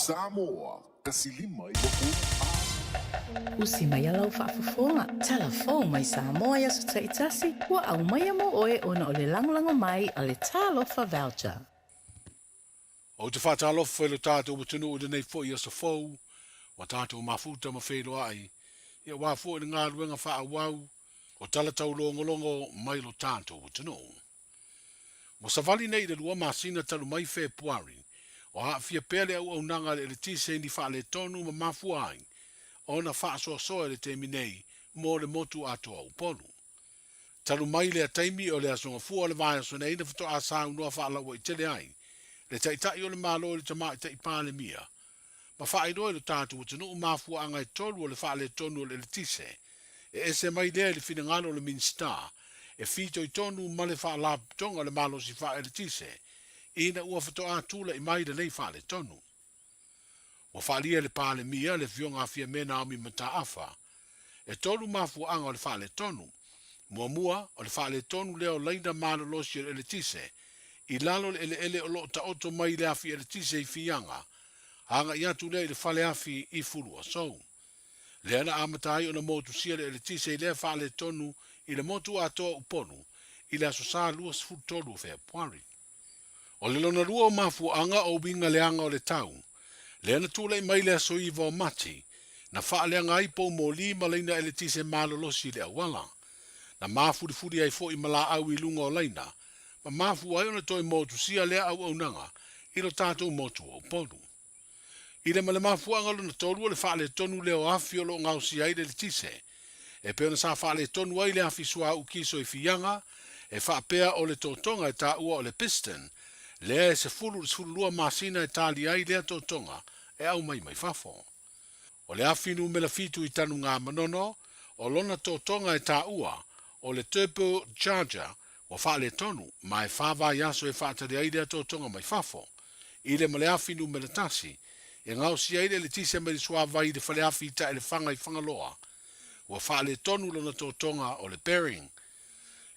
Samoa, 1593. Usi mai a lau faafofoga, Tala Fou mai Samoa i aso taitasi, ua aumaia mo oe ona o le lagolago mai a le Talofa Voucher. Ou te faatalofa i lo tatou atunuu i lenei foi aso fou, ua tatou mafuta ma feiloai, ia aua foi le galuega faaauau o tala taulogologo mai lo tatou atunuu. Ua savali nei i le 2 masina talu mai Fepuari, o aafia pea le auaunaga a le eletise i ni faaletonu ma mafua ai ona faasoasoa i le taimi nei mo le motu atoa o Upolu. Talu mai lea taimi o le Aso Gafua o le vaiaso nei na faatoa saunoa faalauaitele ai le Taitai o le Malo i le Tamaitai Palemia ma faailoa i lo tatou atunuu mafuaaga e 3 o le faaletonu o le eletise e ese mai lea i le finagalo o le Minisita e fitoitonu ma le Faalapotopotoga o le Malosi Faaeletise ina ua faatoa tulai mai lenei faaletonu. Ua faaalia e le Palemia le Afioga a Fiame Naomi Mataafa e 3 mafuaaga o le faaletonu. Muamua, o le faaletonu lea o laina malolosi o le eletise i lalo o le eleele o lo o taoto mai i le afi eletise i Fiaga, agai atu lea i le fale afi i Fuluasou. Lea na amata ai ona motusia le eletise i lea faaletonu i le motu atoa o Upolu i le aso Sa 23 o Fepuari. O le lona lua o mafuaaga o uiga leaga o le tau, lea na tulai mai le aso 9 o Mati, na faaleaga ai poumoli ma laina eletise malolosi i le auala. Na mafulifuli ai foi ma laau i luga o laina, ma mafua ai ona toe motusia lea auaunaga i lo tatou motu o Upolu. I le ma le mafuaaga lona 3 o le faaletonu lea o afi o lo o gaosia ai le eletise, e pei ona sa faaletonu ai le afi suauu kiso i Fiaga, e faapea o le totoga e taua o le piston, lea e 10 i le 12 masina e tali ai lea totoga e aumai mai fafo. O le afi numera 7 i Tanugamanono, o lona totoga e taua o le turbo charger ua faaletonu, ma e 4 vaiaso e faatali ai lea totoga mai fafo. I le ma le afi numera 1, e gaosia ai le eletise mai le suavai i le faleafi i Taelefaga i Fagaloa, ua faaletonu lona totoga o le bearing.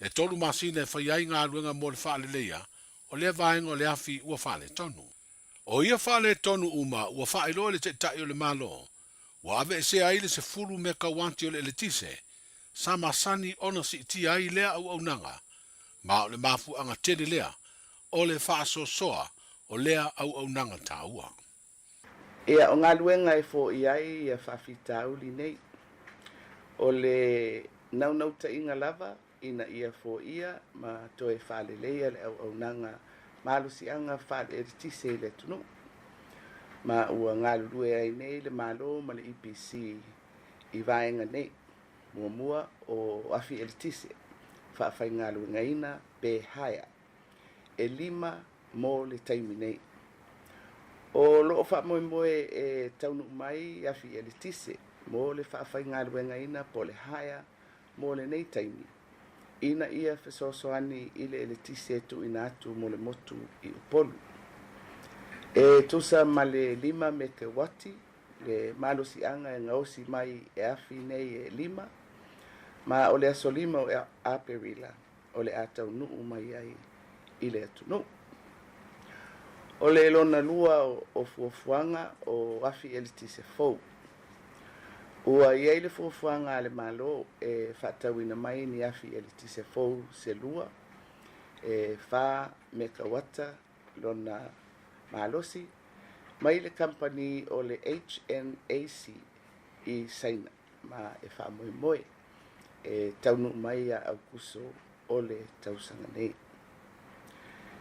E 3 masina e fai ai galuega mo le faaleleia o lea vaega o le afi ua faaletonu. O ia faaletonu uma ua faailoa i le Taitai o le Malo, ua aveesea ai le 10 mekauati o le eletise, sa masani ona siitia ai lea auaunaga, ma o le mafuaaga tele lea o le faasoasoa o lea auaunaga taua. Ia, o galuega e foia ai ia faafitauli nei, o le naunautaiga lava ina ia foia ma toe faaleleia le auaunaga malosiaga faale-eletise i le atunuu. Ma ua galulue ai nei le Malo ma le EPC i vaega nei. Muamua o afi eletise, faafaigaluegaina pe hire, e 5 mo le taimi nei. O loo faamoemoe e taunuu mai afi eletise mo le faafaigaluegaina po le hire mo lenei taimi, ina ia fesoasoani i le eletise e tuuina atu mo le motu i Upolu. E tusa ma le 5 mekewati le malosiaga e gaosi mai e afi nei e 5, ma o le aso 5 o Aperila o le a taunuu mai ai i le atunuu. O le lona lua o fuafuaga o afi eletise fou. Ua iai le fuafuaga a le Malo e faatauina mai ni afi eletise fou se 2 e 4 mekawata lona malosi mai le kampani o le HNAC i Saina ma e faamoemoe e taunuu mai ia Aukuso o le tausaga nei.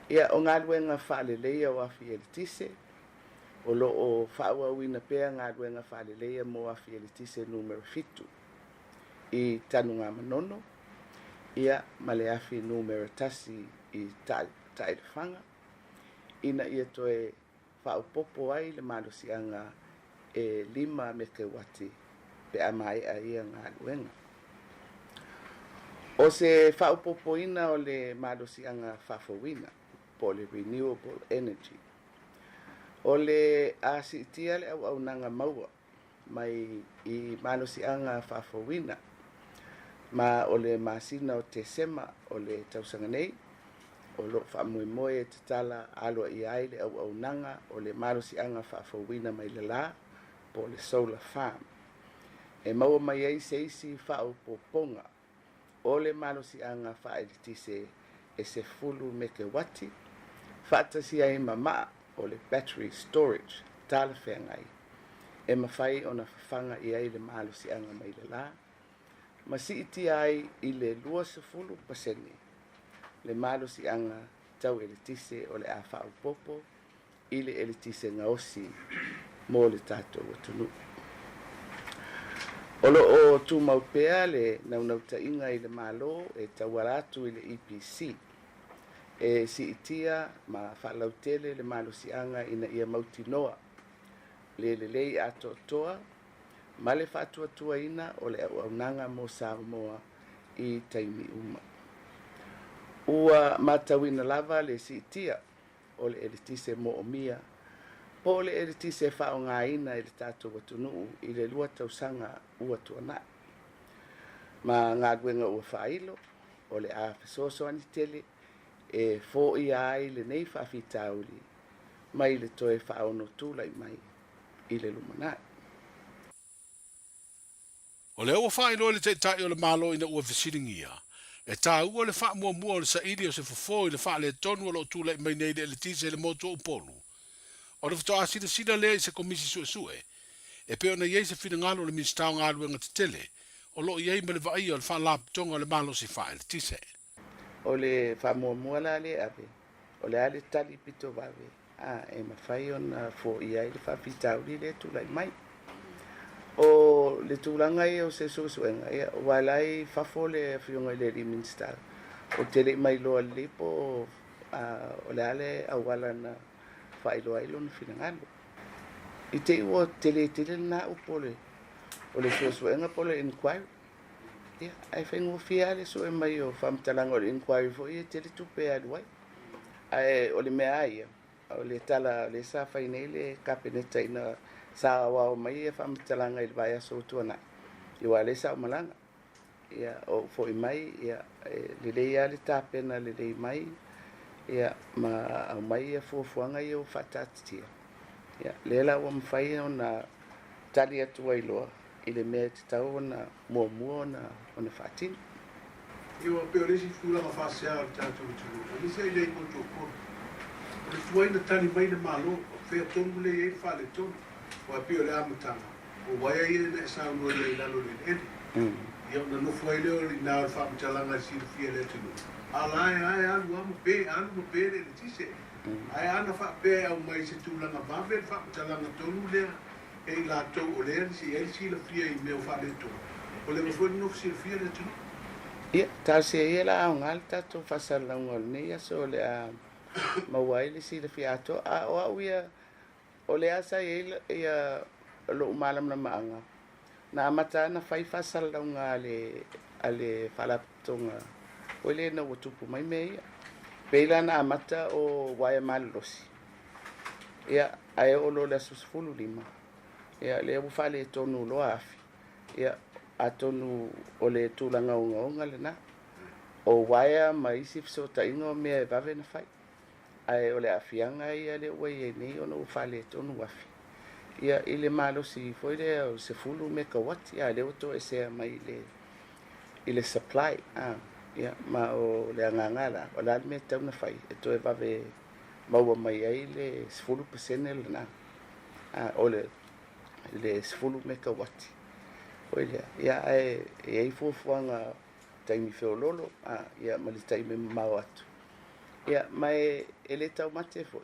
Ia, o galuega faaleleia o afi eletise, o loo faaauauina pea galuega faaleleia mo afi eletise numera 7 i Tanugamanono, ia ma le afi numera 1 i Taelefaga, ina ia toe faaopopo ai le malosiaga e 5 mekewati pe a maea ia galuega. O se faaopopoina o le malosiaga faafouina po o le renewable energy. O le a siitia le auaunaga maua mai i malosiaga faafouina ma o le masina o Tesema o le tausaga nei O lo o faamoemoe e tatala aloaia ai le auaunaga o le malosiaga faafouina mai le la po o le solar farm e maua mai ai se isi faaopoopoga o le malosiaga faaeletise e 10 mekewati faatasi ai ma maa o le battery storage talafeagai e mafai ona fafaga i ai le malosiaga mai le la ma siitia ai i le 20% le malosiaga tau eletise o le a faaopoopo i le eletise gaosi mo le tatou atunuu. O lo o tumau pea le naunautaiga i le Malo e tauala atu i le EPC e siitia ma faalautele le malosiaga ina ia mautinoa le lelei atoatoa ma le faatuatuaina o le auaunaga mo Samoa i taimi uma. Ua matauina lava le siitia o le eletise moomia po o le eletise faaaogaina e le tatou atunuu i le 2 tausaga ua tuanai. Ma galuega ua faailo o le a fesoasoani tele e foia ai lenei faafitauli mai le toe faaono tulai mai i le lumanai. O lea ua faailoa e le Taitai o le Malo ina ua fesiligia, e taua le faamuamua o le saili o se fofo i le faaletonu o lo o tulai mai nei i le eletise i le motu o Upolu. Ona faatoa silasila lea i se Komisi Suesue, e pei ona i ai se finagalo o le Minisita o Galuega Tetele o lo o i ai ma le vaaia o le Faalapotopotoga o le Malosi Faaeletise. O le faamuamua la lea e ave, o le a le tali pito vave a e mafai ona foia ai le faafitauli lea e tulai mai. O le tulaga ia o se suesuega, ia, aua o la e i fafo le Afioga i le alii Minisita, ou te le i mailoa lelei po o le a le auala na faailoa ai lona finagalo. I te i ua tele tele lena upu o le suesuega po o le inquiry. Ia, ae faigofie lava le sue mai o faamatalaga o le inquiry foi e tele tupe e alu ai. Ae o le mea lava ia, o le tala lea sa fai nei le Kapeneta ina sa aoao mai ia faamatalaga i le vaiaso ua tuanai, aua o lea sa ou malaga. Ia, ou foi mai, ia, e lelei lava le tapena lelei mai, ia, ma aumai ia fuafuaga ia ua faataatitia. Ia, lea la ua mafai ona tali atu ai loa i le mea e tatau ona muamua ona faatino. Ia, ua pei o le isi tulaga faasea o le tatou atunuu, aemaise ai lea i motu o Upolu, o le tuai na tali mai le Malo, o fea tonu lea e i ai le faaletonu, aua e pei o le amataga, o uaea ia na e saunoa i ai i lalo o le eleele. Ia ona nofo ai lea o i ina o le faamatalaga e silafia e le atunuu, a la e a e alu lava ma pe, alu ma pe le eletise. Ae ana faapea e aumai i se tulaga vave le faamatalaga tonu lea e i latou o lea e i ai le silafia i mea o faaletonu, ua leva foi ona nofo silafia le atunuu. Ia, talosia ia la aoga le tatou faasalalauga o lenei aso o le a maua ai le silafia atoa. A o au ia, o lea sa i ai ia lou malamalamaaga, na amata lava ona fai faasalalauga a le Faalapotopotoga foi lea ina ua tupu mai mea ia. Pei la na amata o uaea malolosi, ia, ae oo loa i le aso 15, ia, lea ua faaletonu loa afi, ia, atonu o le tulaga ogaoga lena. O uaea ma isi fesootaiga o mea e vave ona fai. Ae o le aafiaga ia lea ua i ai nei ona ua faaletonu afi, ia, i le malosi foi lea o 10 mekawati, a lea ua toesea mai i le supply. Ia, ma o le agaga la, o le a le mea e tatau ona fai e toe vave maua mai ai le 10% lena, o le 10 mekawati foi lea. Ia, ae e i ai fuafuaga taimi feololo, ia, ma le taimi mamao atu. Ia, ma e le taumate foi,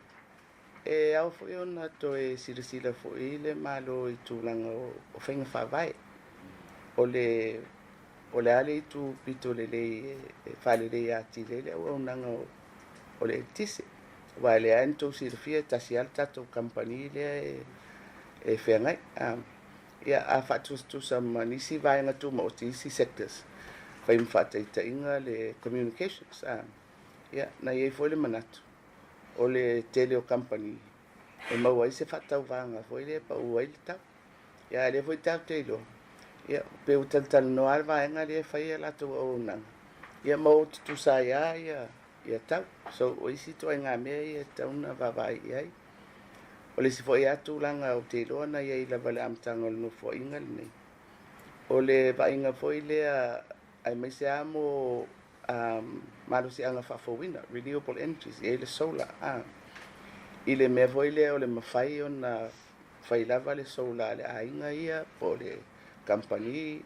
e ao foi ona toe silasila foi le Malo i tulaga o faiga faavae. O le a le itu pito lelei e faaleleia atili ai le auaunaga o le eletise. Aua o lea lava na outou silafia e tasi lava le tatou kamupani lea e feagai. Ia, a faatusatusa ma nisi vaega tumaoti, isi sectors, fai ma faataitaiga le communications. Ia, na i ai foi le manatu o le tele o kamupani e maua ai se faatauvaga foi lea e pau ai le tau. Ia, a o lea foi tatou te iloa, ia, pe ua talatalanoa lava le vaega lea e fai a latou auaunaga, ia ma o tutusa ai lava ia ia tau. So o isi ituaiga mea ia e tatau ona vaavaai i ai. O le isi foi lava tulaga ou te iloa na i ai lava i le amataga o le Nofoaiga lenei, o le vaaiga foi lea aemaise lava mo malosiaga faafouina, renewable energies, e i ai le solar, i le mea foi lea o le mafai ona fai lava le solar a le aiga ia po o le kamupani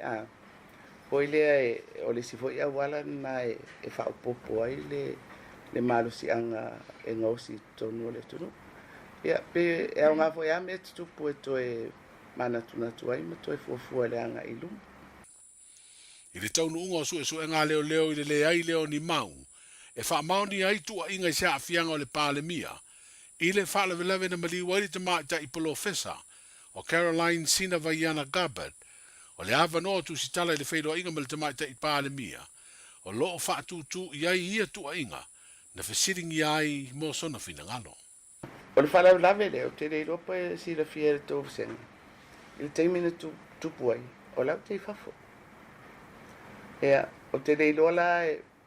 foi lea o le isi foi auala lena e faaopoopo ai le malosiaga e gaosi i totonu o le atunuu. Ia, pe e aoga foi lava mea tutupu e toe manatunatu ai ma toe fuafua i le agai i luma. I le taunuuga o suesuega a leoleo i le leai lea o ni mau e faamaonia ai tuuaiga i se aafiaga o le Palemia i le faalavelave na maliu ai le tamaitai polofesa o Caroline Sina Vaiana Gabbard, o le avanoa o Tusitala i le feiloaiga ma le tamaitai Palemia o lo o faatūtū i ai ia tuuaiga na fesiligia ai mo sona finagalo. O le faalavelave lea, ou te le iloa pe silafia e le tou vasega, i le taimi na tupu ai, o la ou te i fafo. Ia, ou te le iloa la,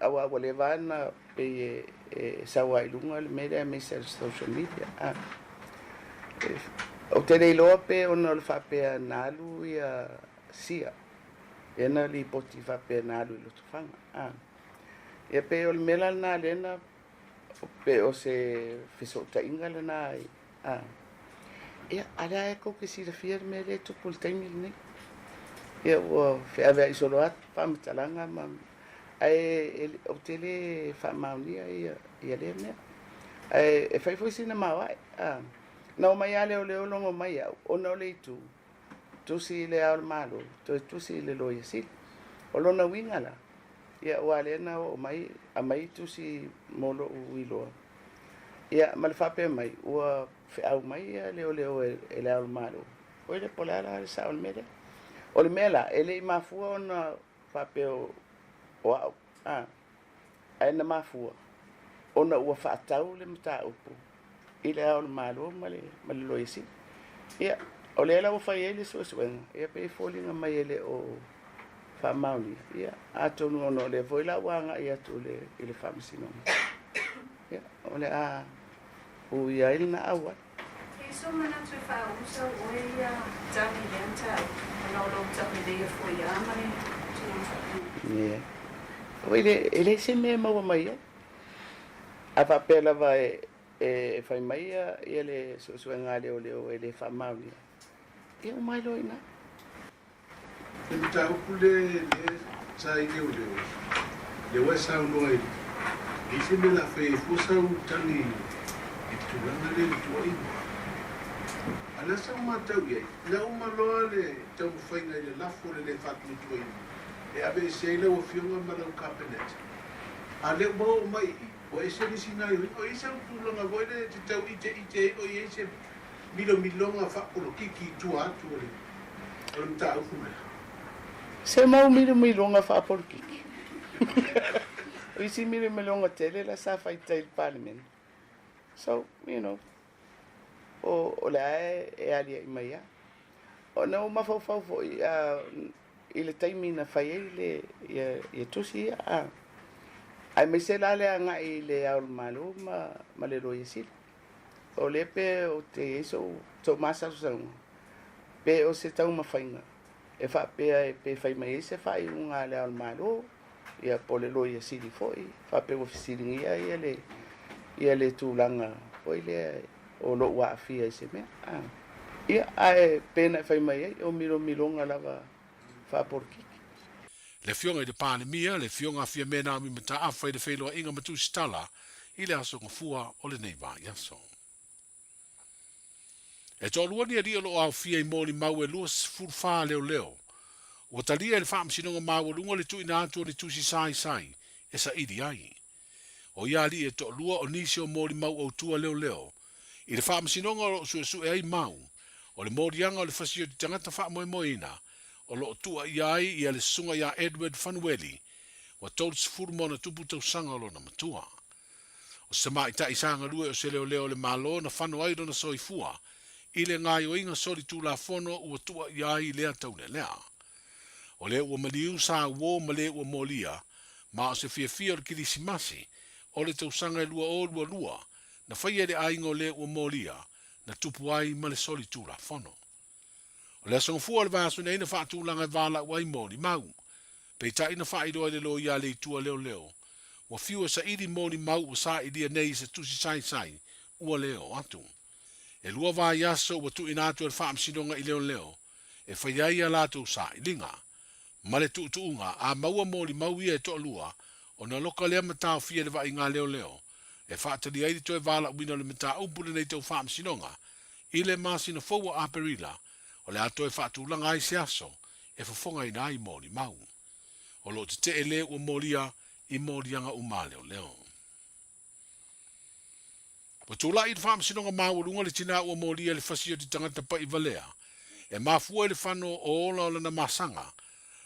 aua ua leva lava ona pei e sau lava i luga le mea lea aemaise o le social media. A. Ou te le iloa pe ona o le faapea na alu ia Sia, lea na lipoti faapea na alu i Lotofaga. A. Ia pei o le mea la lena lea na Pe o se fesootaiga lena a. Ia, a o lea tou te silafia le mea lea e tupu i le taimi lenei. Ia, ua feaveai solo atu faamatalaga ma ae ou te le faamaonia ia ia lea mea. Ae e fai foi sina maoae. A, na omai lava leoleo logo mai au ona o le itu tusi i Le Ao o le Malo, toe tusi i le Loia Sili. O lona uiga la, ia aua lea na oo mai, aumai tusi mo lou iloa, ia ma le faapea mai, ua feau mai ia leoleo e Le Ao o le Malo, oi lea po o le a la le sao o le mea lea. O le mea la, e le i mafua ona faapea o au, a, ae na mafua ona ua faatau le mataupu i Le Ao o le Malo ma le, ma le Loia Sili. Ia, o lea la ua fai ai le suesuega, ia pei e foliga mai e le o faamaonia, ia, atonu ona o lea foi la ua agai atu i le, i le Faamasinoga, ia, o le a uia ai lena auala. E sou manatu e faaulu sau oe ia tali i lea mataupu ona o lou tauleleia foi a ma le tulaga faapena. Ia. Oi le, e leai se mea e maua mai ai. A faapea lava e fai mai ia le suesuega a leoleo e le faamaonia, ia uma ai loa i ina. Le mataupu lea sa i leoleo, lea ua e saunoa i ai se mea o le a fai ai fua sau tagi i le tulaga lea i le tuuaiga. A o le a sau matau i ai, na uma loa le taumafaiga i le lafo o le le faatuatuaina e aveese ai lau Afioga ma lau Kapeneta. A lea ua oo mai i i, ua ese le isi gaoioiga. O i ai sau tulaga foi lea e te tau iteite ai o i ai se milomiloga faapolokiki i tua atu o le o le mataupu lea? Se mau milomiloga faapolokiki. O isi milomiloga tele la sa fai tai i le Palemene. So, you know, o, o le a e aliaʻi mai lava. Ona ua mafaufau foi, i le taimi na fai ai le ia, ia tusi ia, a, aemaise la le agai i Le Ao o le Malo ma, ma le Loia Sili. O lea pe ou te i ai sou, sou masalosaloga, pe o se taumafaiga e faapea e pe fai mai ai se faaiuga a Le Ao o le Malo, ia po o le Loia Sili foi, faapea ua fesiligia ia le, ia le tulaga foi lea o lou aafia i se mea. A. Ia, ae pe na e fai mai ai, o milomiloga lava faapolokiki. Le Afioga i le Palemia, le Afioga a Fiame Naomi Mataafa i le feiloaiga ma Tusitala i le Aso Gafua o lenei vaiaso. E toalua ni alii o lo o aofia i molimau e 24 leoleo ua talia e le Faamasinoga Maualuga le tuuina atu o ni tusi saisai e saili ai. O ia alii e toalua o nisi o molimau autu a leoleo i le Faamasinoga o lo o suesue ai mau o le moliaga o le fasioti tagata faamoemoeina o lo o tuuaia ai ia le Susuga ia Edward Fanueli ua 30 ma ona tupu tausaga o lona matua. O se tamaitai sa galue o se leoleo o le Malo na fano ai lona soifua i le gaoioiga solitulafono ua tuuaia ai lea taulealea. O lea ua maliu sa uo ma le ua molia, ma o se fiafia o le Kilisimasi, o le tausaga e 2022 na faia e le aiga o le ua molia na tupu ai ma le solitulafono. O le Aso Gafua o le vaiaso nei na faatulaga e valaau ai molimau. Peitai na faailoa e le loia a le Itu a Leoleo, ua fiu e saili molimau ua sailia nei i se tusi saisai ua le oo atu. E lua vaiaso ua tuuina atu e le Faamasinoga i Leoleo e fai ai a latou sailiga. Ma le tuutuuga, a maua molimau ia e toalua, ona loka lea ma taofia i le vaaiga a leoleo e faatalia ai le toe valaauina o le mataupu lenei tau faamasinoga i le masina fou o Aperila, o le a toe faatulaga ai se aso e fofogaina ai molimau. O lo o tetee le ua molia i moliaga uma a leoleo. Ua tulai i le Faamasinoga Maualuga le tina ua molia i le fasi o te tagata paʻi valea e mafua i le fano o ola o lana masaga,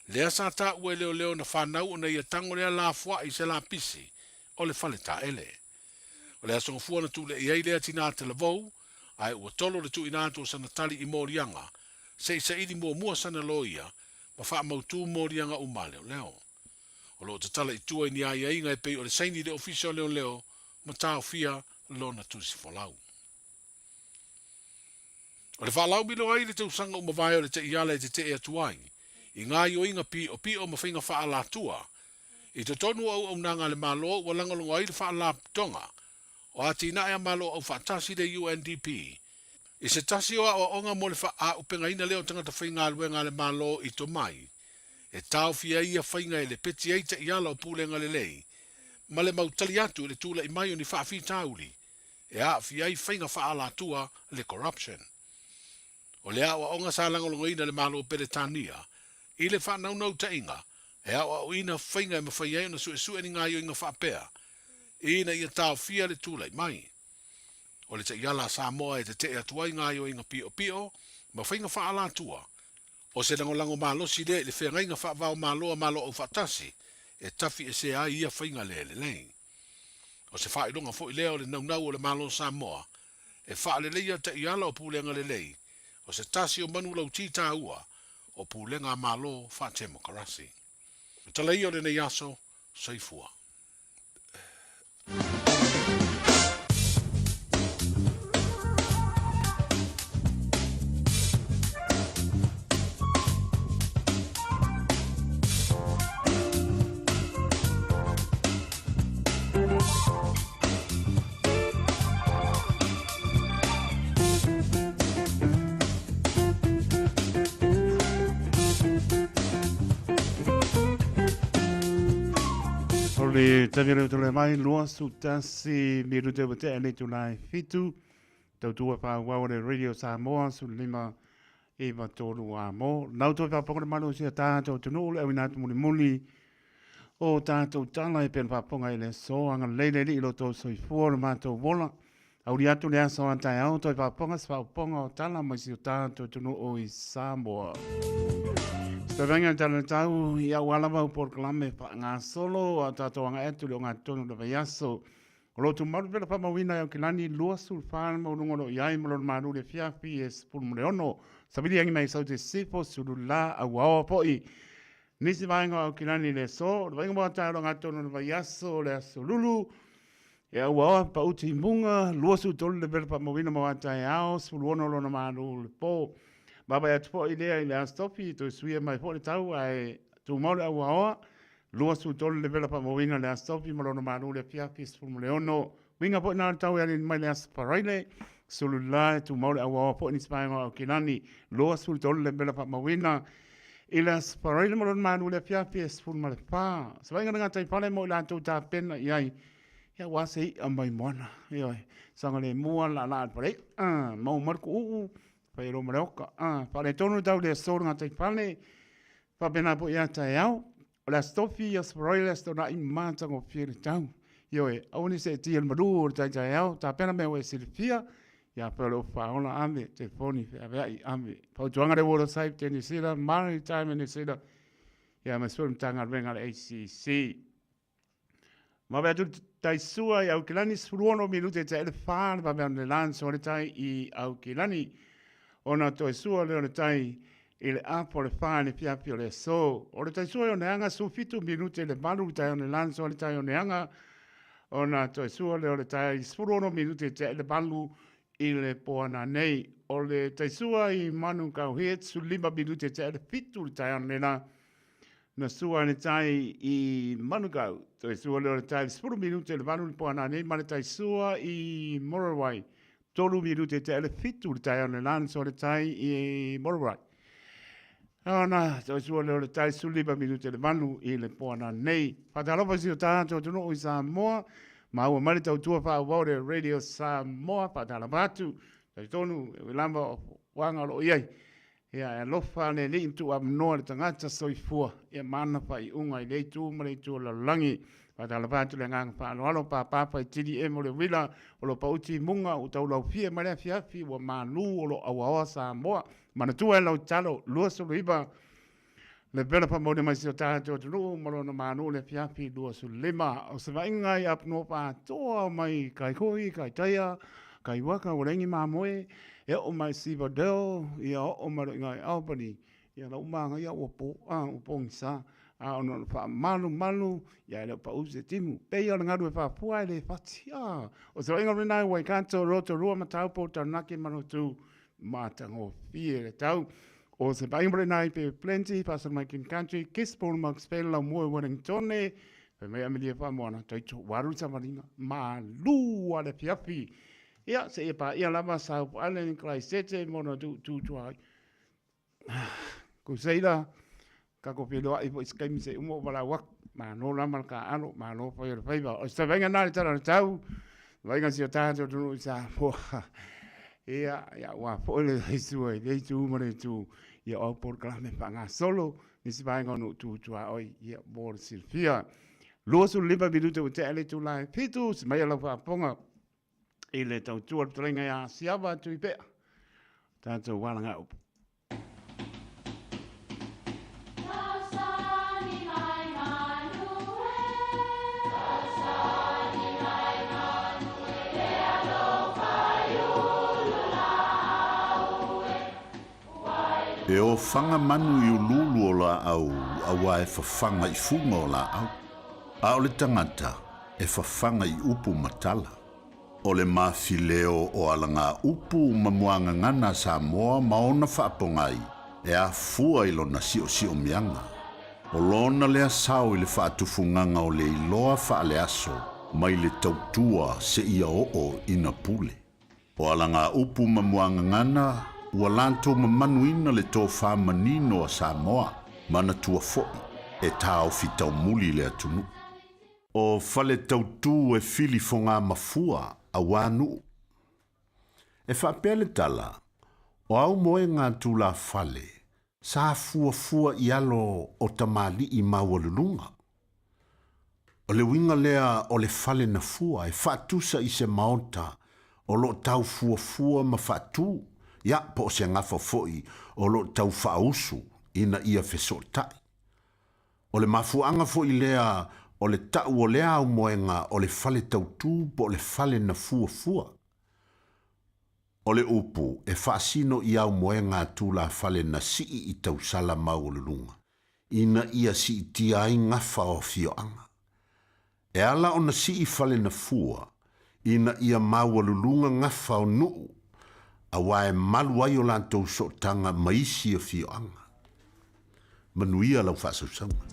lea sa taua e leoleo na fanau ona ia tago lea lafoai i se lapisi o le fale taele. O le aso Gafua na tulei ai lea tina talavou, ae ua tolo le tuuina atu o sana tali i moliaga se i saili muamua sana loia ma faamautu moliaga uma a leoleo. O lo o tatala i tua i ni aiaiga e pei o le saini i le Ofisa o Leoleo ma taofia lona tusi folau. O le faalaumilo ai i le tausaga ua mavae o le taiala e tetee atu ai i gaoioiga piopio ma faiga faaalatua i totonu o auaunaga a le Malo ua lagolago ai le Faalapotopotoga o Atinae a Malo Aufaatasi le UNDP i se tasi o aoaoga mo le faaaupegaina lea o tagata faigaluega a le Malo i tomai e taofia ai ia faiga e lepeti ai taiala o pulega lelei ma le mau tali atu i le tulai mai o ni faafitauli e aafia ai faiga faaalatua le corruption. O le aoaoga sa lagolagoina e le Malo o Peretania i le faanaunautaiga e aoaoina faiga e mafai ai ona suesue ni gaoioiga faapea ina ia taofia le tulai mai o le taiala a Samoa e tetee atu ai gaoioiga piopio ma faiga faaalatua. O se lagolago malosi lea i le feagaiga faava-o-Malo a Malo Aufaatasi e tafiesea ai ia faiga le lelei. O se faailoga foi lea o le naunau o le Malo o Samoa e faaleleia taiala o pulega lelei, o se tasi o manulauti taua o pulega a Malo faatemokarasi. O tala ia o lenei aso, soifua. O le taimi o le mai 21 minute ua tea le itula e 7 tautua faaauau a le Radio Samoa 15 9 3 a mo. Nau toe faafofoga le malu o si a tatou atunuu le auina atu mulimuli o tatou tala e pei ona faafofoga i le aso. Agalelei le Alii i lo outou soifua o le matou ola. Auli atu le aso a taeao toe faafofoga se faaopoopoga o tala mai si o tatou atunuu i Samoa. Tavaga tala tau i au ala mau polokalame faagasolo a tatou agai atu i le ogatotonu o le vaiaso. O lo o tumau pea le faamauina e Aukilani 24 le maualuga o lo o i ai ma lona malu i le afiafi e 16. Savili agi mai sau te sifo sulu la auaoa foi. Nisi vaega o Aukilani i le aso, o le vaaiga mo taeao o le ogatotonu o le vaiaso o le aso Lulu, e auaoa pauti i muga, 23 le vela faamauina mo a taeao, 16 lona malu i le po. Vaavaai atu foi lea i le Aso Tofi, toe suia mai foi le tau ae tumau le auaoa, 23 levela faamauina le Aso Tofi ma lona malu le afiafi 16. Uiga foi na o le tau e alili mai le Aso Faraile, sulu la e tumau le auaoa foi nisi vaega o Aukilani, 23 levela faamauina i le Aso Faraile ma lona malu le afiafi e 14. Se vaaiga le gataifale mo i latou tapena i ai, ia aua se i'a mai moana, ioe, saogalemu lava le laalaa a le falei'a, maua mai le kuuu, fai loa ma le oka, faaletonu le tau i le aso le gataifale, Faapena foi ia taeao, o le Aso Tofi, Aso Faraile, Aso Toonai, matagofie le tau. Ioe, aua ne i seetia le malu o le tai taeao, tapena mea ua e silafia, ia afai o le ofu faaola, ave, telefoni, feaveai, ave. Fautuaga le World Safety New Zealand, Maritime New Zealand, ia aemaise foi le Matagaluega a le ACC. Vave atu le tai sua i Aukilani, 16 minute e tae le whā le vave anu le lanso le tai i Aukilani. Ona toe sua lea o le tai i le apo le whā i le fiafi o le aso. O le tai sua i Oneaga, 17 minute le valu le tai o le lanso le tai o Oneaga. Ona toe sua lea o le tai 16 minute tea i le 8 i le poana nei. O le taisua i Manukau Heads, 15 minute tea i le 7 i le taeao nei la. Na sua le tai i Manukau, toe sua lea o le tai 10 minute i le 8 i le poana nei, ma le taisua i Muriwai, 3 minute tea i le 7 i le taeao nei la, na sua le tai i Muriwai. Ona toe sua lea o le tai 15 minute i le 8 i le poana nei. Faatalofa i si o tatou atunuu i Samoa, maua mai le tautua faaauau o le Radio Samoa, faatalofa atu, talitonu, e ui lava o fuafuaga o lo o i ai. Ia, e alofa le Alii ma tuuavanoa le tagata soifua, ia ma ana faaiuga i lea itu ma le itu o le lalolagi. Faatalofa atu le agaga faaaloalo, Papa Faitili Emo le Uila, o lo pauti i muga ua taulaufia mai le afiafi ua malu o lo auaoa Samoa. Manatua e lau tatalo, 29 le pela faamaoni mai si o tatou atunuu ma lona malu le afiafi 25. O se vaaiga i Apunuu atoa mai Kaiko'i, Kaitaia, Kaiwaka, Ualengi Mamoe, e oo mai Sivadale, ia oo mai loa i ina i Albany, ia la ua magaia ua po, a, ua pogisa, a ona o le faamalumalu, ia e le o pau se timu. Pei o le galu e faafua e le fati, a. O se vaaiga lena i Waikato, Rotorua, Mataupo, Taranaki, Manawatu, matagofie le tau. O se vaaiga lena i Bay of Plenty, faasolo mai King Country, Gisborne, Marks Vale, Laumua, Wellingtone, fai mai Amelia Faamoana, Taito, ua alu le savaliga, malu a le afiafi. Ia, seia paia lava South Island, Kalaisete, ma ona tuutuutua ai. Kuseila, kako feiloai foi i se taimi se i uma ou valaau atu. Malo lava le taaalo, malo fai o le faiva. O se vaaiga lena i le tala o le tau, vaaiga si o tatou atunuu i Samoa. Ia, ia ua foi le sua i le itu ma le itu, ia o au polokalame faagasolo, nisi vaega o nuu tu tuaoi, ia mo le silafia. 25 minute ua tea le itula e 7, se mai a lau faafofoga i le tautua le fetalaiga ia Siava Tuipea, tatou alagaupu. E ofaga manu i uluulu o laau auā e fafaga i fuga o laau, a o le tagata e fafaga i upu ma tala. O le mafileo o alagaupu ma muagagana a Samoa ma ona faapogai e afua i lona siosiomiaga. O lona lea sao i le faatufugaga o le iloa faaleaso mai le tautua seia oo ina pule. O alagaupu ma muagagana ua latou mamanuina le tofa manino a Samoa, manatua foi e taofi taumuli le atunuu. O fale tautū e fili fogā mafua auā nuu. E faapea le tala, o aumoega a tulafale sa fuafua i alo o tamalii maualuluga. O le uiga lea o le fale na fua e faatusa i se maota o lo o tau fuafua ma faatū, ia po o se gafa foi o lo o tau faausu ina ia fesootai. O le mafuaaga foi lea o le tau o lea aumoega o le fale tautū po o le fale na fuafua. O le upu e faasino i aumoega a tulafale na sii i tausala maualuluga, ina ia siitia ai gafa o afioaga. E ala ona sii fale na fua, ina ia maualuluga gafa o nuu, auā e malu ai o latou sootaga ma isi afioaga. Manuia lau faasausauga.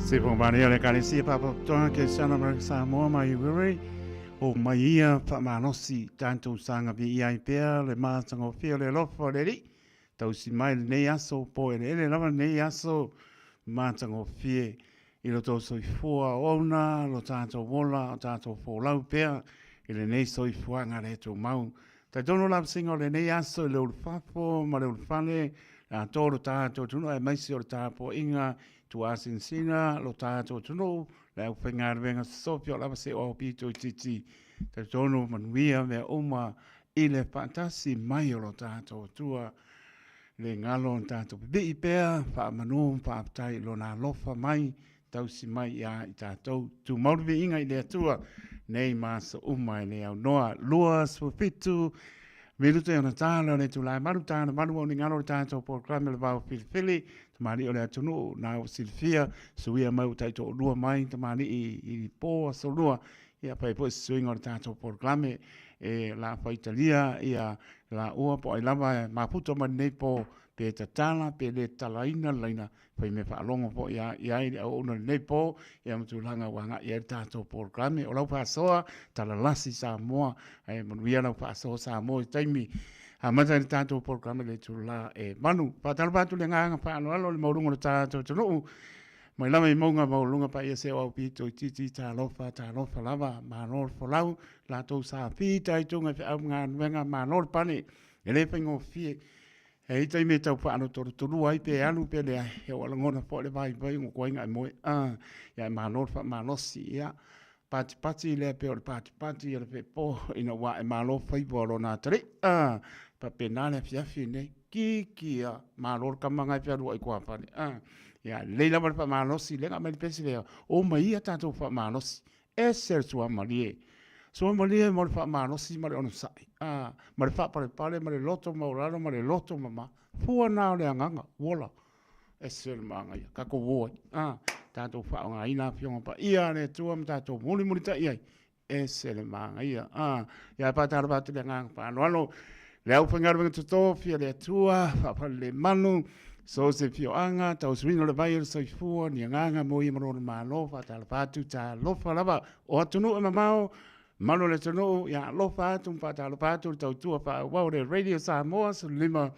Se whakamaria le Ekalesia Pāpātoa Kerisiana Amerika Samoa mai Wiri o mai ia whamalosi tātou sanga vi ai pea le mātangofie o le alofa o le Alii tausi mai lenei aso po eleele lava lenei aso mātangofie i lo tou soifua ouna lo tātou ola o tātou folau pea i lenei soifuaga le tumau. Talitonu la vasinga o lenei aso i le ulufafo ma le ulufale, le atoa o lo tātou atunuu aemaise o le tapuaiga tuasinasina lo tātou atunuu, le aufaigaluega sosofi o lava se oao pito itiiti. Talitonu manuia mea uma i le faatasi mai o lo tātou Atua. Le galo o tātou pipii pea, faamanu ma faafetai i lona alofa mai, tausi mai iā i tātou. Tumau le viiga i le Atua, nei ma aso uma e le aunoa. 27 minute ona tāla o le itula e malu, tāla malu au ni galo o le tātou polokalame o le Vao Filifili, tamalii o le atunuu, na ua silafia, suia mai ua taitoalua mai tamalii i po aso lua, ia fai foi se suiga o le tātou polokalame e la faitalia ia la ua po ai lava e mafuta mai lenei po pe tatala pe le tatalaina le laina fai mea faalogo foi ia i ai le auauna i lenei po ia ma tulaga ua agai ai le tatou polokalame. O lau faasoa talalasi Samoa ae manuia lau faasoa Samoa i taimi amata ai le tatou polokalame i le itula e 8. Faatalofa atu i le agaga faaaloalo i le maualuga o le tatou atunuu mai lava i mauga maualuluga paia se o au pito itiiti talofa talofa lava malo le folau latou sa fitaituga i feau ma galuega malo le pane e le faigofie. E i ai taimi e tau faalotolotolua ai pe alu pe leai, ia ua lagona foi le vaivai ua tuai ona e moe, a, ia e malo le faamalosi, ia, patipati lea pei o le patipati o le fepo ina ua ae malo faiva o lona atalii, a, faapena le afiafi lenei, ki ki a, malo le tama na e fealuai i tuafale, a, ia lelei lava le faamalosi, lea na aumai le pese lea, omai ia tatou faamalosi, Ese le suamalie. Suamalie mo le faamalosi ma le onosai, a, ma le faapalepale ma le loto maualalo ma le loto mama. Fua na o le agaga, ua ola. Ese le manaia. Tatou o ai, a, tatou faaaogaina Afioga Paia a le Atua ma tatou mulimulitai ai. Ese le manaia, a. Ia e faatalofa atu i le agaga faaaloalo Le aufaigaluega totofi a le Atua, faafalelemanu, so o se afioaga, tausuina o le vai o le soifua, ni agaga mo ia ma lona Malo, faatalofa atu, talofa lava o atunuu e mamao, malu o le atunuu, ia alofa atu ma faatalofa atu le tautua faaauau le Radio Samoa 15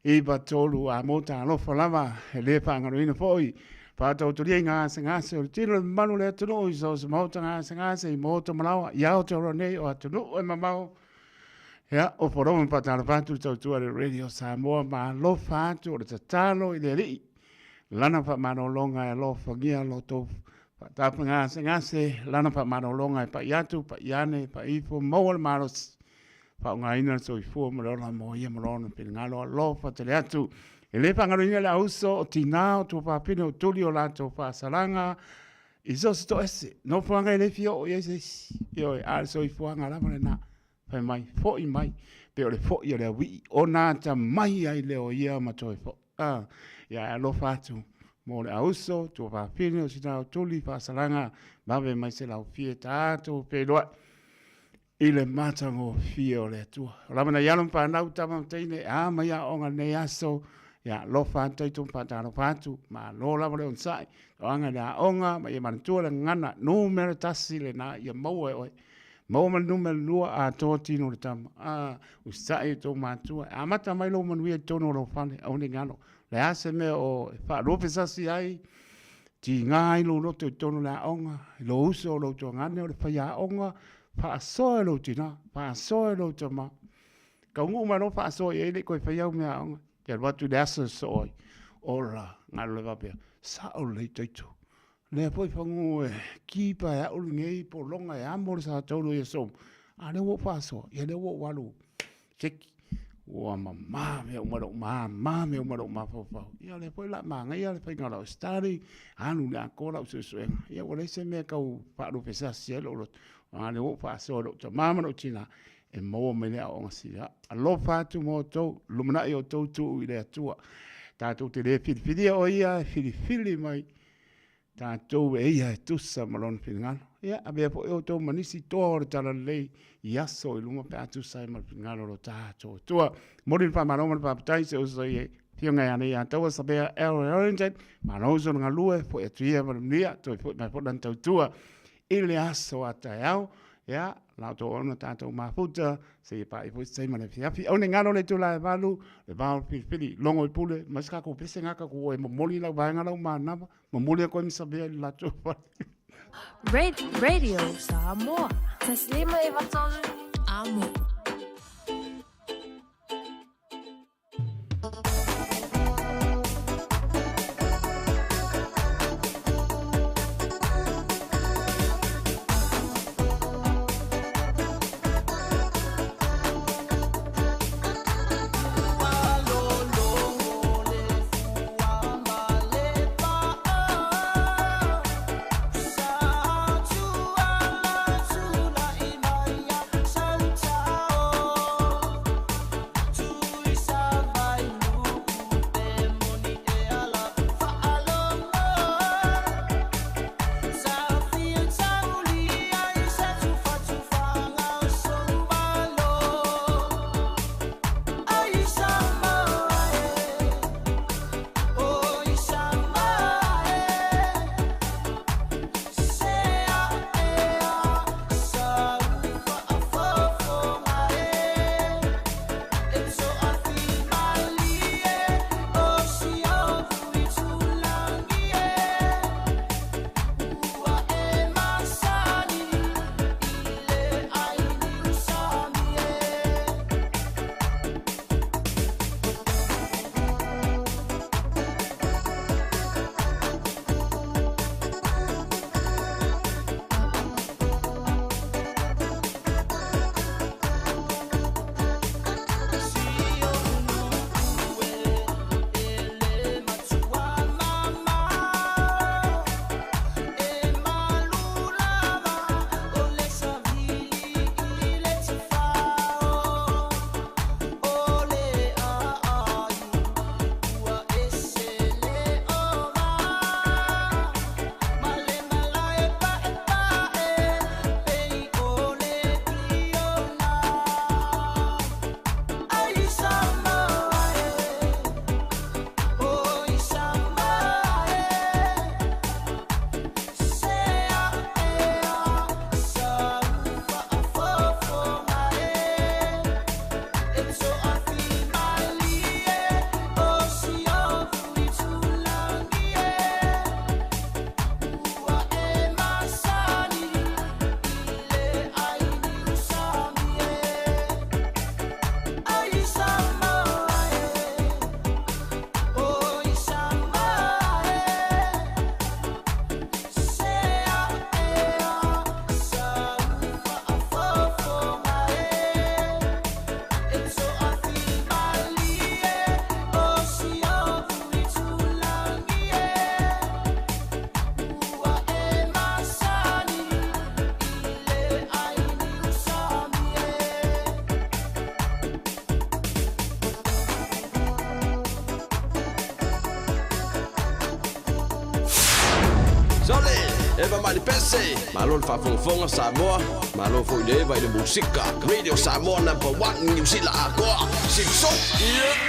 9 3 a mo talofa lava, e le faagaloina foi faataotolia i gasegase o le tino le mamalu o le atunuu i so o se maota gasegase i maota malaoa i Aotearoa nei o atunuu e mamao. Ia, o Poroma ma faatalofa atu le tautua a le Radio Samoa, ma alofa atu o le tatalo i le Alii, Lana faamalologa e alofagia lo outou faatafagasegase, Lana faamalologa e pai atu, pai ane, pai ifo, maua le malosi, faaaogaina le soifua ma le ola mo ia ma lona finagalo, alofa tele atu. E le faagaloina le auso o tinā, o tuafafine, o tuli o latou faasalaga, i so o se toese, nofoaga e le fia oo i ai se isi. Ioe, a o le soifuaga lava lena. Fai mai, foi mai, pei o le foi o le auii, ona atamai ai lea o ia ma toe foi. A, ia e alofa atu mo le auso, tuafafine o sina o tuli, faasalaga, vave mai se laufie tatou feiloai i le matagofie o le Atua. O lava nai alo ma fanau, tama ma teine, e a mai aoaoga i lenei aso, ia alofa atu tatou ma faatalofa atu, malo lava le onosai, toaga i le aoga, ma ia manatua le gagana, numera tasi lena ia maua e oe. Maua ma le numera lua, atoa tino o le tama. A, usitai i tou matua, e amata mai lou manuia i totonu o lou fale, aua ne i galo. Le a se mea o e faaluafesasi ai, tiga ai lou loto i totonu o le aoga, i lou uso, lou tuagane o le faiaoga, Faasoa e lou tinā, faasoa e lou tamā. Taunuu mai loa faasoa i ai, le i toe faia au mea aoga. Te alu atu i le aso e sosoo ai. Ola, galo le faapea, sao lelei Taito. Lea foi fagu e kipa e au lenei pologa e amo le sa taulu i aso uma. A lea ua ou faasoa, ia lea ua ou alu seki. Ua mamā mea uma lou māmā mea uma lou mafaufau. Ia o lea foi o le a manaia le faiga o lau study, alu i le atoa lau suesuega. Ia ua leai se mea e tau faalupesasi ai lou loto. A lea ua ou faasoa i lou tama ma lou tina e maua mai le aoaoga sili. Alofa atu ma outou, lumanai outou tuu i le Atua. Tatou te le filifilia o ia e filifili mai tatou e ia e tusa ma lona finagalo. Ia, avea foi outou ma nisi toa o le talalelei i aso i luma pe a tusa ai ma le finagalo o lo tatou Atua. Momoli le faamalo ma le faafetai i se uso i Afioga ia Leiataua Savea L. Harrington, malo uso le galue, foi atu ia ma le manuia, toe foi mai foi lana tautua i le aso a taeao. Ia, la outou ona tatou mafuta, seia paia foi se taimi o le afiafi. Aua ne i galo le itula e valu, le va o le filifili, logo i pule, mai se tatou pese gata atu e momoli lau vaega lau manava, momoli atu ai ma Savea i le latou fale. Radio Samoa. Taslima e vatolu. Amo. Sole, Eva Malipese, malo le faafogafoga Samoa, malo foi le Eva i le musika. Radio Samoa number one, Niu Sila atoa. Sipso, yeah.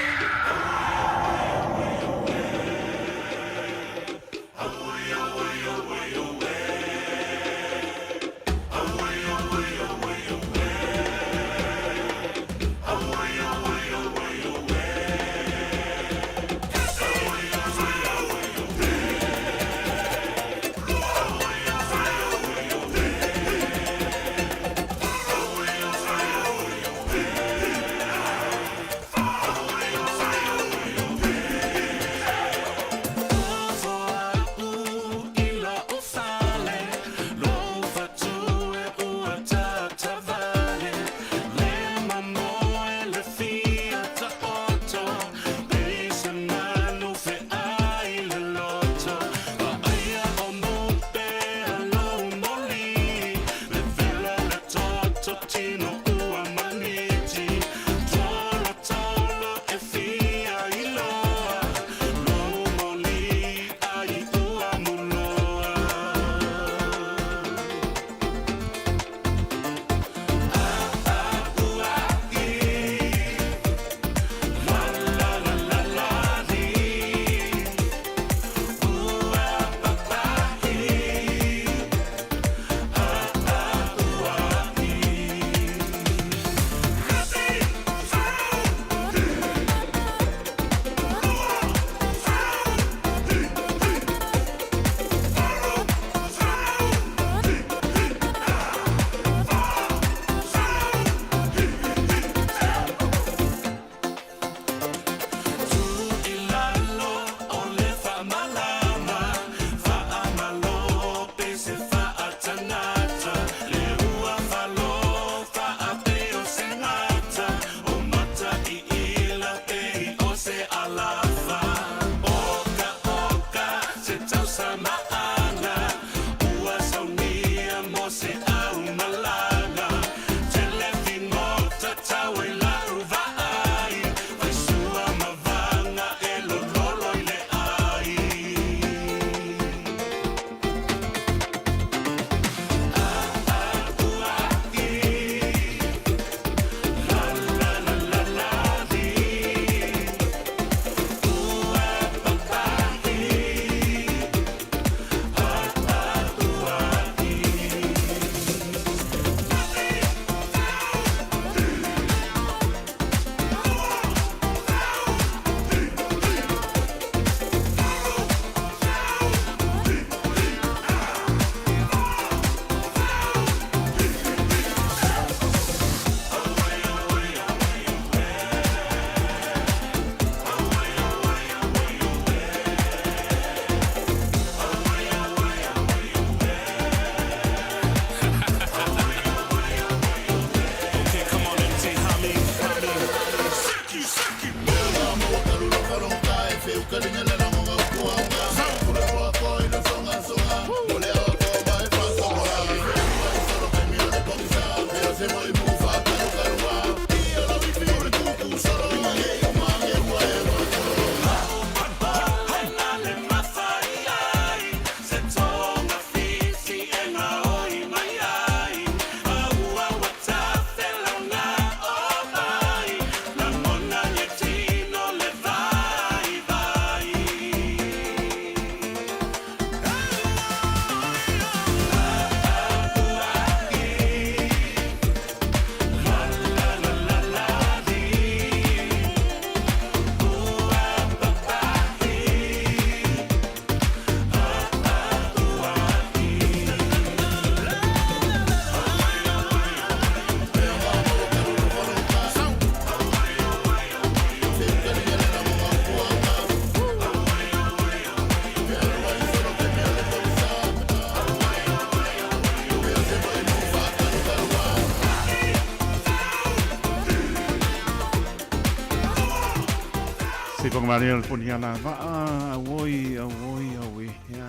Se whakamaria le poni ala vaa, auoi, auoi, aue, ia,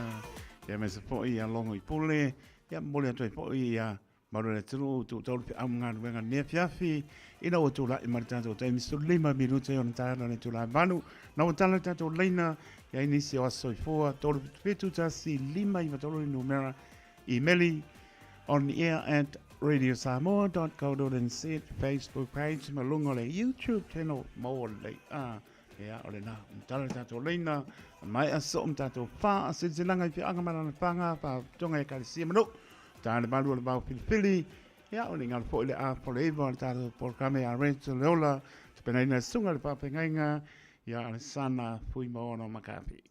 ia me se foi ia longo i pule, ia mole atu ai foi ia maru le tunu, tu taulu pe au ngā ruenga nea fiafi, ina ua tūla'i ma le tātou taimi 15 minute ona tāna le tūla'i valu, na ua tala le tātou leina, ia inisi o aso soifua, 3 7 1 5 9 3 numera, imeli, on air at radiosamoa.co.nz, Facebook page, ma luga o le YouTube channel mo le a. Ia, o lena, o tala le tātou leina, mai a so o tātou whā, a silsilanga i whianga ma lana whanga, whā tonga e kalesia manu, tā le malu o le mau filifili, ia, o le ngalo foi le a pole iwa, le tātou porokame a Rachel Leola, te penaina sunga le whāpengainga, ia, le sana fui maono makapi.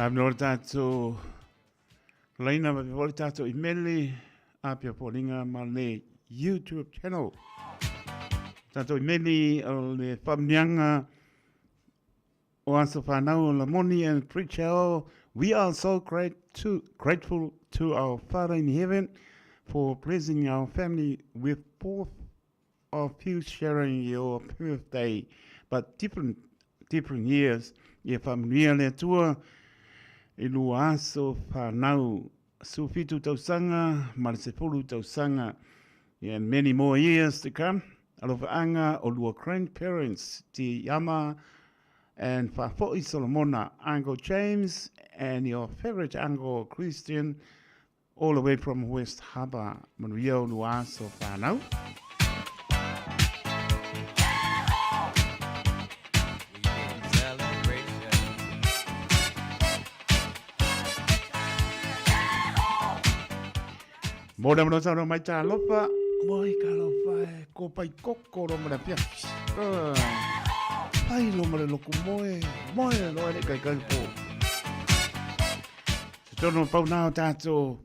Na no le tātou laina ma le tātou imeli apia polinga ma le YouTube channel. Tātou imeli o le whamnianga O aso whanau o Lamoni and Preacher, we are so great to, grateful to our Father in heaven for blessing our family with both of you sharing your birthday, but different, different years. Ia whamunia le Atua i lua aso whanau 17 tausaga ma le 10 tausaga. Yeah, and many more years to come. Alofaanga o lua grandparents, Te Yama and Fafo'i Solomona, Uncle James and your favorite Uncle Christian, all the way from West Harbour. Manuia o lua aso whanau. Mōna mano tau mai tā lopa. Moi ka lopa e ko pai koko ro mara pia. Pai lo mara loku moe. Moe lo ere kai kai po. Se tono pau nā o tātou.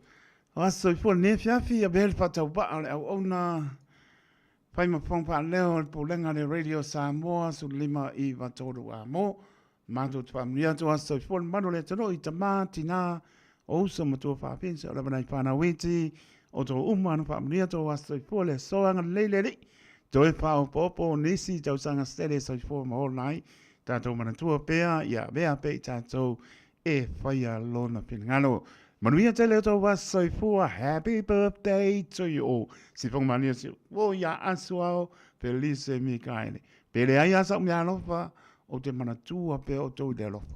Aso i fua ne fiafi a bel whatau ba le au ona. Whai ma whong wha leo le pōlenga le Radio Samoa su lima i watoru a mō. Mātou te whaamanuia atu a soifua le manu le atunuu i tamā, tinā, o uso ma tua whāwhense o lava nei whānau iti, o tō uma anu whaamanuia tō a soifua le soanga lei le ri, toe whaopoopo o nisi tausaga sele soifua ma ola ai, tātou manatua pea ia avea pe i tātou e whaia lona finengalo. Manuia tele o tō wā soifua, happy birthday to you all. Sifonga mania si, o ia asuao, Felice Mikaele. Pele ai a sa mea alofa, o te manatua pea o tō le alofa.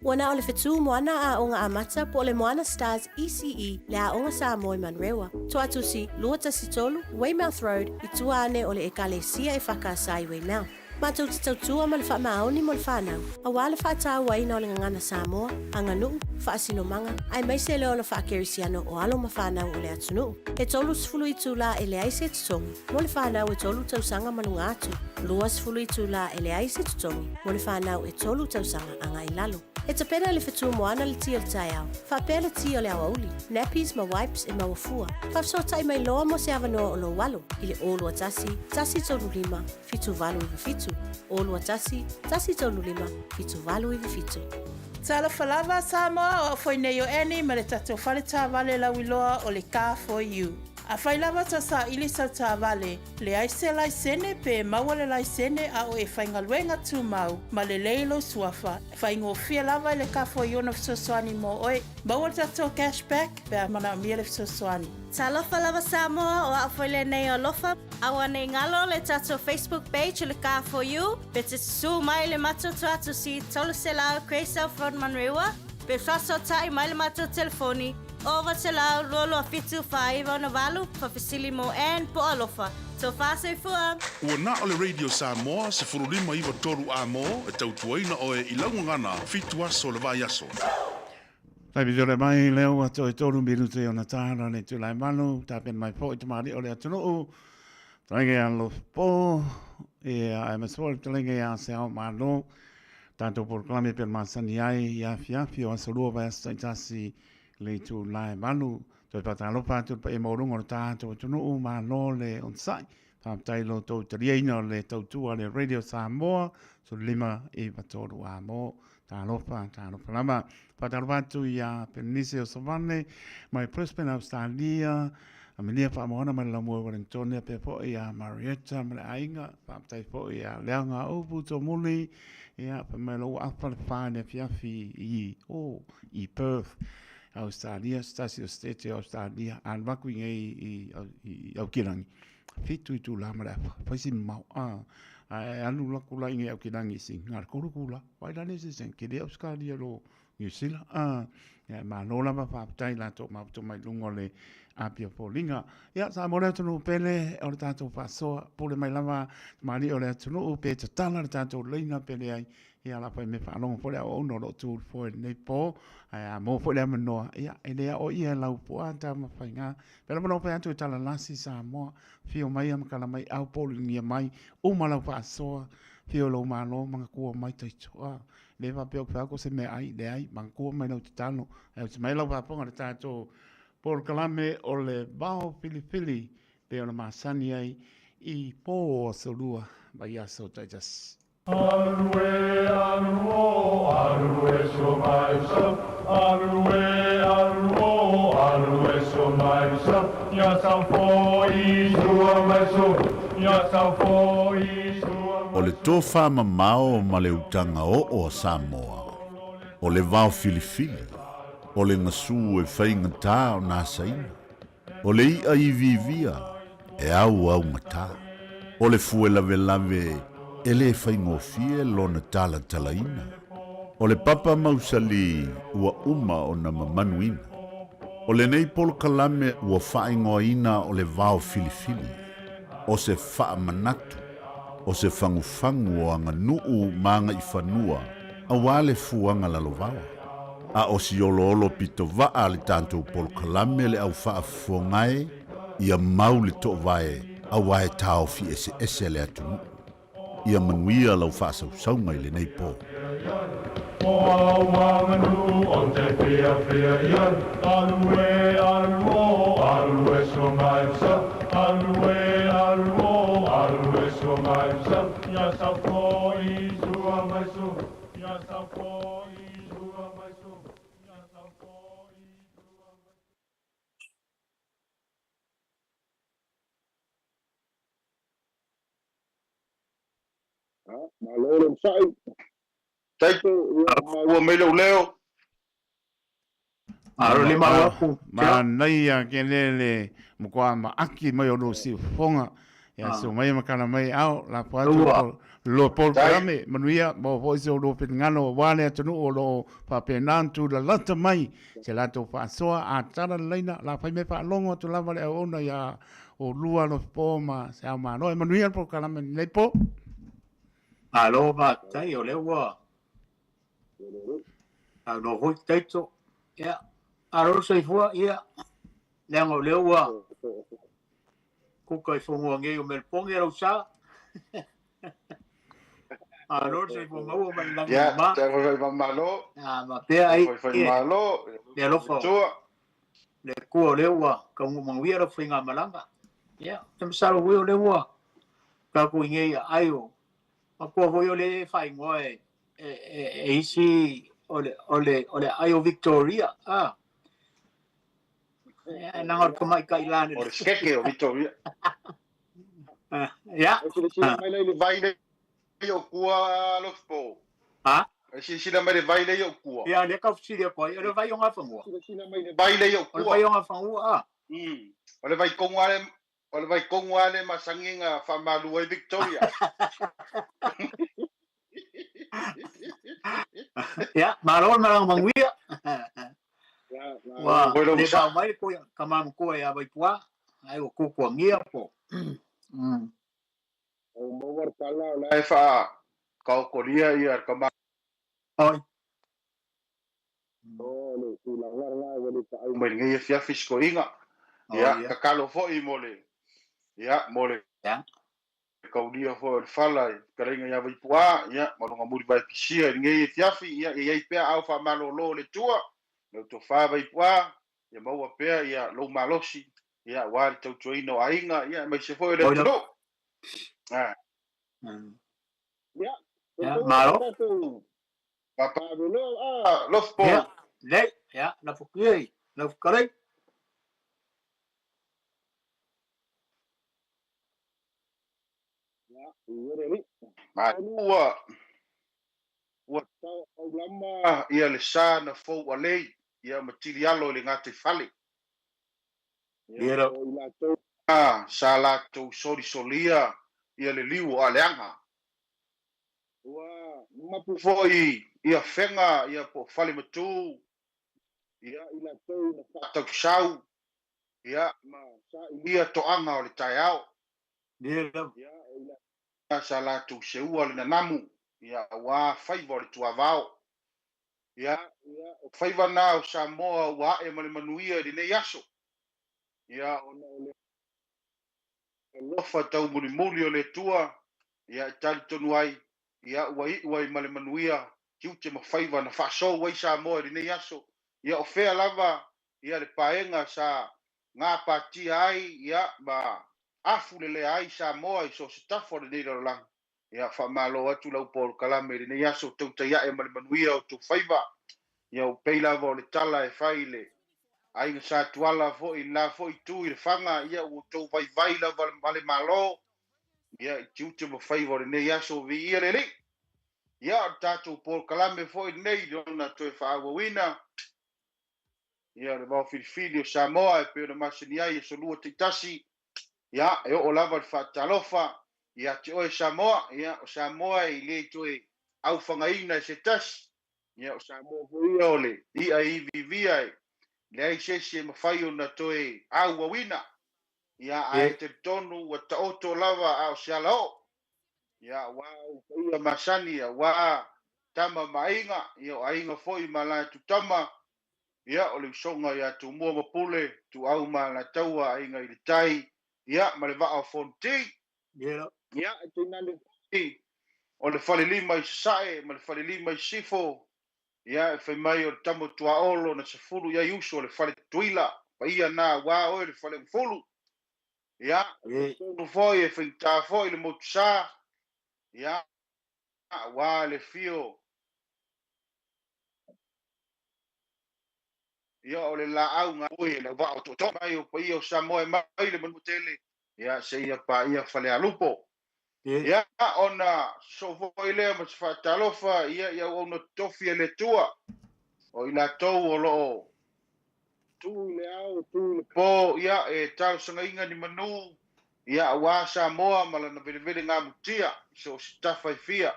Ua na o le fetu moana a Aoga Amata po o le Moana Stars ECE le Aoga Samoa i Manurewa. Toatusi, 213, Weymouth Road, i tua ane o le Ekalesia e Whakaasa i Weymouth. Matou te tautua ma le faamaoni mo le whanau, auā le whaatauaina o le gagana Samoa, aganuu, faasinomaga, aemaise le ola faakerisiano o alo ma whanau o le atunuu. E 30 itulā e leai se totogi mo le whanau e tolu tausaga ma luga atu, 20 itulā e leai se totogi mo le whanau e tolu tausaga agai i lalo. E tapena le fetu moana le ti o le taeao, faapea le ti o le aoauli, nappies ma wipes e maua fua. Faafesootai mai loa mo se avanoa o lou alo i le 021 135 7897, 021 135 7897. Talofa lava Samoa, o au foi nei o Annie ma le tatou fale taavale lauiloa o le Car For You. Afai lava tou saili sau taavale, Leai se laisene pe maua le laisene a o e faigaluega tumau ma lelei lou suafa, faigofie lava i le kafo i ona fesoasoani mo oe. Maua le tatou cash back pe a manaomia le fesoasoani. Talofa lava Samoa, o au foi lenei o Alofa. Aua nei galo le tatou Facebook page o le Car For You, pe te susu mai le matou tuatusi 300 Grey South Road Manurewa, pe faasootai mai le matou telefoni 900 227 4968, Faafesili mo Ann po o Alofa. Tofa soifua! Ua na o le Radio Samoa 15 9 3 A-mo e tautuaina oe i lau gagana fitu aso o le vaiaso. Taimi mai lea ua toe tolu minute ona tāra le tūlai manu, tāpena mai foi tamalii o le atunuu, talenge ia Lofo, ia ae ma foi talenge ia se ao malo, tātou polokalame pe masani ai i afiafi o aso lua vaiaso taitasi le itulā e valu. Toe faatalofa atu i le paia maualuga o le tatou atunuu, malo le onosai. Faafetai i lo outou taliaina o le tautua a le Radio Samoa, 15 93 a mo. Talofa, talofa lava. Faatalofa atu ia Penise Osovane mai Brisbane, Australia. Amelia Faamoana mai le Laumua i Wellington, pea foi ia Marietta ma le aiga. Faafetai foi ia Leaga Upu Tomuli. Ia, fai mai lou afa le wha i le afiafi i, oh, i Perth, Australia, se tasi o state o Australia, alu aku i nei i, i, i Aukilangi. Fitu itulā ma le afa, fai si mamao, a, ae alu laku la i nei Aukilangi i si ngā kolu kula, wai la le se sen, ke le Australia lo New Zealand, a, ia, malo lava faafetai latou mafuta mai luga o le Apia Foliga. Ia, sa mo le atunuu pele o le tatou faasoa, pule mai lava tamalii o le atunuu, pe tatala le tatou leina pe leai, Ia la fai me faalogo foi le auauna o lo o tu i le foe i lenei po, ae a maua foi le avanoa, ia, e le aoaia e lau puaa Tamafaiga. Pea lava na fai atu e talalasi Samoa, fio mai amakala mai, au pouligia mai, uma lau faasoa, fio lou malo, magatua mai taitoa. Le faapea ou te fai atu o se meaai, leai, magatua mai lau tatalo. Ae osi mai lau faafofoga i le tatou polokalame o le vao filifili, pei ona masani ai i po o aso lua vaiaso taitasi. Alu e alu o alu e so mai so alu e alu o alu e so mai so ia sau foi sua mai so ia sau foi sua O le tofa mamao ma le utaga oo a Samoa, o le vao filifili, o le gasu e faigata ona asaina, O le iʻa iviivia e auaugata. O le fue lavelave e lē faigofie lona talatalaina. O le papa mausali ua uma ona mamanuina. O lenei polokalame ua faaigoaina o le vao filifili, o se faamanatu, o se fagufagu o aganuu ma agaifanua auā le fuaga lalovaoa. A o si oloolo pito vaa a le tatou polokalame le au faafofoga e, ia mau le toovae auā e taofi eseese le atunuu. Ia manuia lau faasausauga i lenei po. O au aganuu o te fiafia i ai, Alu e alu o, alu e so mai so, Alu e alu o, alu e so mai so, Ia sau foi sua mai so, ia sau foi sua mai so, ia sau foi sua mai Malo le onosai. Taito, ia maua mai lou leo. Alo le mau aku. Manaia ke lele matua maaki mai o lou siufofoga. Ia, so mai ma kana mai ao, la po atu lo pol karame, manuia, mo foi se lo finagalo aua le atunuu o lo o faapena ona tulalata mai se latou faasoa a tala le laina, la fai mai faalogo atu lava le auauna ia oulua Alofipo ma se ao malo. E manuia le polokalame lenei po. Malo faafetai o lea ua saunoa foi Taito. Ia, malo le soifua, ia, leaga o lea ua kuka i fanua nei o Melbourne lau sa. Malo le soifua maua ma le lagi Ia, ma. te whai malo. Ah, ma pea ai. Whai malo. Le alofa. Le Atua o lea ua taunuu manuia lau faigamalaga. Ia, ou te masalo foi o lea ua tatou i nei aai o matua foi o lea e faaigoa e e e isi o le o le o le aai o Victoria. Ah. Ia, na o le tamaitai la O le skeke o Victoria. Ia. E silasila mai lea i le vai lea i ou kua Alofipo. Ha? E silasila mai le vai lea i ou kua. Ia, lea tau fesili atu ai, o le vai o Gafanua. Silasila mai le vai lea i ou kua. O le vai o Gafanua, a. O le vai kogu lava o le vai kogu lava lea e masani ona faamalu ai Victoria. Ia, malo le malaga manuia. Ua le fao mai le tama matua ia Vaipuā, ai ua tuatuagia po. Ua maua le tala o la e faataotolia ia le tama. Oi. O le tulaga lena ua le taau mai lenei afiafi si toeaina. Ia, tatalo foi mo le, ia, mo le kaulia foi o le fala i fetalaiga ia Vaipuā, ia, ma lona mulivae pisia i lenei afiafi, ia, ia i ai pea aao faamalolo o le Atua, lau tofa Vaipuā, ia maua pea ia lou malosi, ia, aua le tautuaina o aiga, ia, aemaise foi o le atunuu. Ia, Ia, malo. Papa Velo, a, Lofpo. Ia, lei, ia, lafo ia i lau fetalai. Ua ua taulama ia le sa na fou alei ia ma tilialo i le gataifale. Ia, o i latou na sa latou solisolia ia le liu o Aleaga. Ua mapu foi ia fega ia po o Falematu ia i latou na faatausau ia ma sailia toaga o le taeao. Ia, o i latou sa latou seua le nanamu ia aua faiva o le tuavao. Ia, o faiva na o Samoa ua ae ma le manuia i lenei aso. Ia, ona o le alofa taumulimuli o le Atua, ia, e talitonu ai, ia, ua iu ai ma le manuia tiute ma faiva na faasou ai Samoa i lenei aso. Ia, o fea lava, ia, le paega sa gapatia ai, ia, ma afulelea ai Samoa i so o se tafa o lenei lalolagi. Ia, faamalo atu lau polokalame i lenei aso, tautai ae ma le manuia o tou faiva. Ia, ua pei lava o le tala e fai i le aiga Sa Tuala foi i le la foi itu i Lefaga, ia, ua outou vaivai lava ma le Malo, ia, i tiute ma faiva o lenei aso, viia le Alii. Ia, o le tatou polokalame foi lenei i lona toe faaauauina, ia, o le vaofilifili o Samoa e pei ona masani ai aso lua taitasi, ia, e oo lava le faatalofa ia te oe Samoa, ia, o Samoa e le toe aufagaina e se tasi, ia, o Samoa foi ia o le i'a e iviivia e leai se isi e mafai ona toe auauina, ia, ae talitonu ua taoto lava a o se alaoo, ia, aua ou paia masani, aua tama ma aiga, ia, o aiga foi ma latou tama, ia, o le usoga ia Tumua ma Pule, Ituau ma Alataua, Aiga i le Tai, ia, ma le Vaa o Fonoti. Ia, e tainane foi o le Falelima i Sasae ma le Falelima i Sisifo, ia, e fai mai o le tama o Tuaolo na sefulu i ai uso o le Fale Tutuila, paia na aua oe le Faleagafulu. Ia, e talitonu foi e faigata foi le motusa, ia, aua le afio Ia, o le laau galue i le auvaa o tootoo mai o paia o Samoa e mai le manua tele, ia, seia paia Falealupo. Ia, ona sosoo foi lea ma se faatalofa, ia, i auauna totofi a le Atua, o i latou o lo o tu i le ao, tu i le po, ia, e talosagaina ni manu, Ia, aua Samoa ma lana velevele gamutia i so o se tafa e fia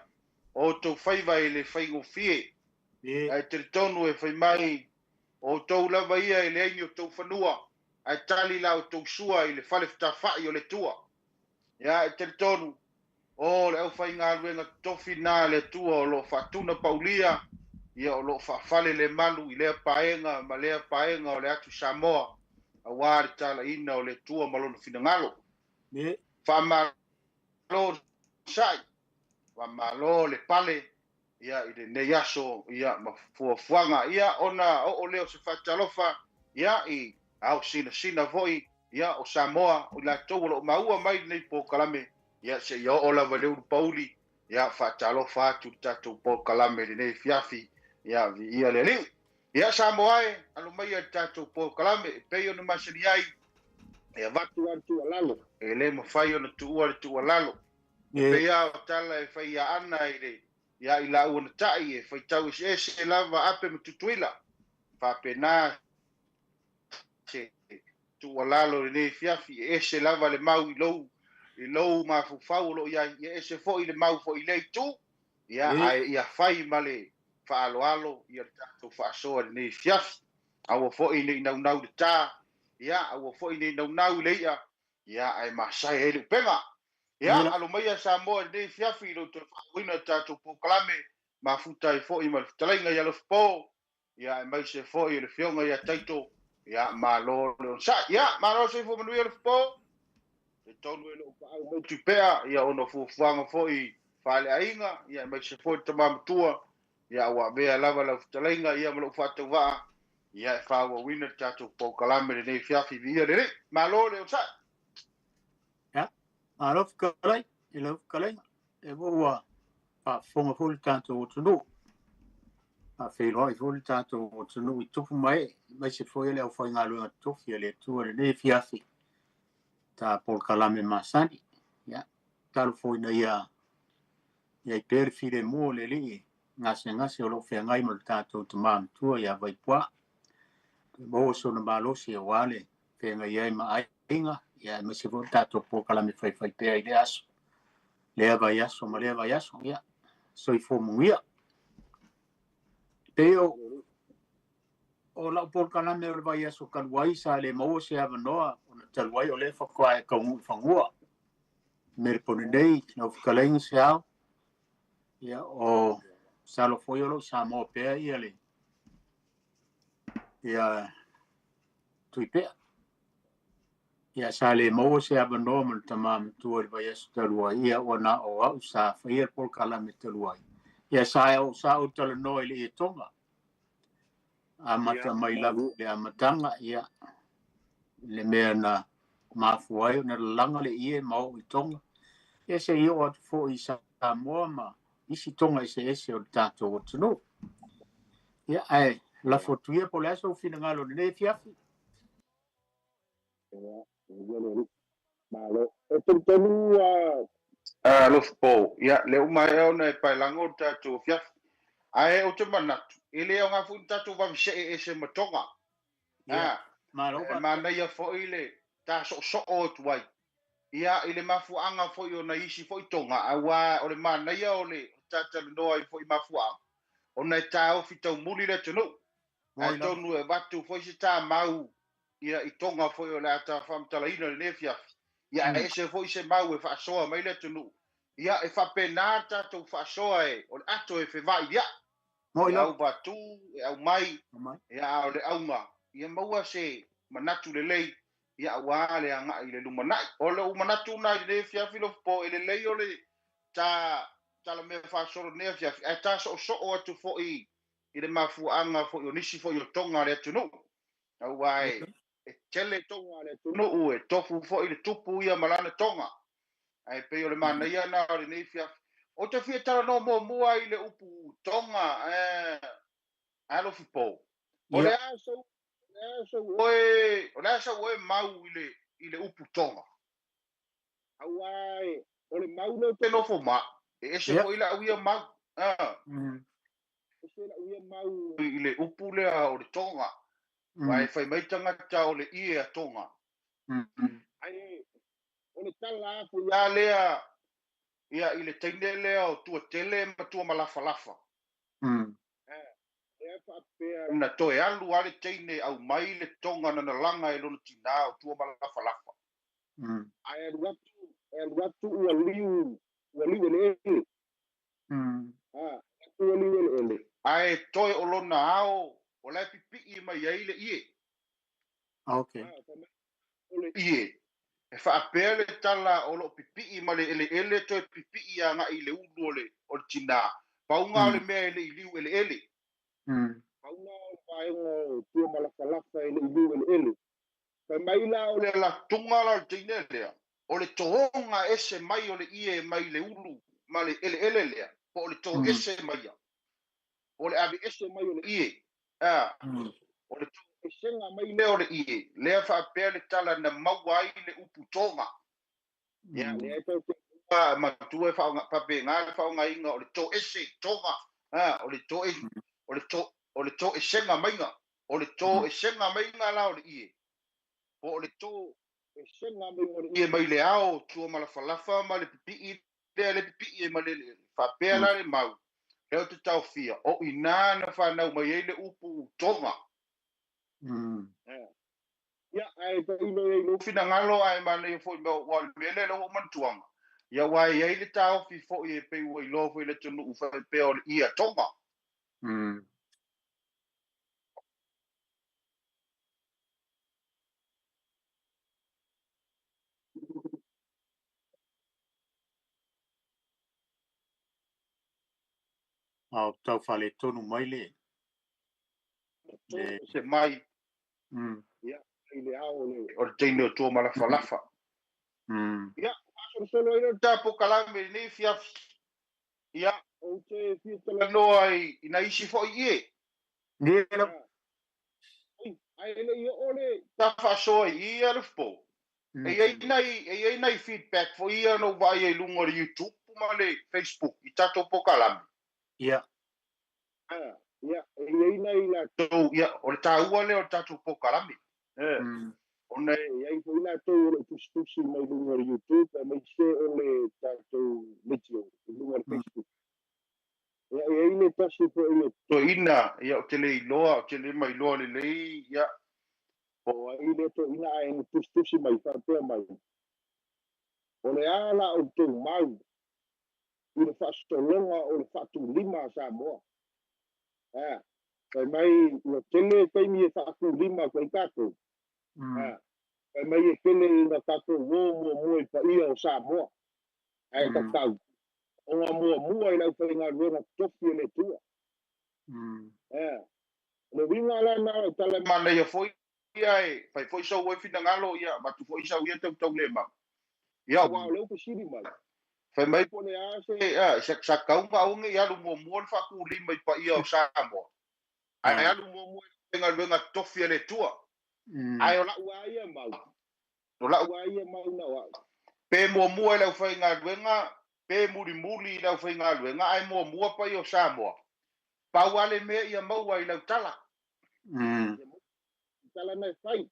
o outou faiva e le faigofie. Ae talitonu e fai mai, o outou lava ia e leai ni outou fanua, ae tali la outou sua i le fale fetafa'i o le Atua. Ia, e talitonu, o le aufaigaluega totofi lena a le Atua o lo o faatuna paulia, ia o lo o faafalelemalu i lea paega ma lea paega o le atu Samoa, aua le talaiina o le Atua ma Lona finagalo. Faamalo le sa'i, faamalo le pale, ia, i lenei aso, ia, ma fuafuaga. Ia, ona oo lea o se faatalofa, ia, i ao sinasina foi, ia, o Samoa, o i latou o lo o maua mai lenei polokalame, ia, seia oo lava i le ulupauli, ia, faatalofa atu i le tatou polokalame i lenei afiafi, ia, viia le Alii. Ia, Samoa e, alo maia i le tatou polokalame e pei ona masani ai, e avatu lava le tuualalo, e le mafai ona tuua le tuualalo. E pei lava o tala e fai ia Ana i le, ia i laua na ta'i, e faitau eseese lava Ape ma Tutuila, faapena se tuualalo i lenei afiafi, e ese lava le mau i lou, i lou mafaufau o lo o i ai, ia ese foi le mau foi i lea itu, ia, ae ia fai ma le faaaloalo ia le tatou faasoa i lenei afiafi. Aua foi ne i naunau i le ta, ia, aua foi ne i naunau i le i'a, ia, ae masae ai le upega. Ia, alo maia Samoa i lenei afiafi i lou toe faaauauina o le tatou polokalame, mafuta ai foi ma le fetalaiga i Alofipo, ia, aemaise foi o le Afioga ia Taito, ia, malo le onosai. Ia, malo le soifua manuia Alofipo. Talitonu e le o paau mai Tupea, ia, ona o fuafuaga foi faaleaiga, ia, aemaise foi le tama matua, ia, ua avea lava lau fetalaiga, ia, ma lou faatauvaa, ia, e faaauauina le tatou polokalame i lenei afiafi. Viia le Alii. Malo le onosai. Ia, malo fetalai i lau fetalaiga. E mo ua faafofoga foi le tatou atunuu. Faafeiloai foi le tatou atunuu i tupu ma ee, aemaise foi o le aufaigaluega totofi a le Atua i lenei afiafi, ta polokalame masani. Ia, tatalo foi ina ia i ai pea le filemu o le Alii gasegase o lo o feagai ma le tatou tama matua ia Vaipuaa. Toe maua sona malosi aua le feagai ai ma aiga, ia aemaise foi o le tatou polokalame faifaipea i lea aso, lea vaiaso ma lea vaiaso. Ia, soifua manuia. Pei o, o lau polokalame o le vaiaso talu ai sa le maua se avanoa ona talu ai o lea faatoa e taunuu i fanua. Melepone nei, lau fetalaiga Seao, ia o masalo foi o lo o i Samoa pea ia le ia Tuipea. Ia sa le maua se avanoa ma le tama matua i le vaiaso talu ai, ia ua na o au sa faia le polokalame talu ai. Ia sa o sa ou talanoa i le ietoga. Amata mai lava i le amataga, ia le mea na mafua ai ona lalaga le ie ma oo i Tonga. Ia se i oo atu foi i Samoa ma isi Tonga eseese o le tatou atunuu. Ia, ae lafo atu ia po o le a sou finagalo i lenei afiafi. Ia, ia le alii. Malo. E talitonu a Alofipo, ia, lea ua maea ona e paelago le tatou afiafi. Ae ou te manatu, e le aoga foi ni tatou vave see ese ma Tonga. Ia, malo E manaia foi le ta soosoo atu ai, ia, i le mafuaaga foi o nai isi foi Tonga, aua o le manaia o le talatalanoa ai foi i mafuaaga, ona e taofi taumuli le atunuu. Moi lava. Atonu e avatu foi se ta mau, ia, i Tonga foi o le a ta faamatalaina i lenei afiafi, ia, ae ese foi se mau e faasoa mai le atunuu. Ia, e faapena le tatou faasoa e, o le ato e fevailia'i. Moi E lava. auvatu, e aumai, Aumai. ia, a o le auga, ia maua se manatu lelei, ia, aua le agai i le lumanai. O lou manatu lena i lenei afiafi Lofipo, e lelei o le ta talamea faasolo i lenei afiafi, ae ta soosoo atu foi i le mafuaaga foi o nisi foi o toga a le atunuu. Aua e, e tele toga a le atunuu, e tofu foi le tupu ia ma lana toga. Ae pei o le manaia lena o lenei afiafi. Ou te fia talanoa muamua i le upu toga, Alofipo. O le a sou, o le a sou oe, o le a sau oe mau i le, i le upu toga? Aua e, o le mau lea ou te nofo ma, e ese foi lau ia mau. Ese lau ia mau i le upu lea o le toga. Aua e fai mai tagata o le ie a toga. Ae o le tala lava foi lava lea ia i le teine lea o Tuatele ma Tuamalafalafa. Lea faapea na toe alu lava le teine aumai le toga na nalaga e lona tinā o Tuamalafalafa. Ae alu atu, e alu atu ua liu, ua liu eleele. Atu ua liu eleele. Ae toe o lona ao, o la e pipii mai ai le ie. O le ie. E faapea le tala o lo o pipii ma le eleele toe pipii agai i le ulu o le o le tinā. Pauga o le mea e le i liu eleele. Pauga o le vaega o Tuamalafalafa e le i liu eleele. Fai mai la o le alatuga la o le teine lea, o le toga ese mai o le ie mai le ulu ma le eleele lea, po o le to ese mai ia. O le ave ese mai o le ie. O le toesega mai lea o le ie, lea faapea le tala na maua ai le upu toga. Ia, lea e tau te matua e faapena le faaaogaina o le toese, toga, o le toe, o le to, o le toesega maiga, o le toesega maiga la o le ie, po o le toesega maiga o le ie mai le ao Tuamalafalafa ma le pipii lea le pipii e ma le faapea la le mau, lea o te taofia, o i nā na whanau mai ai le upu toga. Ia, ae tailo i ai lou finagalo ae manaia foi mea aua o le mea lea ua ou manatuaga. Ia aua e i ai le taofi foi e pei ua iloa foi i le atunuu faapea o le ie a Toga. A o tau faaletonu mai le le se mai ia i le ao o le o le teine o Tuamalafalafa. Ia, faasolosolo ai lea o le ta polokalame i lenei afiafi. Ia, ou te fia talanoa i i nai isi foi ie. Ae le i oo le ta faasoa i i Alofipo. E i ai nai e i ai nai feedback foi ia na ou vaai ai i luga o le YouTube ma le Facebook i tatou polokalame. Ia, e i ai nai latou, ia, o le taua lea o le tatou polokalame. Ona e i ai foi latou o lo o tusitusi mai luga o le YouTube aemaise o le tatou leitio i luga o le Facebook. Ia, e i ai le tasi foi o toeaina, ia, ou te le iloa, ou te le mailoa lelei, ia, po o ai lea toeaina ae na tusitusi mai faapea mai, o le a la outou mau i le faasologa o le faatulima a Samoa. A, fai mai ua tele taimi e faatulima atu ai tatou. A, fai mai e tele ina tatou o muamua i paia o Samoa, ae tatau ona muamua i le aufaigaluega totofi a le Atua. A, o le uiga la lena o lau tala e manaia foi ia e fai foi sou ai finagalo ia avatu foi sau ia tautaulemau. Ia aua o lea ua fesili mai, fai mai po o le a se, a, se sa tatau ona aua ne i alu muamua le faatulima i paia o Samoa, ae alu muamua i le galuega totofi a le Atua. Ae o lau lava ia mau, o lau lava ia mau na o au, pe muamua i le aufaigaluega, pe mulimuli i le aufaigaluega, ae muamua paia o Samoa, pau lava le mea ia maua i lau tala. Tala na e fai.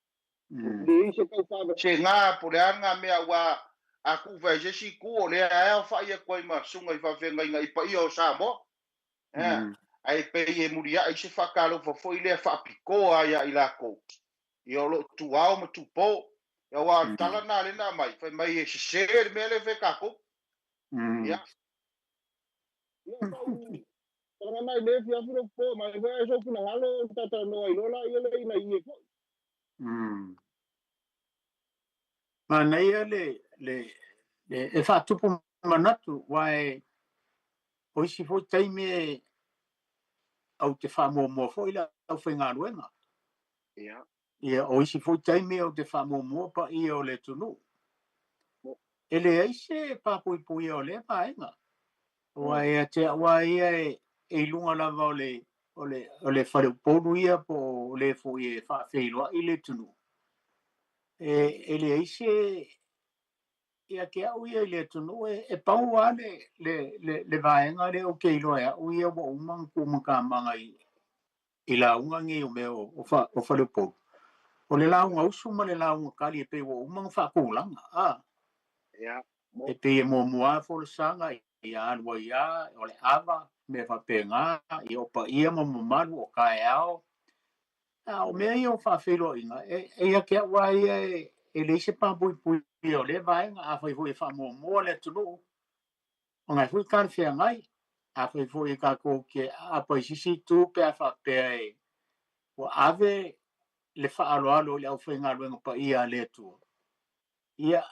Leai se tau faavasega po o le a lena mea aua a tuu fai i se isi itu o lea e aofai atu ai ma susuga i faafeagaiga i paia o Samoa. Ae pei e muliai se faatalofa foi lea faapitoa ia i latou ia o lo o tuao ma tupo. Aua o le tala lena lea na aumai, fai mai e sese le mea lea e fai e tatou. Ia, ia tau talaga mai le afiafi le po mai foi ai sou finagalo o talatalanoa ai loa laia lea ina ie foi. Manaia le, le, le, e faatupu manatu, aua e, o isi foi taimi e, ou te faamuamua foi le aufaigaluega. Ia, o isi foi taimi ou te faamuamua paia o le atunuu. E leai se papuipuia o lea vaega. Aua ia te au lava ia e i luga lava o le, o le, o le faleupolu ia po o le foi e faafeiloai le atunuu. E, e leai se, ia te au ia i le atunuu e, e pau lava le, le, le, le vaega lea ou te iloa e au ia ua uma ona tuumatamaga i, i lauga nei o mea o, o, fa, o faleupolu. O le lauga usu ma le lauga kali e pei ua uma ona faatulaga. A. E pei e muamua lava folasaga ia alu ai lava o le ava, mea faapena, ia o paia ma mamalu o taeao. A o mea ia o faafeiloaiga, e ia te au lava ia e leai se papuipuia o lea vaega. Afai foi e faamuamua le atunuu, ona e foi talafeagai. Afai foi e tatou te aapa i se isi itu pe a faapea e ua ave le faaaloalo i le aufaigaluega paia a le Atua, ia,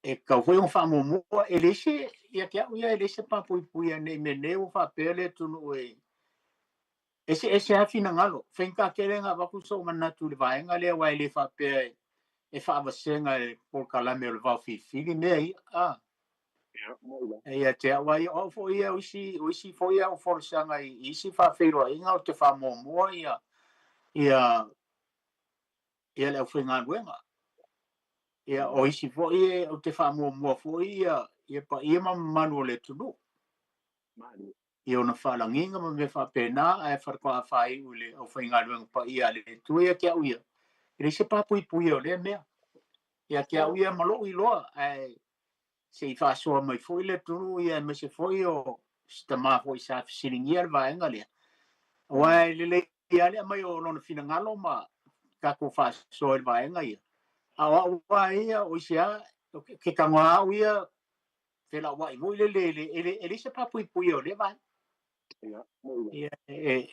e tatau foi ona faamuamua. E leai se, ia te au ia, e leai se papuipuia ne i meaane ua faapea le atunuu e eseese lava finagalo. Faigata tele ona avatu sou manatu i le vaega lea, aua e le faapea e faavasega e le polokalame o le vao filifili mea ia. A. Ia te au lava ia, o au foi ia, o isi, o isi foi au folasaga i isi faafeiloaiga ou te faamuamua ia, ia, ia le aufaigaluega. Ia, o isi foi ou te faamuamua foi ia, ia paia ma mamalu o le atunuu. I ona faalagiga ma mea faapena, ae faatoa faaiu i le aufaigaluega paia a le Atua. Ia te au ia, e leai se papuipuia o lea mea. Ia te au ia ma lou iloa, ae se i faasoa mai foi le atunuu, ia aemaise foi o si tama foi sa fesiligia le vaega lea. Aua e lelei lava le aumai o lona finagalo ma tatou faasoa i le vaega ia. A o au lava ia, o isi lava, ke tago lava au ia, felauai foi lele, e leai se papuipuia o lea vaega. Ia,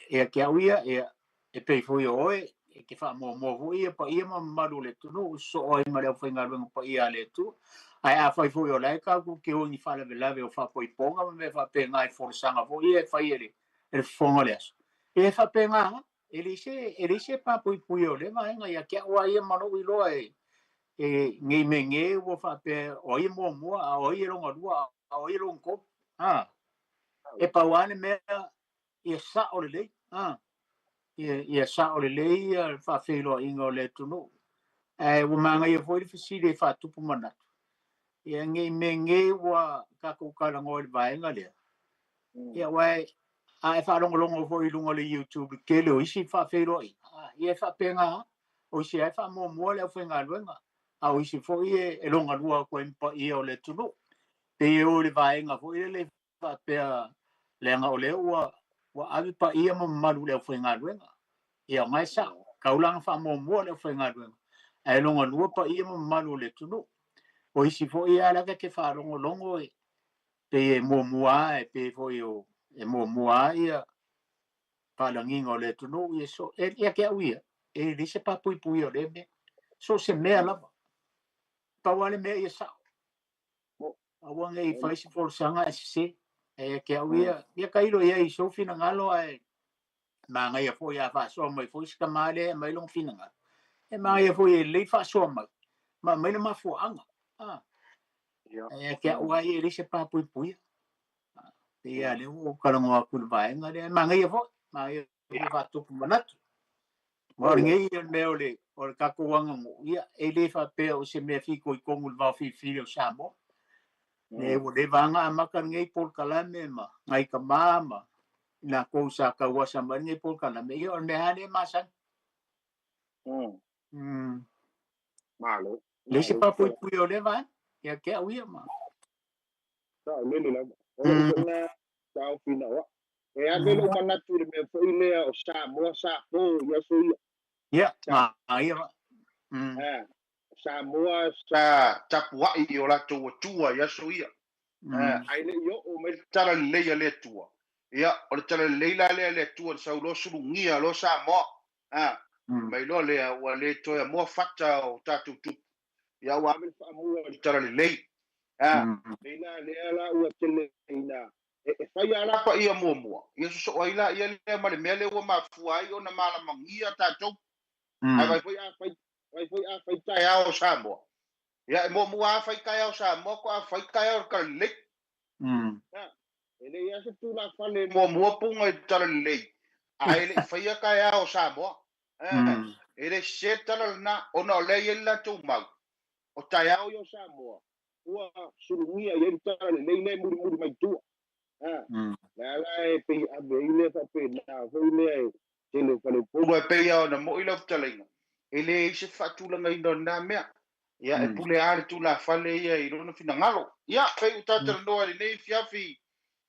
ia te au ia, ia, e pei foi o oe, e te faamuamua foi ia paia ma mamalu o le atunuu, sosoo ai ma le aufaigaluega paia a le Atua. Ae afai foi o la e tatou te o i ni faalavelave o faapoipoga ma mea faapena i folasaga foi ia e fai e le fofoga o le aso, ia e faapena lava. E leai se, e leai se papuipuia o lea vaega ia te au lava ia ma lou iloa e, e ne i meaane ua faapea o ai e muamua, a o ai e lona lua, a o ai e lona tolu. A, e pau lava le mea ia sao lelei, a, ia, ia sao lelei ia le faafeiloaiga o le atunuu. Ae ua manaia foi le fesili e faatupu manatu. Ia ne i meaane ua tatou talanoa i le vaega lea. Ia aua e, a e faalogologo foi i luga o le YouTube i le tele o isi faafeiloaiga, ia e faapena lava. O isi lava e faamuamua le aufaigaluega, a o isi foi e logalua atu ai ma paia o le atunuu. Pei e o i le vaega foi lele faapea leaga o lea ua ua ave paia ma mamalu i le aufaigaluega. Ia o lena e sao, tau la ona faamuamua le aufaigaluega, ae logalua paia ma mamalu o le atunuu. O isi foi lava la ta te faalogologo e pei e muamua lava, e pei foi o e muamua lava ia faalagiga o le atunuu, ia so, e, ia te au ia, e leai se papuipuia o lea mea. So o se mea lava. Pau lava le mea ia sao. Aua ne i fai se folasaga ae sese. Ae ia te au ia, ia tailo i ai i sou finagalo ae manaia foi a faasoa mai foi si tama lea e aumai lona finagalo. E manaia foi e lelei faasoa mai ma aumai le mafuaaga. Ah. Ae ia te au lava ia e leai se papuipuia. Pei lava lea ua ou talanoa atu i le vaega lea. E manaia foi, manaia foi faatupu manatu. Aua o lenei o le mea o le, o le tatou aganuu, ia, e le faapea o se mea fitoitonu i le vaofilifili o Samoa. E ua leva lava ona amata lenei polokalame ma nai tama ma i latou sa tauasa mai lenei polokalame, ia o le mea lava lea e masani. Malo. Leai se papuipuia o lea vaega, ia te au ia ma. Sao lele lava. O lou foi lena taofi na o au. E ave lou manatu i le mea foi lea o Samoa sa po i aso ia. Ia, ia. Samoa sa tapuai i o latou atua i aso ia. Ae le i oo mai le tala lelei a le Atua. Ia, o le tala lelei la lea a le Atua na sau loa sulugia loa Samoa. Mai loa lea ua le toe amoa fata o tatou tupu. Ia ua ave le faamua i le tala lelei. Pei la lea la ua tele ina e fai lava la paia muamua, ia sosoo ai laia lea ma le mea lea ua mafua ai ona malamagia tatou. Ae vaai foi a fai, vaai foi a fai taeao o Samoa. Ia e muamua lava fai taeao o Samoa faatoa fai taeao o le Talalelei. E leai lava se tulafale e muamua puga i le Talalelei, ae le i faia taeao o Samoa. E le sese le tala lena, ona o lea e i ai le latou mau, o taeao ia o Samoa, ua sulugia i ai le talalelei lea e mulimuli mai tua. Le ala e pei ave ai lea faapena foi lea e tele o faleupolu. Ae pei lava ona moi lau fetalaiga, e leai se faatulagaina o lena mea. Ia, e pule lava le tulafale ia i lona finagalo. Ia, pei ua ta talanoa i lenei afiafi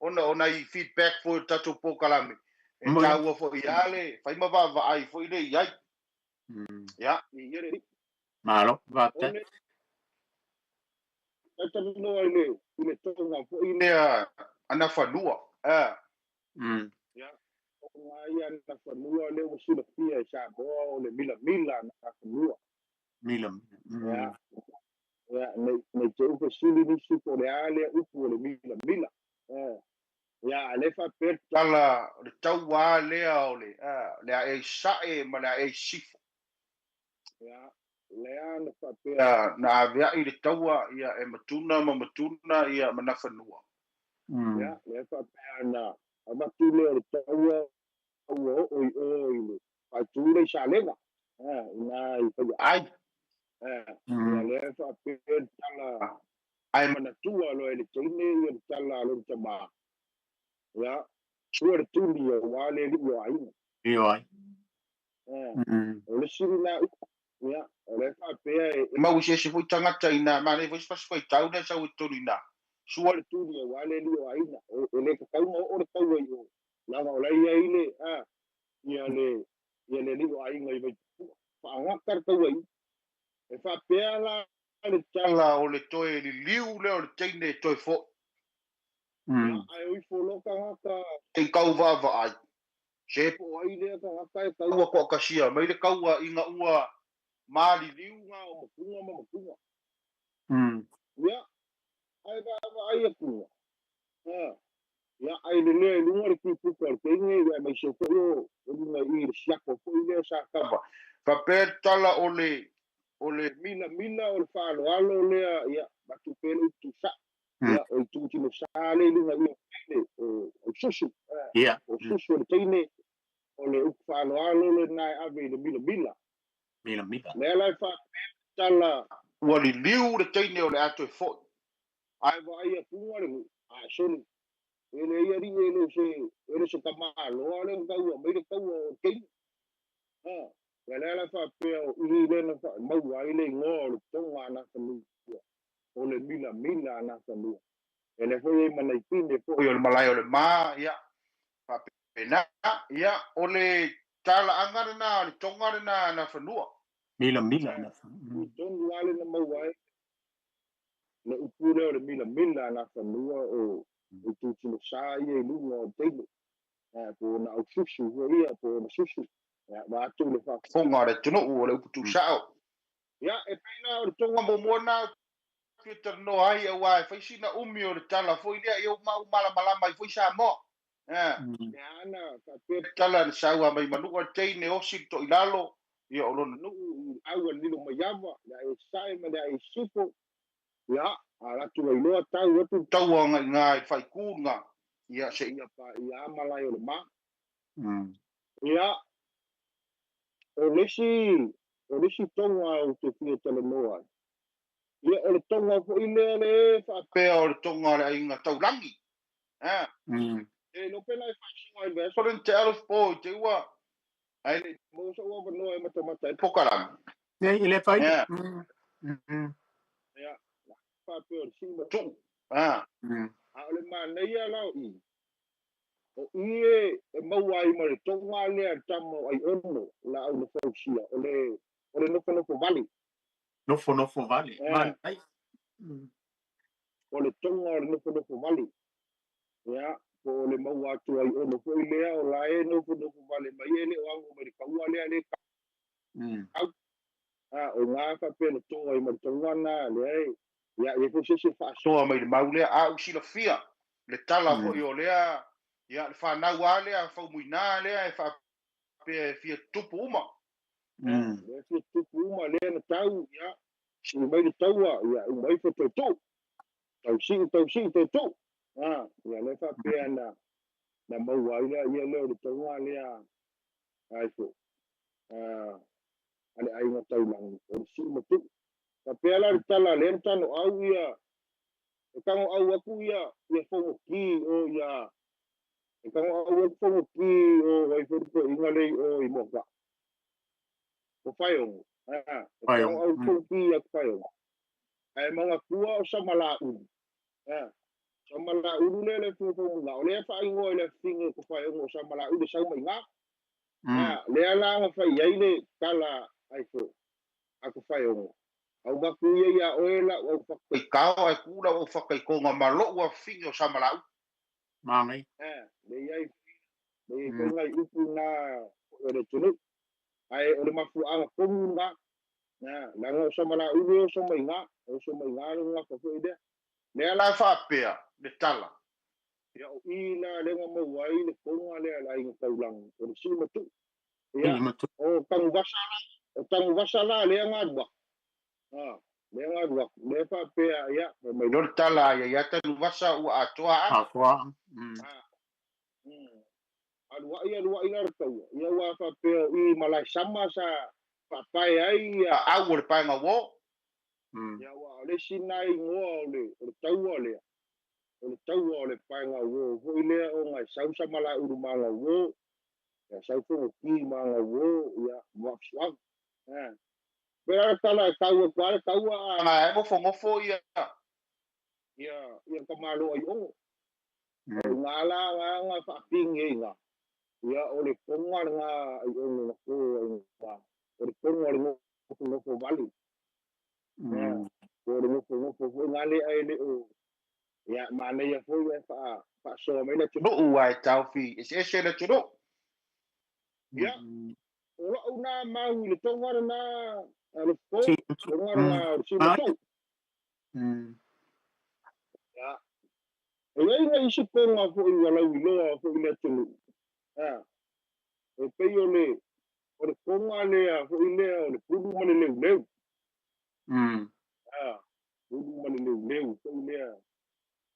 ona o nai feedback foi o le tatou polokalame, e taua foi lava le fai ma vaavaai foi lea i ai. Ia, viia le Alii. Malo, faafetai. O le talanoa i le i le toga foi lea a Nafanua. Ia, toga ia a Nafanua lea ua silafia e Samoa o le milamila a Nafanua. Milamila. Ia, ia nei te i ua fesili nisi po o le a lea upu o le milamila. Ia, a o lea e faapea le tala o le taua lea o le le ae i sasae ma le ae i sisifo. Ia, lea na faapea na aveai le taua ia e Matuna ma Matuna ia ma Nafanua. Ia, lea faapea na avatu lea o le taua ua oo i o i le faaitu lea i Salega, i ina i Faiaai. Ia, lea faapea le tala ae manatua loa e le teine ia le tala a lona tamā. Ia, sua le tuli aua le alii o aiga. Io ai. O le isi lena upu, ia, o lea faapea e mau eseese foi tagata ina, manaia foi se fasi faitau lea e sau i totonu i ina, sua le tuli aua le alii o aiga, e le tatau ona oo le taua i o, leaga o la e i ai le, a, ia le, ia le alii o aiga i Vaipua, faagata le taua i i. E faapea la le tala o le toe liliu lea o le teine e toe foi. Ia, ae o ifo loa tagata i tau vaavaai, se po o ai lea tagata e taua toatasia mai le taua ina ua maliliu ngā o Matunga ma Matunga. Ia, ae vaavaai atu, ia, ae lelea i luga le tipuka o le teine, ia, aemaise foi o luga i i le siako foi lea sa kava. Faapea le tala o le, o le milamila o le faaaloalo lea, ia, avatu pea le upu tuusao. Ia, o itu tinosa lea i luga i o teine, o susu, o susu o le teine, o le upu faaaloalo lena e ave i le milamila. Milamila. Lea la e faapea le tala, ua liliu le teine o le a toe foi. Ae vaai atuga le nuu, ae soli, e leai alii e le o se, e le o se tamaloa lea na taua mai le taua o le teine. Ia lea la e faapea o i lea na maua ai le igoa o le toga a Nafanua, o le milamila a Nafanua. Ia lea foi e i ai ma nai pine foi o le malae o le ma, ia, faapena. Ia, o le talaaga lena, o le toga lena a Nafanua. Milamila a Nafanua. I tonu lava lea na maua ai le upu lea o le milamila a Nafanua o itutinosa ia i luga o le teine. Po o ona aususu foi ia, po o ona susu. Ia, vaeatu le faafofoga a le atunuu o le upu tuusao. Ia, e pei la o le toga muamua lena ou te fia talanoa ai, aua e fai sina umi o le tala foi lea, ia ua malamalama ai foi Samoa. Ia, ana faapea le tala na saua mai Manua le teine osi le toilalo, ia o lona nuu i au a le lilo mai ava, le ae sae ma le ae sifo, ia, a latu lailoa tau atu le taua ngaiga i le faaiku lena, ia seia paia malae o le ma. Ia, o le isi, o le isi toga ou te fia talanoa ai, ia o le toga foi lea le faapea o le toga a le aiga taulagi. E iloa pe na e faasoa i le vaiaso lea na tea Alofi i te i ua ae le i maua sou avanoa e matamata ai le polokalame. Nei, e le fai. Ia, faapea o le sii ma tuu. A o le manaia la o i, o i e maua ai ma le toga lea a le tama o Aiono, laau na fausia, o le, o le nofonofo vale. Nofonofo vale. Manaia. O le toga o le nofonofo vale. Ia, po o le maua atu ai ono foi lea o la e nofonofo vale mai e le o ago mai le taua lea le tau. A, o ngā faapea na toa ai ma le toga na lea e, ia, e foi se isi e faasoa mai le mau lea, a ua silafia le tala foi o lea, ia, le fanau a lea, faumuina lea e faapea e fia tupu uma. Lea e fia tupu uma lea na tau, ia, sii mai le taua, ia, uma ifo toe tuu. Tau sii, tau sii, toe tuu. A, ia, lea faapea na, na maua ai lea, ia lea o le toga lea, ai fo, a le aiga taulagi, o le sii ma tuu. Faapea la le tala lea na tano au ia, e tago au atu ia, ia Fonoti o ia, e tago au atu Fonoti o ai foi le toeaina lea i o i Moataa, o Faeogo. E tau au tou atu Faeogo. Ae manatua o Samalaulu. Samalaulu lea le fuafuaga o lea faaigoa i le afifine o Faeogo o Samalaulu e sau mai iga. Lea la na fai ai le tala ai fo a ko Faeogo. Au matu ia ia oe lau au whakaikao ai ku lau au whakaikonga ma lou afifine o Samalaulu. Mangai. Le iai le iai foi nai upu na o le atunuu. Ae o le mafuaaga tonu lena. Leaga o Samalaulu e oso mai iga, e oso mai iga le gafa foi lea. Lea la e faapea le tala, ia o i la lea na maua ai le koga lea a le aiga taulagi, o le siimatu'u. Ia, o Tanuvasa la, o Tanuvasa la lea na alu atu. Lea na alu atu, lea e faapea, ia, fai mai loa le tala, ia ia Tanuvasa ua atoa a. Atoa. Aluai aluai la le taua, ia ua faapea o i Malaesama sa faapae ai ia au o le paega uo. Ia ua o le isi na igoa o le taua lea, o le taua o le paega uo foi lea ona e sau Samalaeulu ma ana uo, ia sau Fonoti ma ana uo, ia ma Vaafusuaga. Pei la le tala e tau atu lava le taua a na e nofonofo ia ia ia tamaloa i ono. O iga la na na faapigi ai iga, ia o le koga lena ai ono na to ai iga, o le koga o le nofonofo vale. Ia, po o le nofonofo foi na lea e le o, ia, manaia foi ae faasoa mai le atunuu ae taofi eseese le atunuu. Ia, o lau na mau i le toga lena a le fofo, toga lena o le simatuu. Ia, e i ai nai isi koga foi ua lauiloa foi i le atunuu. E pei o le o le koga lea foi lea o le pulu ma le leuleu. Pulu ma le leuleu foi lea.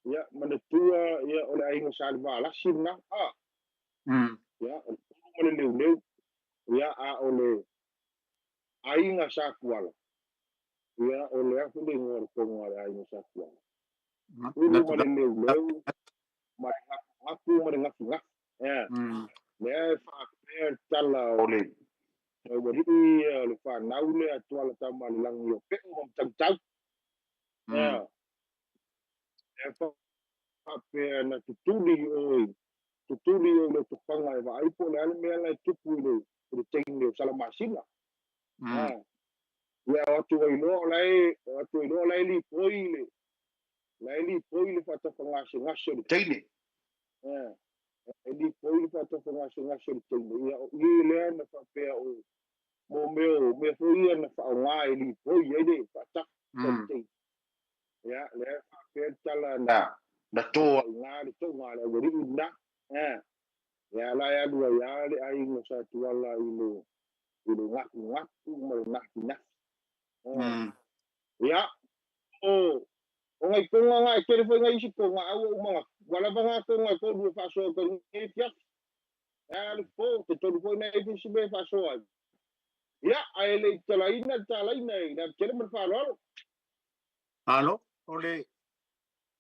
Ia, manatua ia o le aiga Sa Levalasi lena. Ia, o le pulu ma le leuleu. Ia, a o le aiga Sa Tuala. Ia, o le a foi le igoa o le koga o le aiga Sa Tuala? Pulu ma le leuleu ma le gafugafu ma le gafigafi. Lea e faapea le tala o le taualii ia o le fanau lea a Tuala Tamalelagi o Peo ma Matagitau. Lea faapea na tutuli oi, tutuli oi le tofaga e vaai po o le a le mea la e tupu i le teine o Salamasina. Ia o atu ai loa o la e, o atu ai loa o la e lipoi le, la e lipoi le faatafagasegase o le teine. E lipoi le faatafagasegase o le teine. Ia o i lea na faapea o mo mea o mea foi ia na faaaoga e lipoi ai le faatafa o le teine. Ia lea faapea le tala na na toa i ngā le toga a le aualii lena. Ia la e alu ai lava le aiga Sa Tuala i le i le gafugafu ma le nafinafi. Ia, o o nai koga na e tele foi nai isi koga a ua uma ua lava na koga e tolu e faasoa atu ai lenei afiafi. Ae alu po, te tolu foi nai isi mea e faasoa ai. Ia, ae le i talaina le talaina i le tele ma le faaaloalo. Malo, o le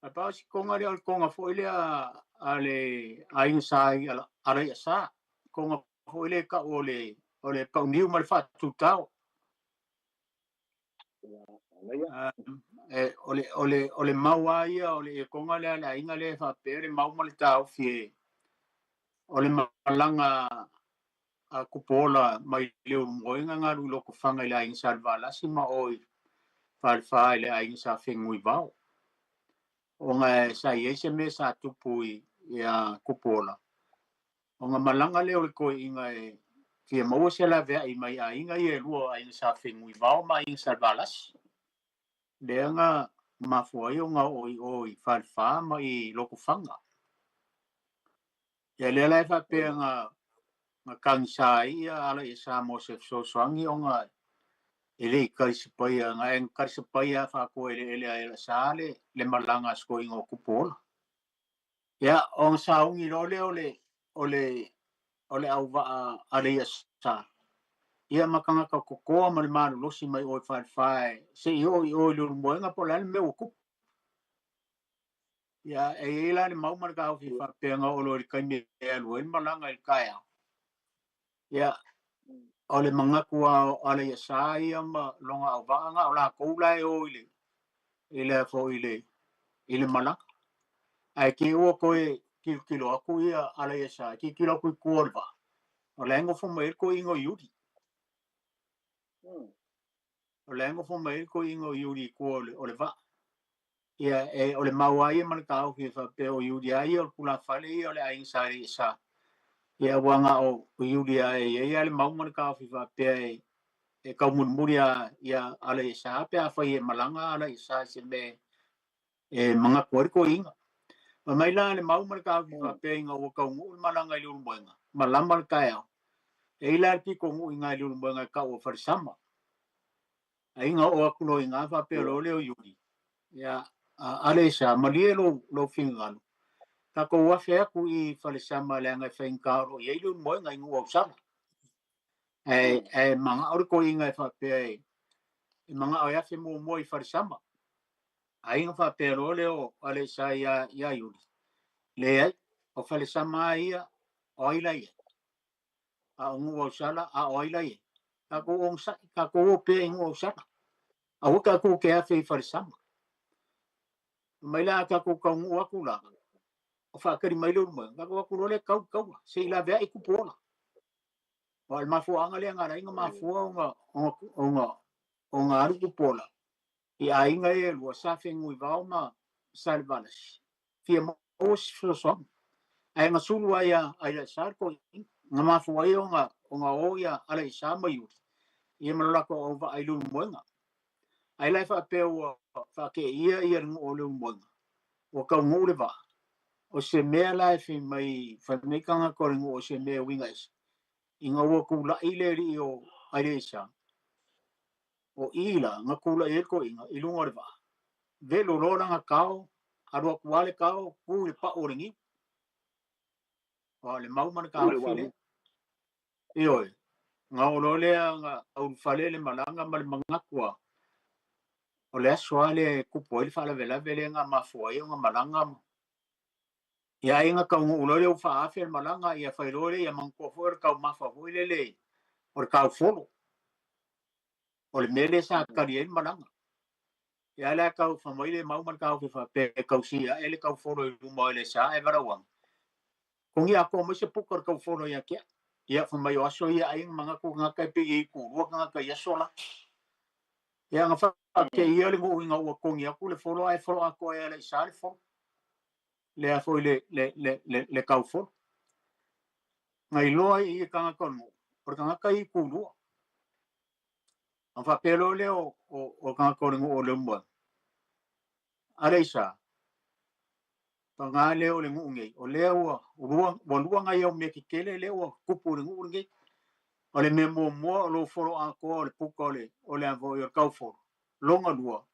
a pa o si koga lea o le koga foi lea a le aiga sa i Alaiasa. Koga foi lea tau o le o le pauniu ma le faatutao. E, o le o le o le mau lava ia o le koga lea a le aiga lea e faapea le mau ma le taofi e o le malaga a Kupuola mai le Ulumoega galu i Lotofaga i le aiga Sa Levalasi ma o i Falefa i le aiga Sa Fenunuivao. Ona sa i ai se mea sa tupu i ia Kupuola. Ona malaga lea o le toeaina e fia maua se laveai mai aiga ia e lua o aiga Sa Fenunuivao ma aiga Sa Levalasi. Lea na mafua ai ona oo i o i Falefa ma i Lotofaga. Ia lea la e faapea na na tagisa ai ia Alaiasa mo se fesoasoani ona e le i talisapaia na e talisapaia faatoeleele ai Alaiasa le le malaga a si toeaina o Tupuola. Ia ona sauni loa lea o le o le o le auvaa Alaiasa ia ma tagata totoa ma le malolosi mai o i Falefa e se i oo i o i le Ulumoega po o le a le mea ua tupu. Ia, e i ai la le mau ma le taofi faapea na oo loa i le taimi e alu ai le malaga i le taeao. Ia, O le manatu lava o Alaiasa ia ma lona auvaa na o latou la e o i le i le foi i le malaga. Ae te i ua toe tilotilo atu ia Alaiasa, tilotilo atu i tua o le vaa, o la e nofo mai ai le toeaina o Iuli. O la e nofo mai ai le toeaina o Iuli i tua o le vaa. Ia, e, o le mau lava ia ma le taofi e faapea o Iuli lava ia o le tulafale ia o le aiga sa Alaiasa. Ia, aua na o Iuli lava e i ai lava le mau ma le taofi faapea e, e taumulimuli lava ia Alaiasa pe afai e malaga Alaiasa i se mea e manatu ai le toeaina. Fai mai la le mau ma le taofi faapea ina ua taunuu le malaga i Leulumoega, malama le taeao, e i la le pitonuu i ina i Leulumoega e tau o Falesama. Ai na oo atu loa i ina faapea loa lea o Iuli, ia, Alaiasa, malie lou, lou finagalo, tatou afe atu i Falesama leaga e faigata o lo o i ai Leulumoega i Nuuausala. Ae, ae manao le toeaina e faapea e, e manao e afe muamua i Falesama. Ai na faapea loa lea o Alaiasa ia, ia Iuli, leai, o Falesama lava ia, o ai la i ai? A o Nuuausala, a o ai la i ai? Tatou onosai, tatou o pea i Nuuausala. Aua tatou te afe i Falesama. Fai mai la a tatou taunuu atu la, o faatali mai Leulumoega, tatou o atu loa lea tau le taua, se i laveai Tupuola. Aua o le mafuaaga lea na ala ai ona mafua ona, ona, ona, ona alu Tupuola i aiga ia e lua, Sa Fenunuivao ma Salevalasi, fia maua se fesoasoani. Ae na sulu lava ia Alaiasa le toeaina. Na mafua ai ona, ona o ia Alaiasa ma Iuli, ia ma lo latou auvaa i Leulumoega. Ai la e faapea ua faateia ia le nuu o Leulumoega, ua taunuu le vaa. O se mea la e fai mai, fai mai tagata o le nuu o se mea e uiga ese, ina ua tulai le alii o Alaiasa, o i la na tulai ai le toeaina i luga o le vaa, velo loa lana tao, alu atu lava le tao, tu i le pau o le niu. Aua o le mau ma le taofi lea. Ioe, na oo loa lea na aulufale le malaga ma le manatu lava, o le aso lava lea e tupu ai le faalavelave lea na mafua ai ona malaga ma Ia ai na taunuu loa lea ua faaafe le malaga, ia fai loa lea, ia manatua foi o le taumafa foi lele o le taufolo. O le mea lea sa tali ai le malaga. Ia la tau fai mai le mau ma le taofi faapea e tausi ae le taufolo i luma o Alaiasa ae valaauina. Togi atoa mai se puka o le taufolo ia te au. Ia fai mai o aso ia ai na manatu tagata e pei e itulua tagata i aso la. Ia na faateia le nuu ina ua togi atu le folo ae folo atoa e Alaiasa le folo. Lea foi le, le, le, le, le taufolo. Na iloa ai i i tagata o le nuu, o le tagata e itulua. Ona faapea loa lea o, o, o tagata o le nuu o Leulumoega, Alaiasa, paga lea o le nuu nei, o lea ua lua, ua lua nai au mea tetele lea ua tupu i le nuu lenei. O le mea muamua o lou folo atoa o le puka o le, o le a foi o le taufolo. Lona lua,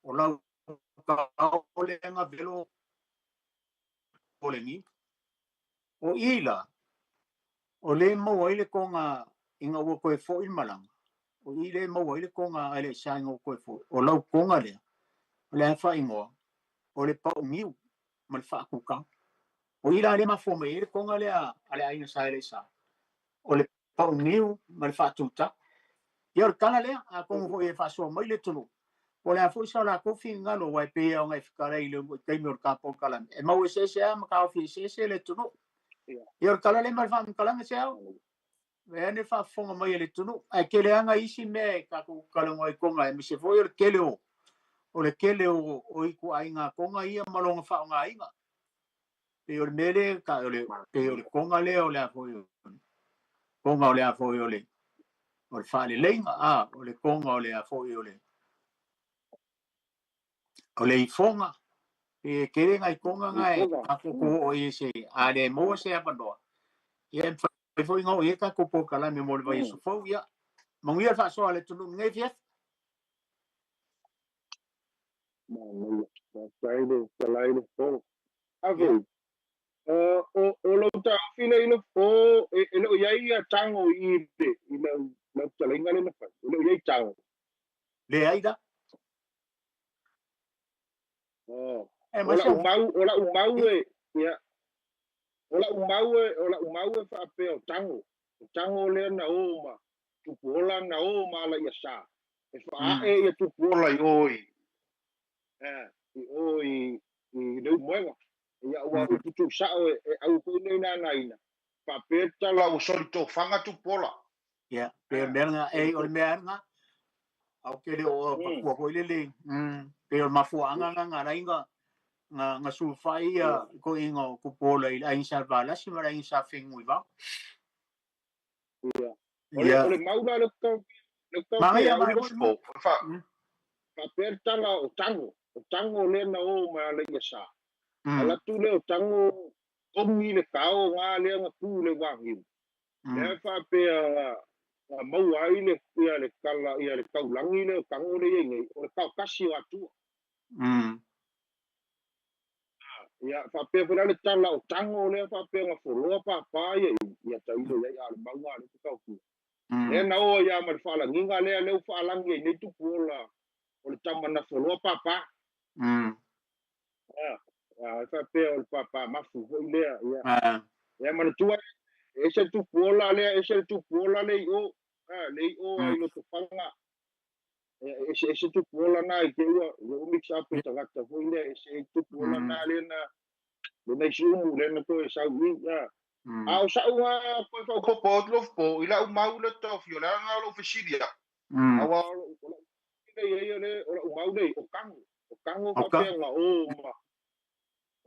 o lau tao lea na velo o le niu. O i la, o lea e maua ai le toga ina ua toe foi le malaga, o i lea e maua ai le toga a Alaiasa ina ua toe foi, o lau toga lea, o le a faaigoa, o le pauniu ma le faatutau. O i la lea e mafua mai ai le toga lea a le aiga sa Alaiasa, o le pauniu ma le faatutau. Ia o le tala lea, atonu foi e faasoa mai le atunuu, po o le a foi sa latou finagalo, aua e pei lava ona e fetalai i le taimi o le ta polokalame, e mau eseese lava ma taofi eseese le atunuu. Ia o le tala lea ma le faamatalaga se ao, vaeane le faafofoga mai a le atunuu. Ae tele lava nai isi mea e tatou talanoa ai Toga, aemaise foi o le tele o o le tele o o ituaiga Toga ia ma lona faaaogaina. Pei o le mea lea, o le, pei o le Toga lea o le a foi o Toga o le a foi o le o le faaleleiga, a, o le Toga o le a foi o le o le ifoga, e tele nai Toga na e tatou oo i ai se a le maua se avanoa, ia e mafai foi ona oo i ai tatou polokalame mo le vaiaso fou. Ia, manuia le faasoa a le atunuu i lenei afiafi. Manaia, faafetai le fetalai le fo. Ave, o lou taofi lea i le fo, e le o i ai ia tago i i i lau lau fetalaiga lea na fai. E le o i ai tago. Leai la. Oh. O lau mau, o lau mau e, ia, o lau mau e, o lau mau e faapea o tago. O tago lea na o ma Tupuola na o ma ala ia sa. E faae ia Tupuola i o i, i o i, i Leulumoega. Ia ua upu tuusao e, e au foi nei nānāina. Faapea tala ua soli tofaga Tupuola. Ia, pe o le mea lena, e, o le mea lena, a o ke le o patua foi lele, pe o le mafuaaga lena na ala ai na, na, na sulufai ia toeaiina o Tupuola i le aiga Sa Valasi ma le aiga Sa Fenunuivao. Ia. O le, o le mau la le tau, le tau Manaia, au manaia le foi le mau. o fa, faapea le tala o tango, o tango lea na o mai ala ia sa. Ala atu lea o tango ogi le kao ngā lea na ku le wāngiu. Lea faapea nga, nga maua ai le, ia le kala, ia le taulangi lea o tango lea i ai nei, o le kao kasi o Atua. Ia, faapea foi la le tala o tango lea faapea na foloa pāpā ia i, ia tailo i ai a o le mauga a le tautua. Lea na o ai lava ma le faalagiga lea, lea ua faalagi ai nei Tupuola o le tama na foloa pāpā. Ia, ia, faapea o le pāpā mafu foi lea, ia. Ia manatua, e ese le Tupuola lea, ese le Tupuola le i o, le i o ai Lotofaga. E ese ese Tupuola na i te ua, ua mix up e tagata foi lea, ese e Tupuola na lea na, le na isi umu, lea na toe sau i, ia. A o sa'u nga koe faaopoopo atu lou fofo, i la'u mau lea taofia, o le ala lena o lou fesili atu. Aua o lou, o la'u lea i ai o le, o la'u mau lea, o Tago. O Tago faapea na o ma,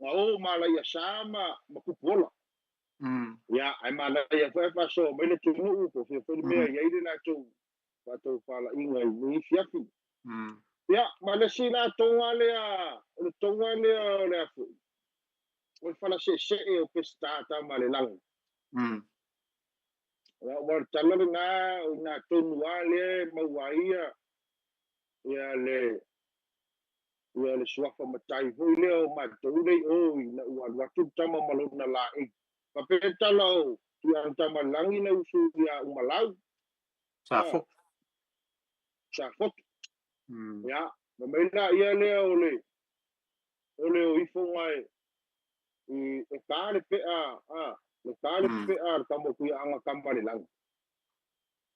na o ma Alaiasa ma, ma Tupuola. Ia, ae manaia foi ae faasoa mai le atunuu, po o fea foi le mea e i ai le latou faatofalaiga i lenei afiafi. Ia, ma le isi la toga lea, o le toga lea o le a foi, o le falaseesee o Peseta tama a le lagi. Ia, ua o le tala lena, o i ina tonu lava lea e maua ai ia, ia le, ia le suafa matai foi lea o matou lea i o ina ua alu atu le tama ma lona laei. Faapea le tala o Tuiaana-tamalelagi na usu ia Umalau, Safotu. Safotu. Ia, ma mai la ia lea o le o le o ifoga e i e ta le pea a le ta le pea a le tama o Tuiaana tama le lagi.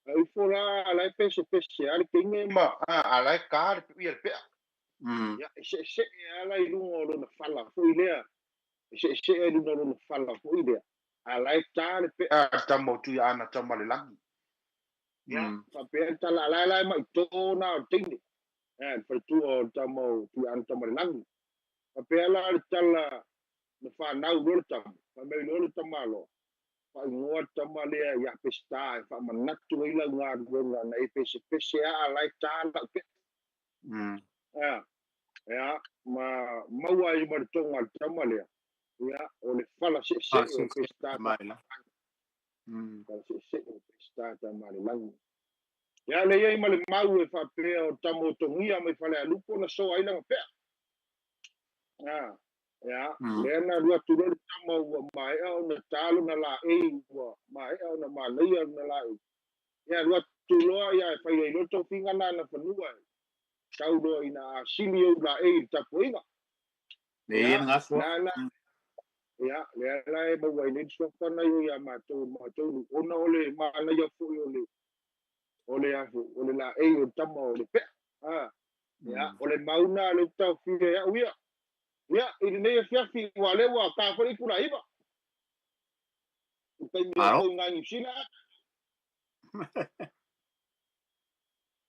A ifo la a la e pesepese a le teine ma a a la e ta le ia le pea. Ia, e seesee ala i luga o lona fala foi lea. E seesee i luga o lona fala foi lea. A la e ta le pea a le tama o Tuiaana tama le lagi. Ia, faapea le tala, a la e la e mai tō nā o le teine. Ea, le faletua o le tama o Tuiaana tama le lagi. Faapea la le tala na whanau loa le tama, fai mai loa le tamaloa, faaigoa le tama lea ia Peseta e faamanatu ai lau galuega na e pesepese a a la e tā lau pea. Ea, ea, ma maua ai ma le toga a le tama lea, ia, o le fala seesee o Peseta ta Fala seesee o Peseta tama a le lagi. Ia, le i ai ma le mau e faapea o tama o Togia mai Falealupo na soa ai lana pea. Ea, ea, lea na alu atu loa le tama ua maea ona tā lona laei, ua maea ona manaia lona laei. Ia, alu atu loa, ia, e fai ai loa le tofiga na ana fanua e tau loa ina asili ou laei i le tapuaiga. Le ia na gasoa. Na, na, ia, lea la e maua ai nei le suafa na i o ia matou, matou nuu, ona o le manaia foi o le, o le a foi, o le laei o le tama o le pea. A, ia, o le mau na lea ou te taofia e au ia. Ia, i lenei afiafi, ua lea ua ta foi le itula 9. I le taimi o tou i Niu Sila.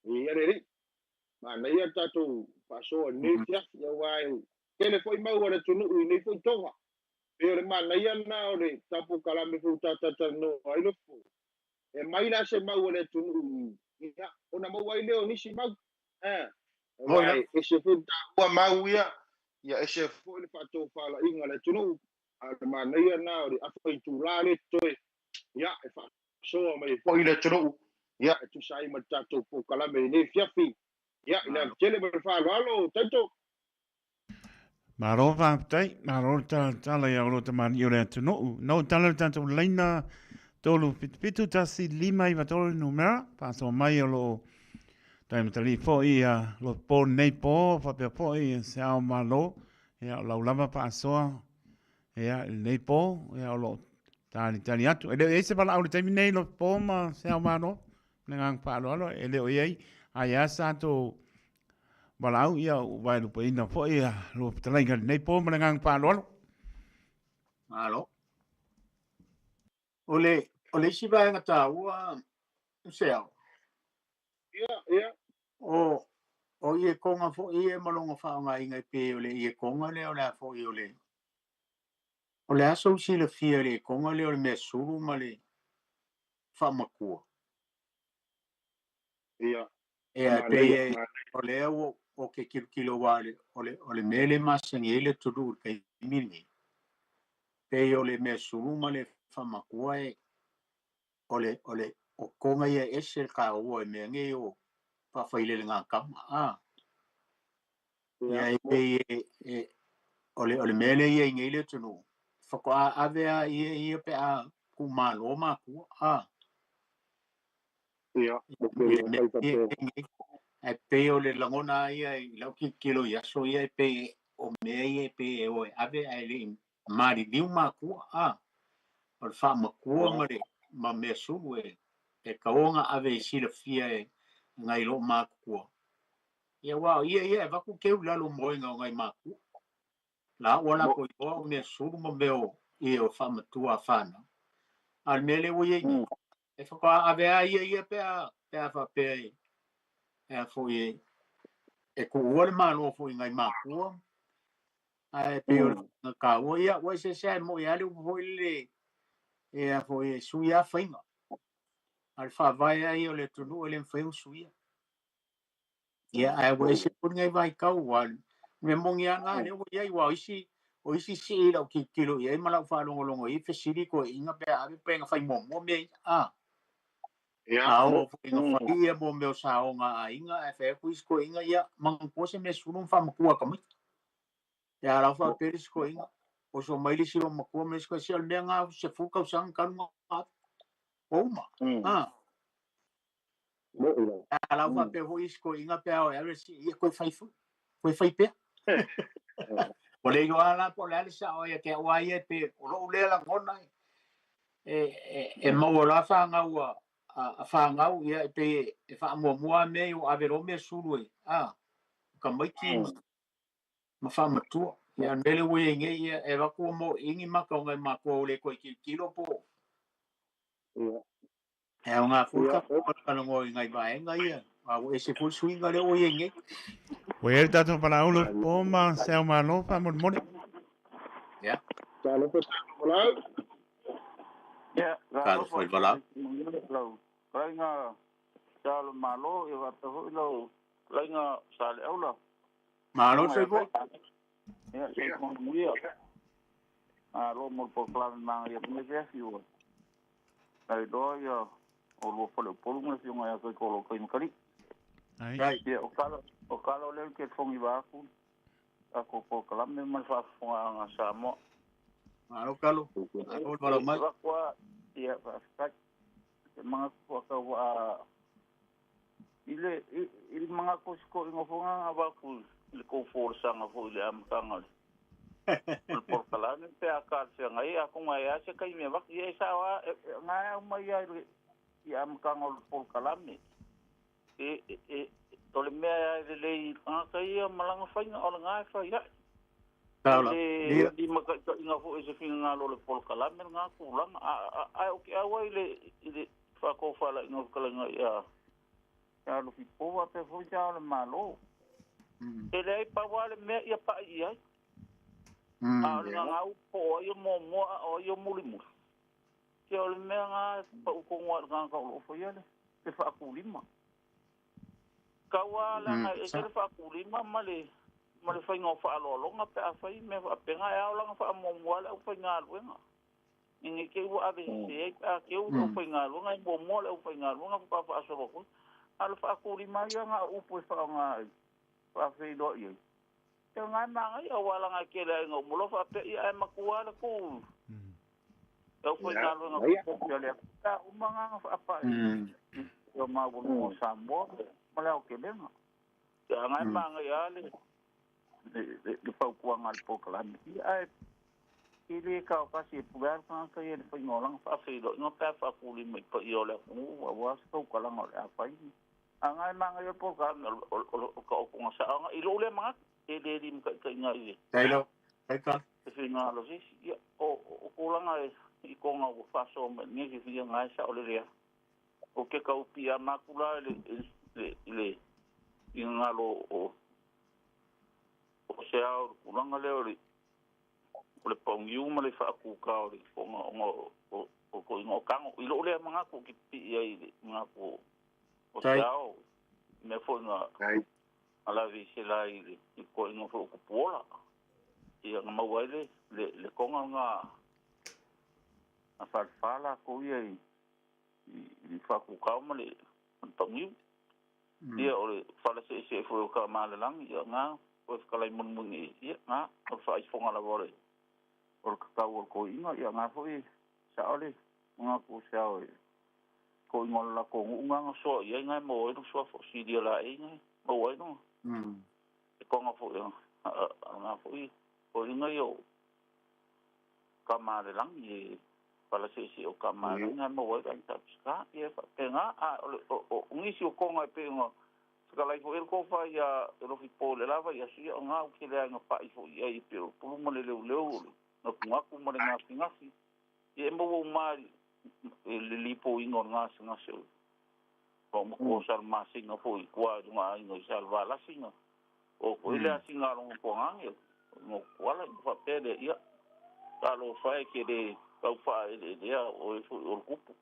Ia le alii. Manaia le tatou faasoa i lenei afiafi, aua e tele foi mau a le atunuu i nei foi toga. Pei o le manaia lena o le tatou kalame foi ua tatou talanoa ai Lofo. E mai la se mau a le atunuu i, ia, ona maua ai lea o nisi mau. Aua e ese foi le taua mau ia, ia ese foi le faatofalaiga a le atunuu. A o le manaia lena o le afa itula lea totoe, ia, e faasoa mai ai foi le atunuu, ia, e tusa ai ma le tatou polokalame i lenei afiafi. Ia, i le ava tele ma le faaaloalo, Taito. Malo faafetai, malo le talatala ia olo tamalii o le atunuu. Na ou tala le tatou laina 377 1593 le numera, faasoa mai o loo taimatalii foi ia lo po nei po, faapea foi ia se ao malo, ia o lau lava faasoa ia i lenei po, ia o loo talitali atu. E le o i ai se valaau i le taimi nei lo po ma se ao malo. Le agaga faaaloalo e le o i ai ae a sa tatou valaau ia ua vaelupeina foi lua fetalaiga i lenei po ma le agaga faaaloalo. Malo. O le, o le isi vaega taua Seao. Ia, ia. O, o iekoga foi ia ma lona faaaogaina e pei o le iekoga lea o le a foi o le O le a sou silafia i le iekoga lea o le mea sulu ma le faamatua? Ia. Ia, e pei e, o lea ua ou te tilotilo aua o le, o le mea lea e masani ai le atunuu i le taimi lenei, pei o le mea sulu ma le faamatua e, o le, o le okoga ia e ese le taua i mea nei o faafailelega tama, a. Ia, e pei e, e, o le, o le mea lea e i ai nei le atunuu, faatoa ave lava ia ia pe a tuumalo matua, a. Ia, Ae pei o le lagona lava ia i lau tilotilo i aso ia, e pei o mea ia e pei e o e ave ae le i maliliu matua, a. O le faamatua ma le ma mea sulu e e tatau ona ave i silafia e nai loo matutua. Ia aua o ia ia e avatu keu i lalo o moega o nai matua. La ua latou iloa o mea sulu ma mea o ia o faamatua a fanau. A o le mea lea ua i ai nei, e faatoa ave lava ia ia pe a pe a faapea e e a foi e e tuua le Malo foi i nai matua. Ae pei o le taua ia, ua eseese lava e moni lava le upu foi lele e a foi e sui lava faiga. A o le faavae lava ia o le atunuu e le mafai ona suia. Ia, ae ua ese foi lenei vaitau, aua o le mea moni lava lena lea ua i ai, aua o isi, o isi sii i lau tilotilo i ai ma lau faalogologo i ai, fesili toeaiina pe a ave pe na fai muamua mea ia. A, a oo foi ina fai ia mo mea o saoga a aiga, ae fai atu isi toeaiina, ia, manatua se mea sulu ma faamatua a tamaiti. Ia, a la ua faapea le isi toeaiina, oso mai le isi loomatua ma le isi toeaina, se o le mea lena 10 tausaga talu ona ave, ua uma. A. A la ua faapea foi isi toeaiina pe a o e alu e sii, ia toe fai foi, toe fai pea. Ua le iloa la po o le a le sao ia te au lava ia pe o lou lea lagona e, e, e maua loa fanau a, a, fanau ia e pei e faamuamua lava mea ia ua ave loa mea sulu e a tamaiti ma faamatua. Ia o le mea lea ua i ai nei ia e avatu mo i ni maka o nai matua ua le toe tilotilo po o E aoga foi le tatou talanoa i nai vaega ia, a ua ese foi le suiga lea ua i ai nei. Ua i ai le tatou valaau le po ma se ao malo faamolemole. Ia. Talofa tatou valaau. Ia, Talofa i le valaau. Lau fetalaiga Sa le Malo, ia faapea foi lau fetalaiga Saleaula. Malo le soifua. Ia, soifua manuia. Malo mo le polokalame manaia o lenei afiafi ua lailoa ia oulua faleupolu ma le afioga ia Toitolokai Makali'i. Ai. Ia, o kala, o kala o lea ou te fogiva atu tatou polokalame ma le faafofogaaga a Samoa. Malo Kalo. Malo le valaau mai. Ia, faafetai. Te manatu faatauvaa i le i le manatu o si toeaina foi lena na avatu i le tou folasaga foi i le amataga o le o le polokalame pe a talafeagai atonu e i ai se taimi e avatu. Ia e sao lava, na e aumai lava i le i amataga o le polokalame e e o le mea e lelei i le tagata ia ma lana faiga o lena e fai ai. E le limataitaiina foi e se finagalo o le polokalame lena tulaga. Ae ou te auai i le i le faatofalaiga o fetalaiga ia ia Alofi Po faapea foi Se Ao o le Malo. E leai, pau lava le mea ia pai i ai. A o le gagau po o ai e muamua a o ai e mulimuli. Se o le mea lena e pau tonu lava i le tagata o lo o faia le faatulima. Tau lava leaga e ese le faatulima ma le ma le faiga o faaaloaloga pe a fai mea faapena. E ao la ona faamuamua lava le aufaigaluega. Ne i te i ua ave sese ai pe a teu le aufaigaluega, e muamua le aufaigaluega faatoa faasolo atu ai. A o le faatulima lava ia na o upu e faaaoga ai, faafeiloai ai. E lena e manaia aua leaga e tele aiga uma loa faapea, ia ae matua lava le tou le aufaigaluega totofi a le Atua pe a uma lena ona faapai i le maualuga o Samoa ma le aotelega. Ia lena e manaia lava le fautuaga a le polokalame. Ia ae E lē taotasi e pule a le tagata ia i le faiga o lana faafeiloaiga pe a faatulima i paia o le atunuu auā se tautalaga o le a fai. A na e manaia le polokalame o le taotoga saoga i lou lea manatu, e le limataitaiina i le finagalo o se isi. Ia, o tulaga i toga ua faasoa mai i lenei fiafia na e saolele lava. Ou te tau piiama atu la i le finagalo o se ao i le tulaga lea o le pauniu ma le faatūtā o le ona o toeaiina o tago. I lou lea manatu ou te pipii ai i le manatu o se ao, i mea foi na lave i se la i le toeaiina foi o Tupuola. Ia na maua ai le toga na falefa latou ia i le faatūtā ma le pauniu. Ia o le falaseesee foi o Tamalelagi, ia na o fetalai mulimuli, ia na o le faaifoga lava o le tatau o le toeaina, ia na foi sao le manatu o se ao e toeaina o le latou nuu na soa i ai na e maua ai le suafa o Silia Laei na e maua ai le toga foi a na foi toeaina ia o Tamalelagi e falaseesee o Tamalelagi na e maua ai le aiga Sa Peseta. Ia faapena a o nisi o toga e pei ona fetalai foi le tofa ia Alofi po le lava ia sia o ngā u ke lea ngā pa'i foi ai pe o pulu ma le leuleu o le gakugaku ma le gasegase. Ia e maua uma i le lipoiga o le gasegase o faamatua sa le masina foi i tua i luga aiga i Salevalasi na o foi le asiga a lona tuagage no kuala i faapea lea ia talofa e ke le tau faaeleelea oe foi o le kupu.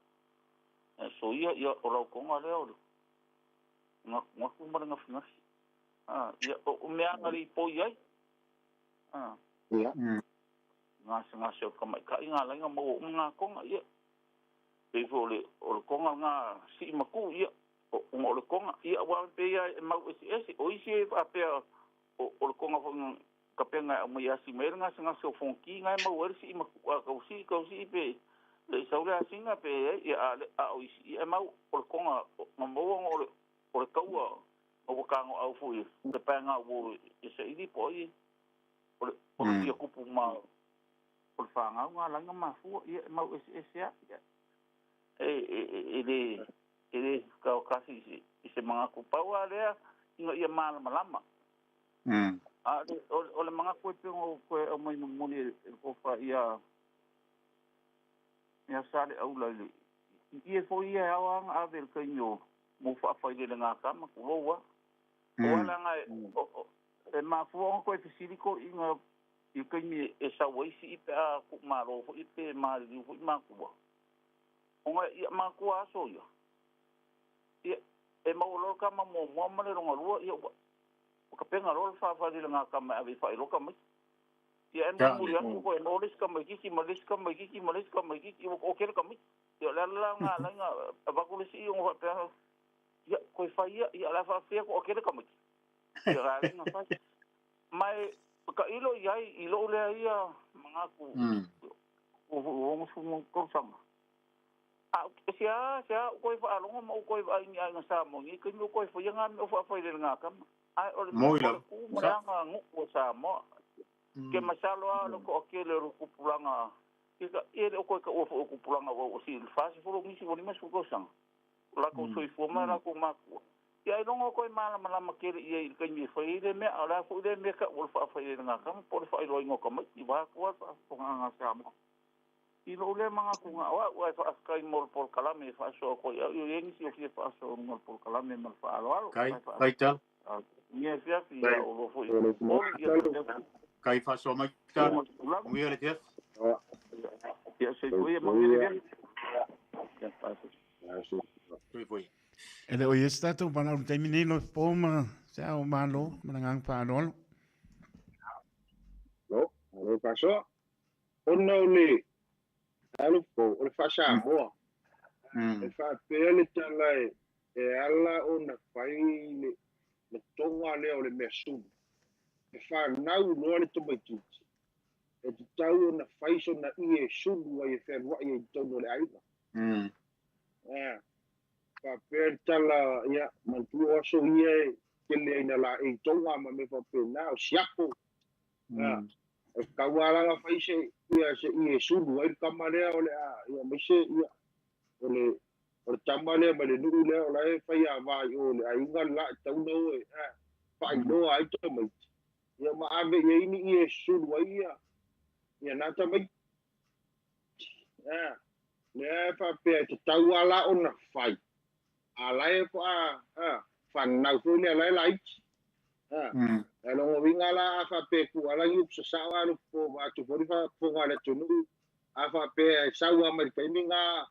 So ia ia o lau toga lea o le gakugaku ma le gasegase. Ia o mea na lipoi ai. Gasegase o le tamaitai ga alai ona maua uma ngā toga ia. Pei foi o le toga lena sii matuu ia ona o le toga ia aua pei lava e mau eseese. O isi e faapea o le toga foi kapega e aumai asi mai ai le gasegase o fonoti na e maua ai le sii matuu a tausii tausii pe le i sau le asiga pe ai ia a o isi ia e mau o le toga na maua ona o le taua na ua tagoau foi le paega ua e saili po o ai o le fia tupu ma o le fanau na alai ona mafua ia e mau eseese lava ia. E le taotasi i se manatu pau lava lea ina ia malamalama. A o le manatu e pei ona ou toe aumai mulimuli e le tofa ia Saleaula i le ie foi ia e ao lava ona ave i le taimi o mo faafailele tama tulou lava. Aua leaga e mafua ona toe fesili toeaiina i le taimi e sau ai sii pe a tuumalo foi pe maliliu foi matua. Ona ia matua aso ia. Ia e maua loa le tama muamua ma le lona lua ia ua kapega loa le faafailele tama e ave i faailoa tamaiti. Ia e mulimuli atu koe maua le isi tamaitiiti ma le isi tamaitiiti ma le isi tamaitiiti ua toatele tamaiti. Ia o le ala la lena alai ona avatu le sii ona faapea ia koe fai ia ia o le a faafefea toatele tamaiti. Ia la alai ona fai. Ma e tailo i ai i lou lea ia manatu ua foi 60 tausaga. A se a ou toe faalogo ma ou toe vaai i ni aiga Samoa i nei taimi o toe faia ngā mea o faafailele ngā tama. Ae o le tu ma le aga nuu o Samoa. Ke masalo lava o le toatele o le tupulaga ia le o toe taua foi o tupulaga ua oo i le 40 nisi ua 50 tausaga. O latou soifua ma latou matua. Ia ailoga o toe malamalama tele i ai i le taimi e fai ai le mea, a o le a foi lea mea taua o le faafailele ngā tama po o le faailoaina o tamaiti vaeatu lava le faafofogaaga a Samoa. I lou lea manatu na o au ae faafetai mo le polokalame e faasoa atu ai au i ai nisi o fia faasoa i luga o le polokalame ma le faaaloalo. Kai, kai tala. Ia fiafi ia o loa foi i ia Kai faasoa mai tala. Manuia le fiafi. Ia soifua ia manuia le fiafi. Ia faafetai. E le o i ai se tatou valaau i le taimi nei, Lofi ma se ao malo ma le agaga faaaloalo. Malo, malo faasoa. Ona o le alo o le faa-Samoa, e faapea le tala e ala ona fai le toga lea o le mea sulu. E fanau loa le tamaitiiti, e tatau ona fai sona ie e sulu ai e fealuai ai i totonu o le aiga. Faapea le tala, ia, manatua o aso ia e tele ai na laei toga ma mea faapena, o siapo. E tatau lava la ona fai se ia se ie e sulu ai le tama lea o le a ia aemaise ia o le o le tama lea mai le nuu lea o la e fai ava i o i le aiga le la e tatau ona o e faailoa ai tamaiti ia ma ave i ai ni ie e sulu ai ia ia na tamaiti. Lea e faapea e tatau lava la ona fai a la e faanau foi lea la e laiti. E lona uiga la a faapea e tuu ala ni upu sasao a loko vaatu foi le faafofoga a le atunuu a faapea e sau lava mai le taimi na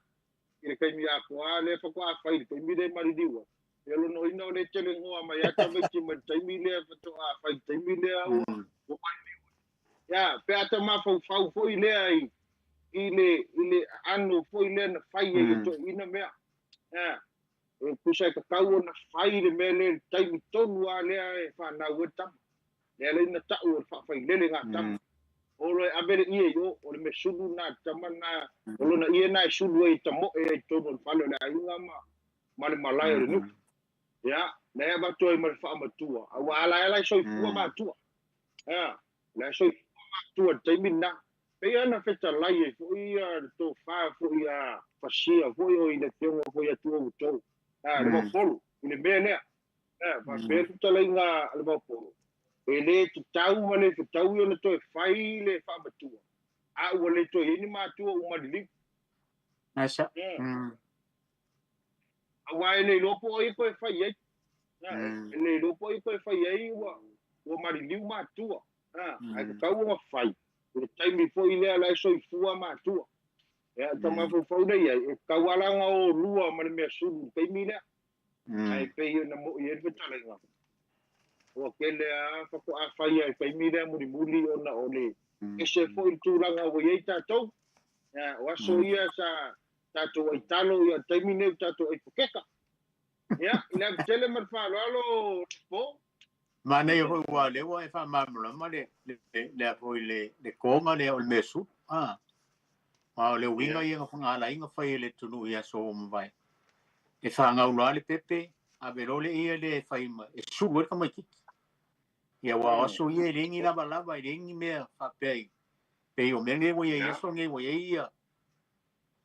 i le taimi atoa lea faatoa fai i le taimi lea e maliliu ai. Ia lona uiga o lea e talanoa mai lava tamaiti mai le taimi lea faatoa fai i le taimi lea ua maliliu ai. Ia, pe a ta mafaufau foi lea i i le i le aano foi lea na fai ai e toeaiina mea. Ia, e tusa e tatau ona fai le mea lea i le taimi tonu lava lea e fanau ai le tama. Lea la na tau o le faafailele na tama. Olo e ave le ie i o, o le mea sulu na le tama na, o lona ie na e sulu ai e tamoe ai i totonu o le fale o le aiga ma, ma le malae o le nuu. Ia, lea e avatu ai ma le faamatua, aua la e la e soifua matua. Ia, la e soifua matua i le taimi lena. Pei lava na fetalai ai foi le tofa foi a Fasia foi o i le afioga foi ia Tuoutou, a le Vaupolu, i le mea lea. Ia, faapea le fetalaiga a le Vaupolu, e le tatau ma le fetaui ona toe fai le faamatua, a ua le toe i ai ni matua ua maliliu. Ia. Aua e le iloa po o ai e toe fai ai. E le iloa po o ai e toe fai ai ua maliliu matua. Ae tatau ona fai i le taimi foi lea la e soifua matua. Ia, ta mafaufau lea i ai, e tatau lava la ona o lua ma le mea sulu i le taimi lea. Ae pei ona moi ai le fetalaiga, ua tele lava faatoa fai i le taimi lea mulimuli ona o le ese foi le tulaga ua i ai tatou. Ia, o aso ia sa tatou aitalo ia taimi nei tatou ai pokeka. Ia, i le ava tele ma le faaaloalo po. Manaia foi ua lea ua e faamalamalama le le le foi le le koga lea o le mea sulu. Ah. Ma o le uiga ia na whangala fai e le tunu i aso o mavae. E whangau loa le pepe, a velo le ia le fai ma, e sulu e ka maititi. Ia ua aso ia e lengi lava lava, e lengi mea whapea i. Pe o mea nge ua ia aso nge ua ia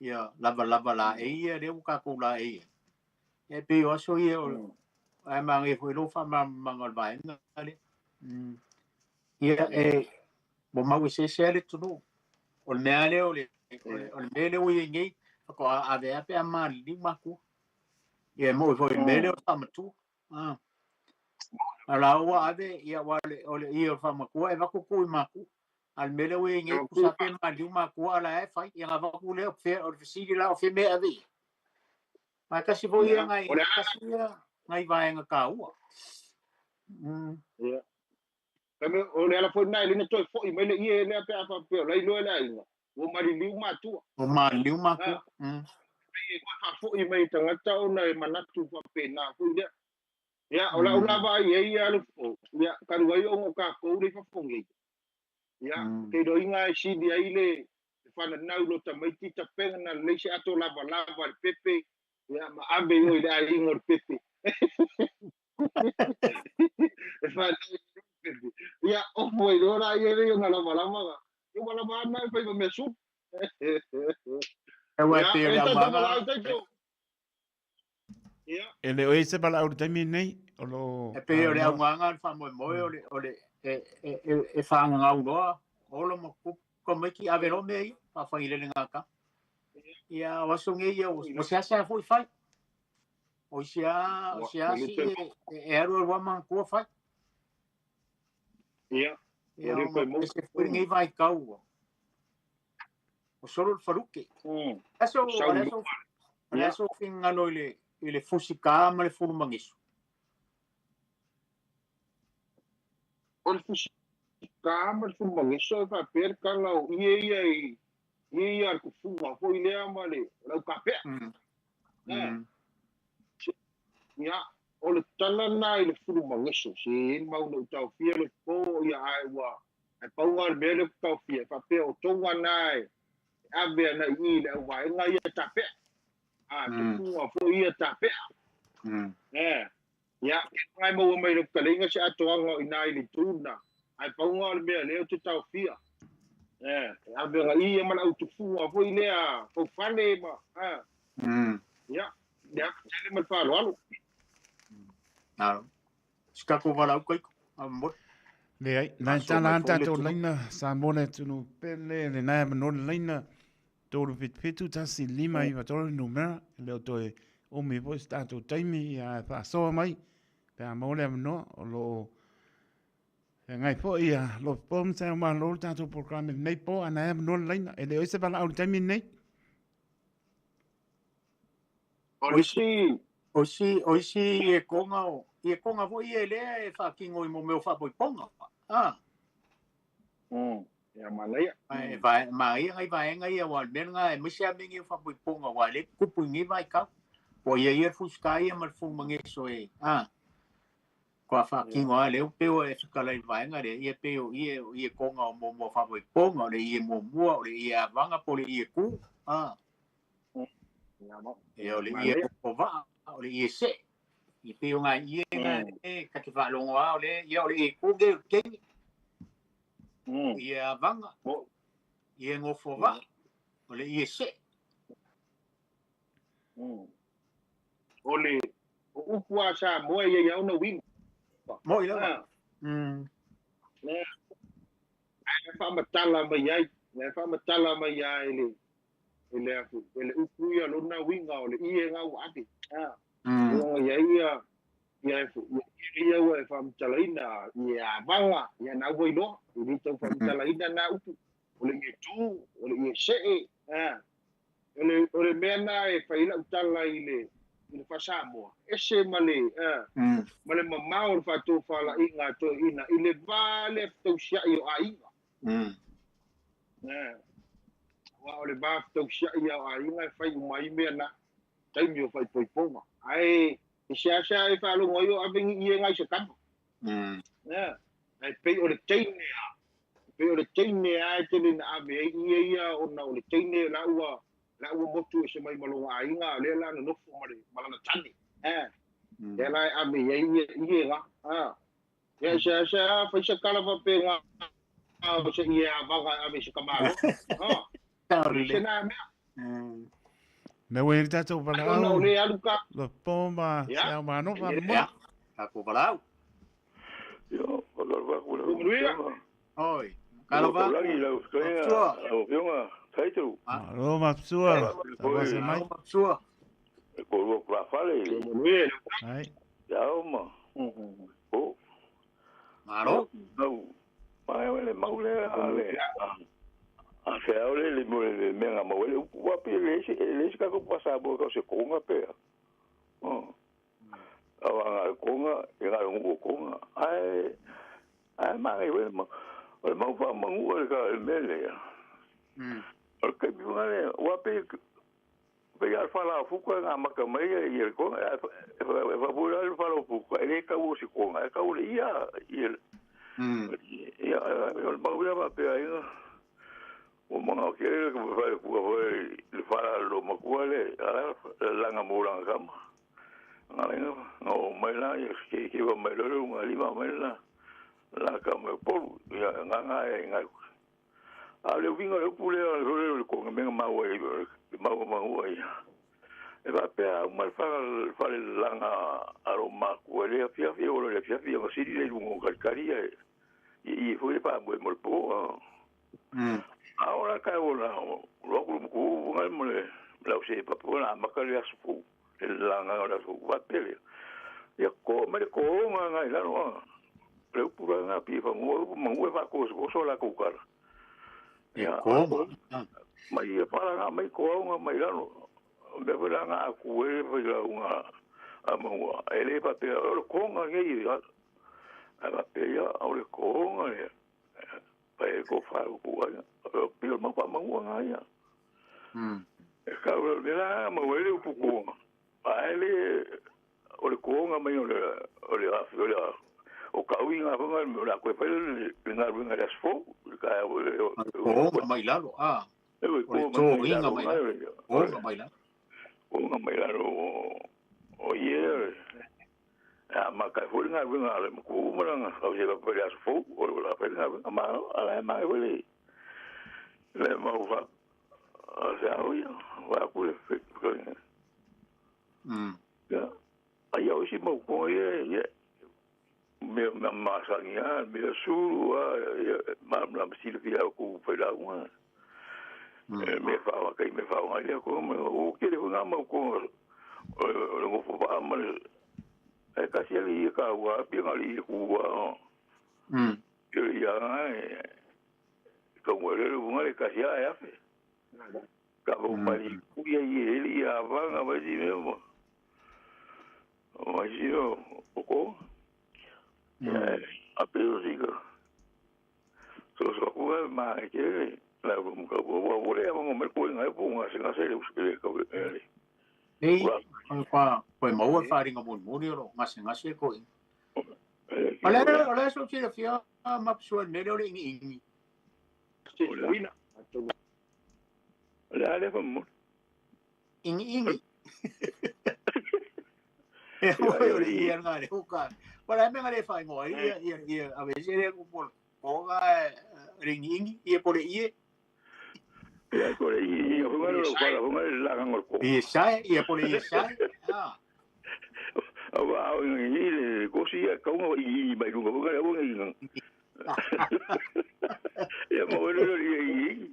ia lava lava la e ia le ua kākou la e ia. E pe o aso ia o ai manga foi lo fa ma manga o vaenga le. Ia e mo mau e se se le tunu. O le mea le o le o le mea le o ia nei ko a ve a pe a ma li maku. Ia mo foi mea le o fa matu. Ah. A la ua ave ia wa le o le ia o fa maku e va ku i maku. Al mele o e nge ku sa pe ma liu ma ku ala e fai ia ngava ku le o fe o le fesili la o fe me ave. Ma kasi fo ia ngai kasi ia ngai vaenga ka ua. Ia. Kame o le ala foi nai le toe foi mai le ie lea pe a faapea o la iloa le aiga. Ua maliliu matua. O maliliu matua. Pei e toe faafoi mai tagata ona e manatu faapena foi lea. Ia, o lau lava ai e ia alu fo. Ia, talu ai ona o tatou le i fafo nei. Ia, te iloiga e sili ai le fananau lo tamaiti tapena na lelei se ato lavalava le pepe, ia, ma ave i o i le aiga o le pepe. E fanau i le pepe. Ia, ofu ai loa la ia lea ona lavalava la. Ia, ua lava ana e fai ma mea sulu. E ua e pei o le aumaga. Ia. E le o i se valaau i le taimi lenei, o lo o. E pei o le augaga o le faamoemoe o le, o le, e, e, e, e faagagau loa, olo ma kuka maiki ave loa mea ia, faafailele gata. Ia, o aso nei ia, o seasea foi fai. O isi a, o se asi e, e alu alu ama kua fai. Ia, Ia, o se foi nei vai kau. O solo le faluke. Aso, aso, aso fingalo i le, i le fusi ka ma le fulu mangisu. O le fusi ka ma le fulu mangisu e faapea le kala o ie ia i ie ia le kufuga foi lea ma le lau kapea. Ia, o le tala na i le fulu mangisu, se i mau na utaofia le po ia ai ua, ai pauga le mea le utaofia, e faapea o tonga na e ave ana i le au vaenga ia tapea. A, tufuga foi ia tapea. Ia, ke ngai maua mai le kalinga se atoaga o ina i le tuna. Ai pauga o le mea lea o te taofia. E ave agai ia ma le autufua foi lea faufale ma ia lea tele ma le faaaloalo. Malo. Si tatou valaau kaiko. A mo. Leai, nai tala lava tatou laina, Samoa le atunuu pele, lena e avanoa le laina, 377 1 5 9 3 le numera, e le o toe umi foi se tatou taimi, ia ae faasoa mai pe a maua le avanoa, o lo o feagai foi ia Lofi ma Sao Malo le tatou polokalame i lenei po, a na e avanoa le laina, e le o i se valaau i le taimi lenei. O isi O isi, o isi i e konga o, i e konga foi ia lea e faatino i mo mea o faapoipoga. Ah. Ia manaia. E vae, manaia ngai vaega ia aua o le mea lena aemaise lava mea nei o faapoipoga aua lea e tutupu i lenei vaitau. Ua ia ia le fusika ia ma le fulumageso e, ah, Kua faatino lava lea pei ua e fetalai i le vaega lea, ia pei o ie, o ie konga o mo moa faapoipoga, o le ie muamua, o le ie avaga po o le ie ku, ah. Ia, o le ie vaa, o le ie see. Ia pei o ngai ie na e ta te faalogo lava o le, ia o le ie ku ke o le teine. Ie avaga, ie gofo vaa, o le ie see. O le o upu a Samoa ia ia ona uiga. Moi lava. Lea e faamatala mai ai, lea e faamatala mai ai le e le afu, e le upu ia lona uiga o le ie nga ua ave. Ia ia ia ia e fu, ia ia ua e faamatalaina ia avaga, ia na ua iloa, i le tau faamatalaina na upu. O le ie tu, o le ie see, O le mea lena e fai ai lau tala i le i le faa-Samoa, ese ma le ma le mamao o le faatofalaiga a toeaiina i le va lea fetausiai o aiga. Aua o le va fetausiai lava o aiga e fai uma ai mea na, taimi o faaipoipoga. Ae e seasea e faalogo ai o ave ni ie ngai se kama. Ae pei o le teine a, pei o le teine a e tele ina ave ai ie ia ona o le teine la ua la ua motu ese mai ma lona aiga, o lea la nonofo ma le ma lana tane. Lea la e ave i ai ie ie la. Ia seasea fai se tala faapena o se ie avaga e ave i se tamaloa. Se na mea. Me ua i le tatou valaau. Ona o le alu ka. Le po ma se au mano fa mo. Ia, tatou valaau. Ia, faatalofa atu i lau Manuia. Afioga. Oi, talofa atu. Taulagi lau fetalaiga, lau Afioga Taito. Malo Mapsua. Talofa mai. Malo Mapsua. E koʻu tulafale. Manuia. Ai. Ia au ma. O. Malo. Au. Mai le mau le ale. A se au le le mo le mea nga mau le upu wa pe le se le se ka ko pasa bo ka se konga pe. Oh. Awa nga konga e nga ngu konga. Ai ai ma ngai we ma o le mau fa mangu le ka le mele ya. O ke bi nga le wa pe pe ya fa la fu ko nga maka mai e le konga e fa bu la fa la fu ko e le ka u se konga e ka u le ia ia ia o le mau ia va pe ai nga o manga ke le ko fa ku fa le fa lo makua le ala langa mo langa kama nga le nga o mai la ia ke ke va mai lo nga lima mai la la ka me polu ia nga nga e nga a le winga le pule le le ko nga menga mau e mau mau e e va pe a mal fa fa le langa aro ma ku le fia fia o le fia fia ma siri le lungo kalkari e i fu le pa mo mo po Ahora ka o la lo ku ku nga mo le la se pa po la ma ka le asu le langa o la su va pele ia ko me ko nga nga ila no le pura nga pi fa mo mo mo va ko ko so la ku kara Ia ko mai ia para nga mai ko nga mai la no me la nga ku e fa la nga a mo ele pa pe o ko nga ngi a va pe ia o le ko nga le pa e ko fa ku a pi o ma pa ma nga ia e ka o le la ma o le ku ko a ele o le ko nga mai o le o le o le o ka ui nga nga la ko fa le nga nga le sfo ka o le ko mai lalo a e o ko le mai togiga lalo mai lalo o ko mai lalo ko nga mai lalo o ye a ma ka fu nga nga le ko ma nga o se pa le sfo o la fa nga ma ala ma le Le mau fa se au ia wa ku le fe ko ya ai au si mau ko ye ye me me masangi a me sulu a ma ma si le fia ku fe la una me fa wa kai me fa wa ia ko me o ke le nga mau ko o le ngo fa ma e ka si li ka wa pi nga li ku wa ya ka wa le nga le ka si a ya fe ka o mali ku ya ye li ya va nga va si me mo o si o ko a pe o si ka so so ku ma ke la ka wa wa le ngo me ko nga po nga se nga se le ka le Ei, kwa koe maua wharinga moni ro ngase ngase ko. Ole ole so tira fia mapsua mele ore ingi ingi. Ole ale fa mo. Ingi ingi. E oi ia ngare hoka. Para me ngare fa ngo ia ia ia a veces le por koga ringi ingi ia por ie. Ia por ie ia fungare lo para fungare la ngol ko. Ie sai ia por ie sai. Ah. Awa ngi le ko si ia ka ngo i mai ko fungare ngo ngi. Ia mo le le i.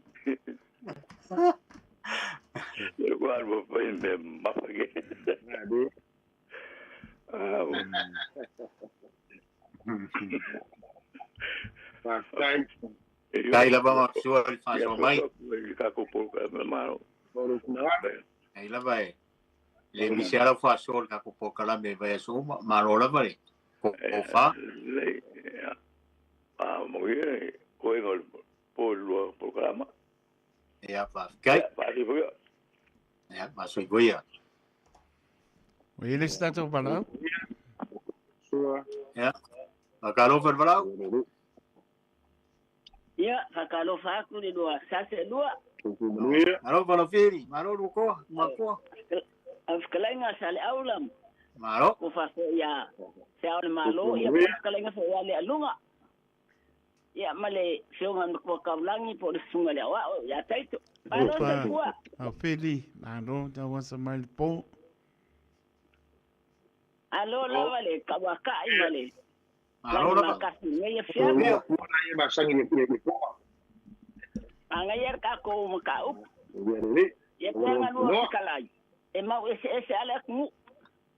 Ia ko albo pa me mapage. Ah. Tai lava ma sua le fa mai. Ai lava e. Le misiara fa sol ka ko kala me vai so ma ro lava le. Ko fa. Le ah mo ye ko ngol po lo programa. Ya fa. Kai. Pa di bo. Ya ma so goia. O ele está to palau. Ya. Akalo fa palau. Ia, whakalofa aku le lua, sase lua. Malo palofiri, malo luko, makoa. Whakalainga sa le aulam. Malo. Ko whawhe ia, se au le malo, ia whakalainga wha ia le alunga. Ia male, whionga mkua kaulangi po le sunga le awao, ia taito. Malo sa kua. Au whiri, malo, tau asa mai le po. Alo lava le, kawakai male. Malo lava. Makasi ngai fia. Angaiar ka ko makaup. Ia tanga lua kalai. E mau ese ese ala ku.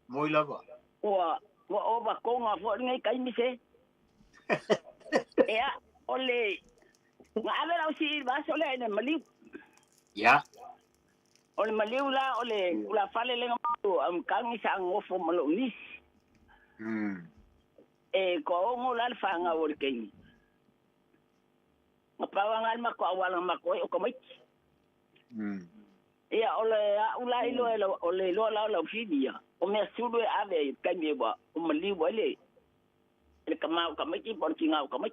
Moi lava. Ua ua ova konga fo ngai kai mise. Ea ole nga avera usi ba sole ene maliu. Ya. Ole maliu la ole kula fale lenga am kangi sa ngofo malo nis. E ko ongo la alfa nga ole kengi. Ngapawa ngal mako awal mako o kamai. Ia ole ula ilo ole lo la la fidia. O me sulu e ave kai me ba o maliu le. Le kamau kamai ki por kinga kamai.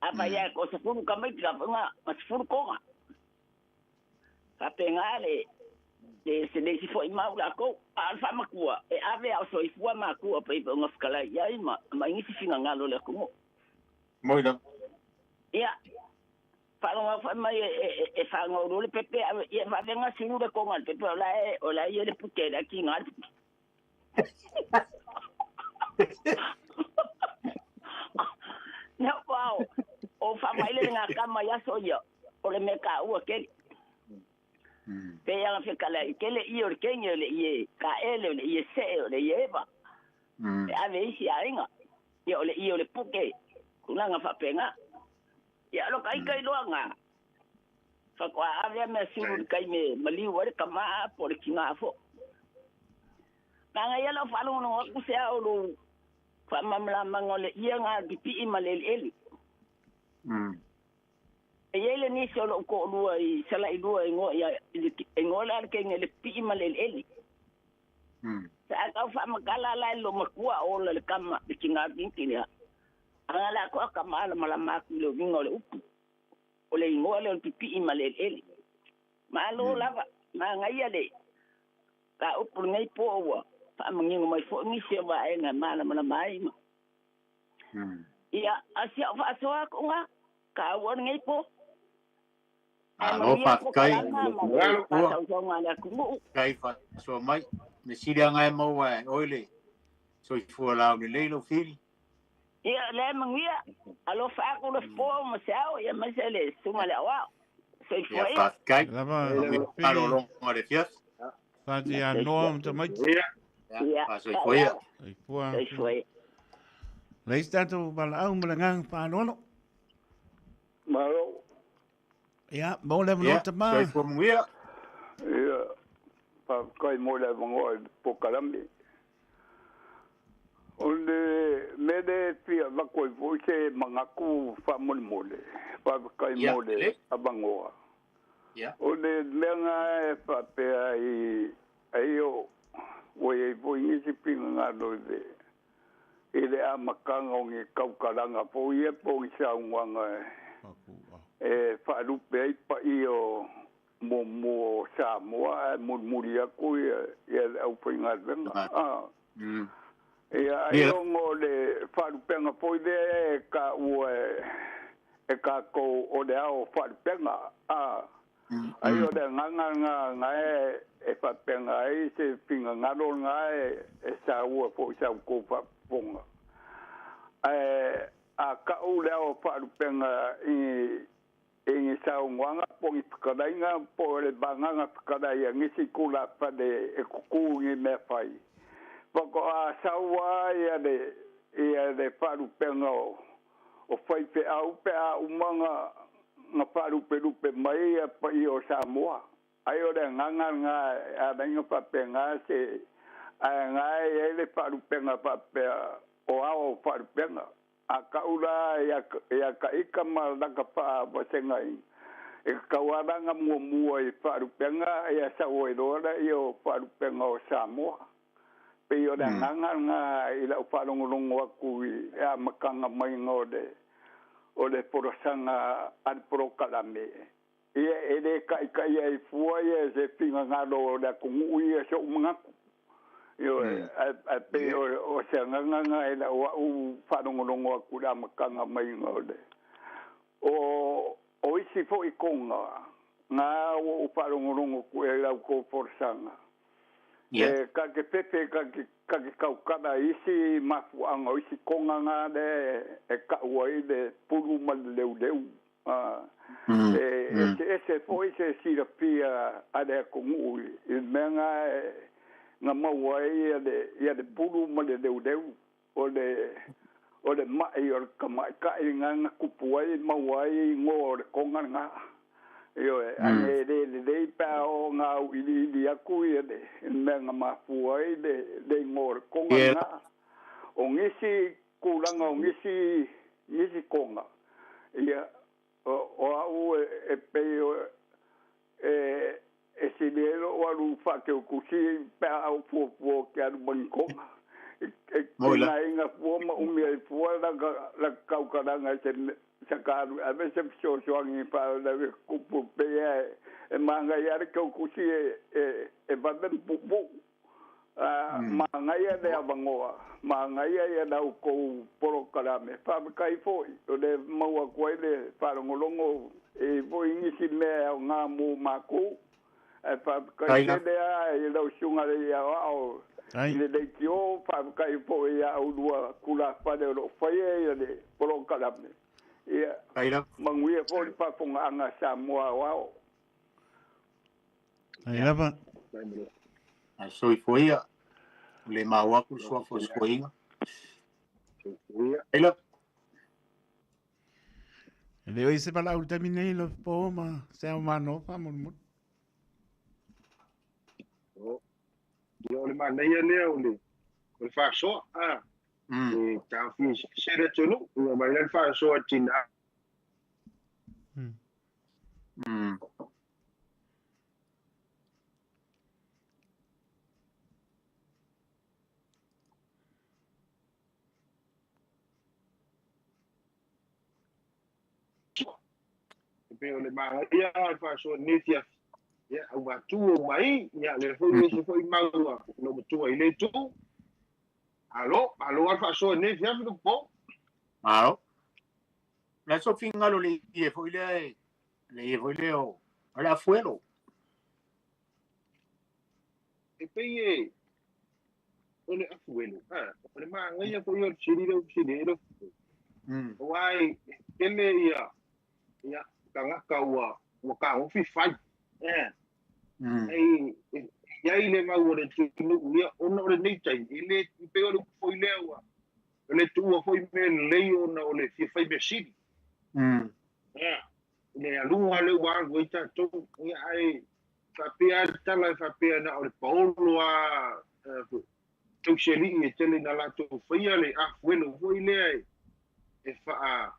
Apa ya ko se furu kamai ka nga mas furu ko nga. Ka penga le le se le si foi mau la ko alfa makua e ave au so ifua makua pe ngafkala ya ima ma ngisi finga ngalo le ko. Moida. Ia falonga fa mai e fanga o le pepe ia va venga sulu le konga le pepe ola e ola ia le putela ki ngal. Na wow o fa mai le nga kama ya so ia o le meka ua ke. Pe ia fe kala ke le i o le kenye le i ka ele le i se le i eva. E ave isi ainga. Ia o le i o le puke kulanga fa penga. Ia lo kai kai loanga. Fa kwa ave me suru kai me maliu wale kama por kinga fo. Nanga ia lo fa lo no ku se o lo fa mamla mangole ia nga pipi malele eli. E ele ni se lo ko lua i sala i lua ngo ia ngo la ke ngele pipi malele eli. Sa ka fa makala la lo makua o le kama kinga kinki. Angala ko ka mala mala maku le wingo le upu. O le ingoa le pipi malele eli. Malo lava ma ngai le ka upu ngai po wa fa mangingo mai fo ngi se wa e nga mala mala mai ma. Ia asia fa so ko nga ka wa ngai po. Malo faafetai. Faatautoga a le atunuu. Kai faasoa mai. Me sili anga e maua e oe le soifua laulelei lou fili. Ia, lea e manuia. Alofa aku le po ma se ao, ia maise le susuga le aoao. Soifua Ia ia. faafetai. Lava Malologa le fiafi. Fati anoa ma tamaiti. Ia, faasoifua ia. Soifua. Soifua ia. Le isi tatou valaau ma le agaga faaaloalo. Malo. Ia, mo le avanoa tama. Soifua manuia. Ia, faafetai mo le avanoa i le polokalame. O le mea lea e fia avatu ai foi se manatu faamolemole, faafetai Ia, mo le lelei. avanoa. Ia. O le mea na e faapea ai, ai o, ua i ai foi nisi finagalo i le i le amataga o ni tautalaga foi ia po o ni saunoaga e faalupe ai paia o muamua o Samoa ae mulimuli atu ia ia le aufaigaluega. Ah. Ia, ai ona o le faalupega foi lea e taua e e tatou o le ao faalupega. Ah. Ai o le agaga lena na e e faapena ai se finagalo lena e e saua foi i sa outou faafofoga. Ae a tau le ao faalupega i i ni saunoaga po o ni fetalaiga po o le vagaga fetalai a nisi tulafale e tutu i ni mea fai, faatoa sau lava ia le ia le faalupega o o faifeau pe a uma ona na faalupelupe mai ia paia o Samoa. Ai o le agaga lena e ala ai ona faapena se ae na e i ai le faalupega faapea o ao o faalupega. A tau la ia ta ita ma lata faavasega e tatau lava la ona muamua i faalupega ia sau ai loa laia o faalupega o Samoa. Pei o le agaga lena i lau faalogologo atu i le amataga maiga o le o le folasaga a le polokalame. Ia e le taitaia ai fua ia se finagalo o le atunuu ia so'u manatu. Ioe, ae pei o se agaga lena i lau au faalogologo atu i le amataga maiga o le o o isi foi koga na ua ou faalogologo atu i ai i la outou folasaga. E ta te fefe ta te ta te tautala i isi mafuaaga o isi koga na lea e tau ai le pulu ma le leuleu. E eseese foi se silafia a le atunuu i le mea na na maua ai ia le pulu ma le leuleu o le o le ma'i o le tamaitai na na tupu ai maua ai igoa o le koga lena. Ioe, ae e le lelei pe a oo ina auiliili atu ia le mea na mafua ai le le igoa o le koga lena. O nisi tulaga o nisi nisi koga, ia, o au e pei o e e sili ai lou alu faateutusi pe a ou fuafua ou te alu ma ni koga. E tigaina fua ma umi ai fua laka laka tautalaga i se sa ka alu e ave se fesoasoani i faalavelave tutupu pei e e manaia lava le teutusi e e e vave ma puupuu. A manaia le avanoa, manaia ia la outou polokalame. Faafetai foi o lea e maua atu ai le faalogologo e i ai foi nisi mea e aoga mo matou. Ae faafetai tele lava i lau Susuga i le Aoao i le leitio, faafetai foi ia oulua tulafale o lo o faia ia le polokalame. Ia manuia foi le faafofogaaga a Samoa Aoao. Ai lava. Ae soifua ia. Ua le maua atu le suafa o Sikoiga. Ai lava. E le o i se valaau i le taimi nei lau po ma se ao mano faamolemole. Ia o le manaia lea o le o le faasoa a e taofia se le atunuu ua mai le faasoa tinā. E pei o le manaia o le faasoa i lenei afiafi, ia, aumatu aumai, ia, lea foi ua ese foi mau a lou matua i lea itu. Malo, malo lava le faasoa i lenei afiafi Lupo. Malo. O le a se finagalo o le ie foi lea e, le ie foi lea o O le afuelo. E pei e o le afuelo, o le magaia foi o le fesili lea ua fesili ai lau Aua e tele ia ia tagata ua ua tagofi fai. Ai e i ai le mau o le atunuu ia ona o lenei taimi e le pei o le upu foi lea ua e le tuua foi mea lelei ona o le fia fai mea sili. Le aluga lea ua alu ai tatou ia ae faapea le tala e faapea na o le paolo a tausialii e tele ina latou faia le afuelo foi lea e faa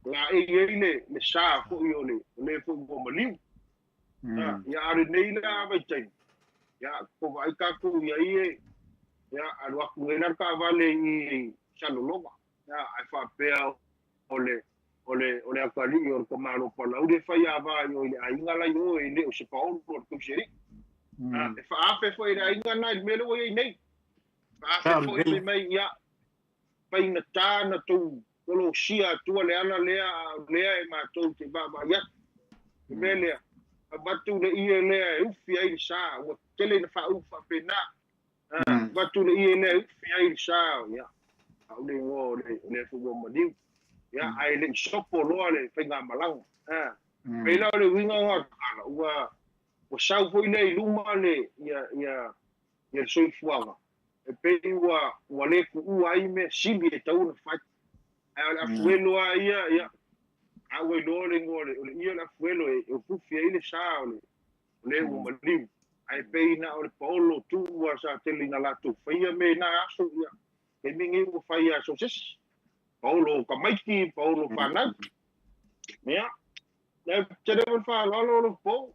laei ai le sa foi o le le foi ua maliu. Ia a o lenei la vaitaimi ia ko vaai tatou i ai e ia alu atu nei la le taavale i Salelologa ia ae faapea o le o le o le atalii o le tamaloa Palauli e fai ava i o i le aiga la i o e le o se paolo o le tausialii. E faaafe foi i le aiga na i le mea lea ua i ai nei. Faaafe foi fai mai ia faigata na tou kolosia atua le ala lea a o lea e matou te vaavaai atu. Le mea lea, avatu le ie lea e ufi ai le sa, ua tele ina faauu faapena. Avatu le ie lea e ufi ai le sa, ia, a o le igoa o le o le foi ua maliu. Ia, ae le i sopo loa le faigamalaga. Pei la o le uiga o tala, ua ua sau foi lea i luma le ia ia ia le soifuaga, e pei ua ua le tuua ai mea sili e tatau ona fai. Ae o le afuelo lava ia, ia, a ua iloa le igoa o le, o le ie o le afuelo e ufufi ai le sa o le, o le ua maliu. Ae pei na o le paolo tuu lava sa tele ina latou faia mea i na aso, ia, taimi lenei ua fai lava so o se isi. Paolo tamaiti, paolo fanau. Ia, tele foi le faaaloalo o lou pou.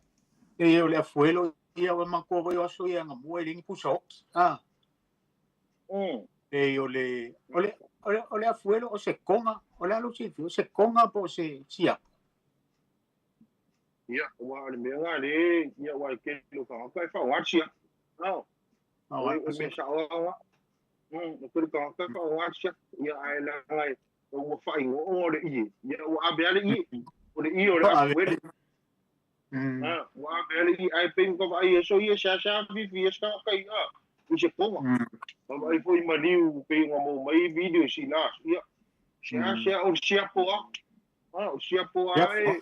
E o le afuelo ia ua matua foi o aso ia nga mua e le ni pusa oki. E o le o le o le o le afuelo o se konga, o le alo se o se konga po o se siapo. Ia, ua o le mea nga le, ia ua e tele o tagata e faaaoga le siapo. O o le mea sao lava. O tele tagata e faaaoga le siapo. Ia, ae leaga e ua faaigoa o le ie, ia ua ave lava le ie. O le ie o le afuelo. Ua ave lava le ie, ae pei ua vaai aso ia seasea fifi ai se tagata i i se konga. Vaavaai foi i maliu pei ona maua mai video i sina aso. Ia, seasea o le siapo lava. O le siapo lava e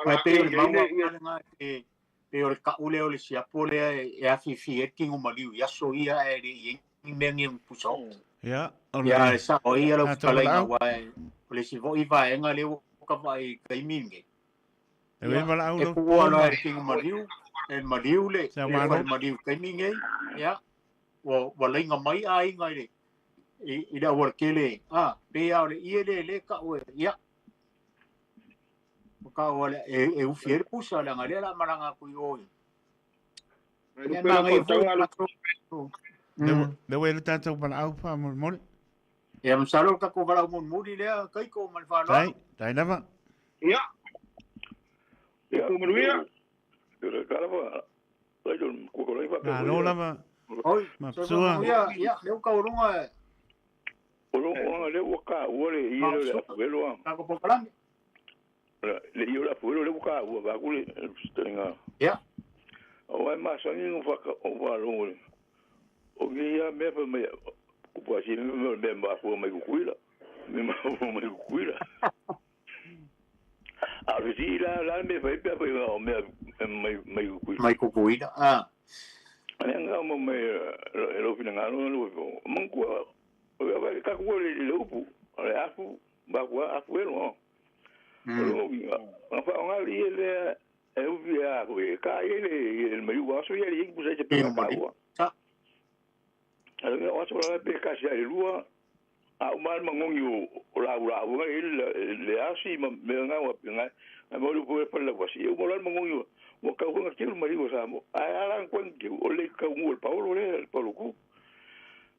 Ae pei o le mau lava lena e pei o le ka'u lea o le siapo lea e afifi ai le tino maliu i aso ia ae le i ai ni mea ni pusa oki. Ia, o le Ia, e sao ai ia lau tatou fetalaiga valaau. aua o le isi foi vaega lea ua ka vaai i taimi lenei. E ue valaau E lau puua loa e le tino maliu, e maliu le Sa le malo. fale maliu i taimi lenei, ia, ua ua laiga mai aiga i le i le aualatele, pei lava o le ie lea lea e ta'u e, ia, ua ta'u o le e ufi ai le pusa leaga lea o le a malaga atu i o i. Ia, manaia foi le Le ue le tatou valaau faamolemole. Ia, masalo le tatou valaau mulimuli lea, Kaiko, ma le faaaloalo. Tai, tai lava. Ia. Ia, manuia. Malo lava. Oi, Mapsua. Ia, ia, lea ua taualuga e. O lou aga lea ua taua le ie lea o le afuelo a. Tatou polokalame. Le ie o le afuelo lea ua taua vaeatu le fetalaiga. Ia. Aua e masani ona faalogo o nei lava mea fai mai kupu asini o le mea e mafua mai Tutuila. Mea mafua mai Tutuila. A o le fesili la, o le a le mea e fai ai pe afai o mea mai mai Tutuila? Mai Tutuila, a. Le aga mo mai e lou finagalo o manatua o le tatou o le upu o le afu makua afu elo o lona uiga na faaaoga le ie lea e ufi a koe e ka ai le maliu aso ia le ie pusa i te peka taua a o aso la pe kasi ai lua a uma le magogi o lau ga le asi ma mea nga wa nga a mo lu po la wasi e uma la magogi ua kau nga kiu maliu o Samoa ae ala koe kiu o le kau ngu o le paolo le le paolo ku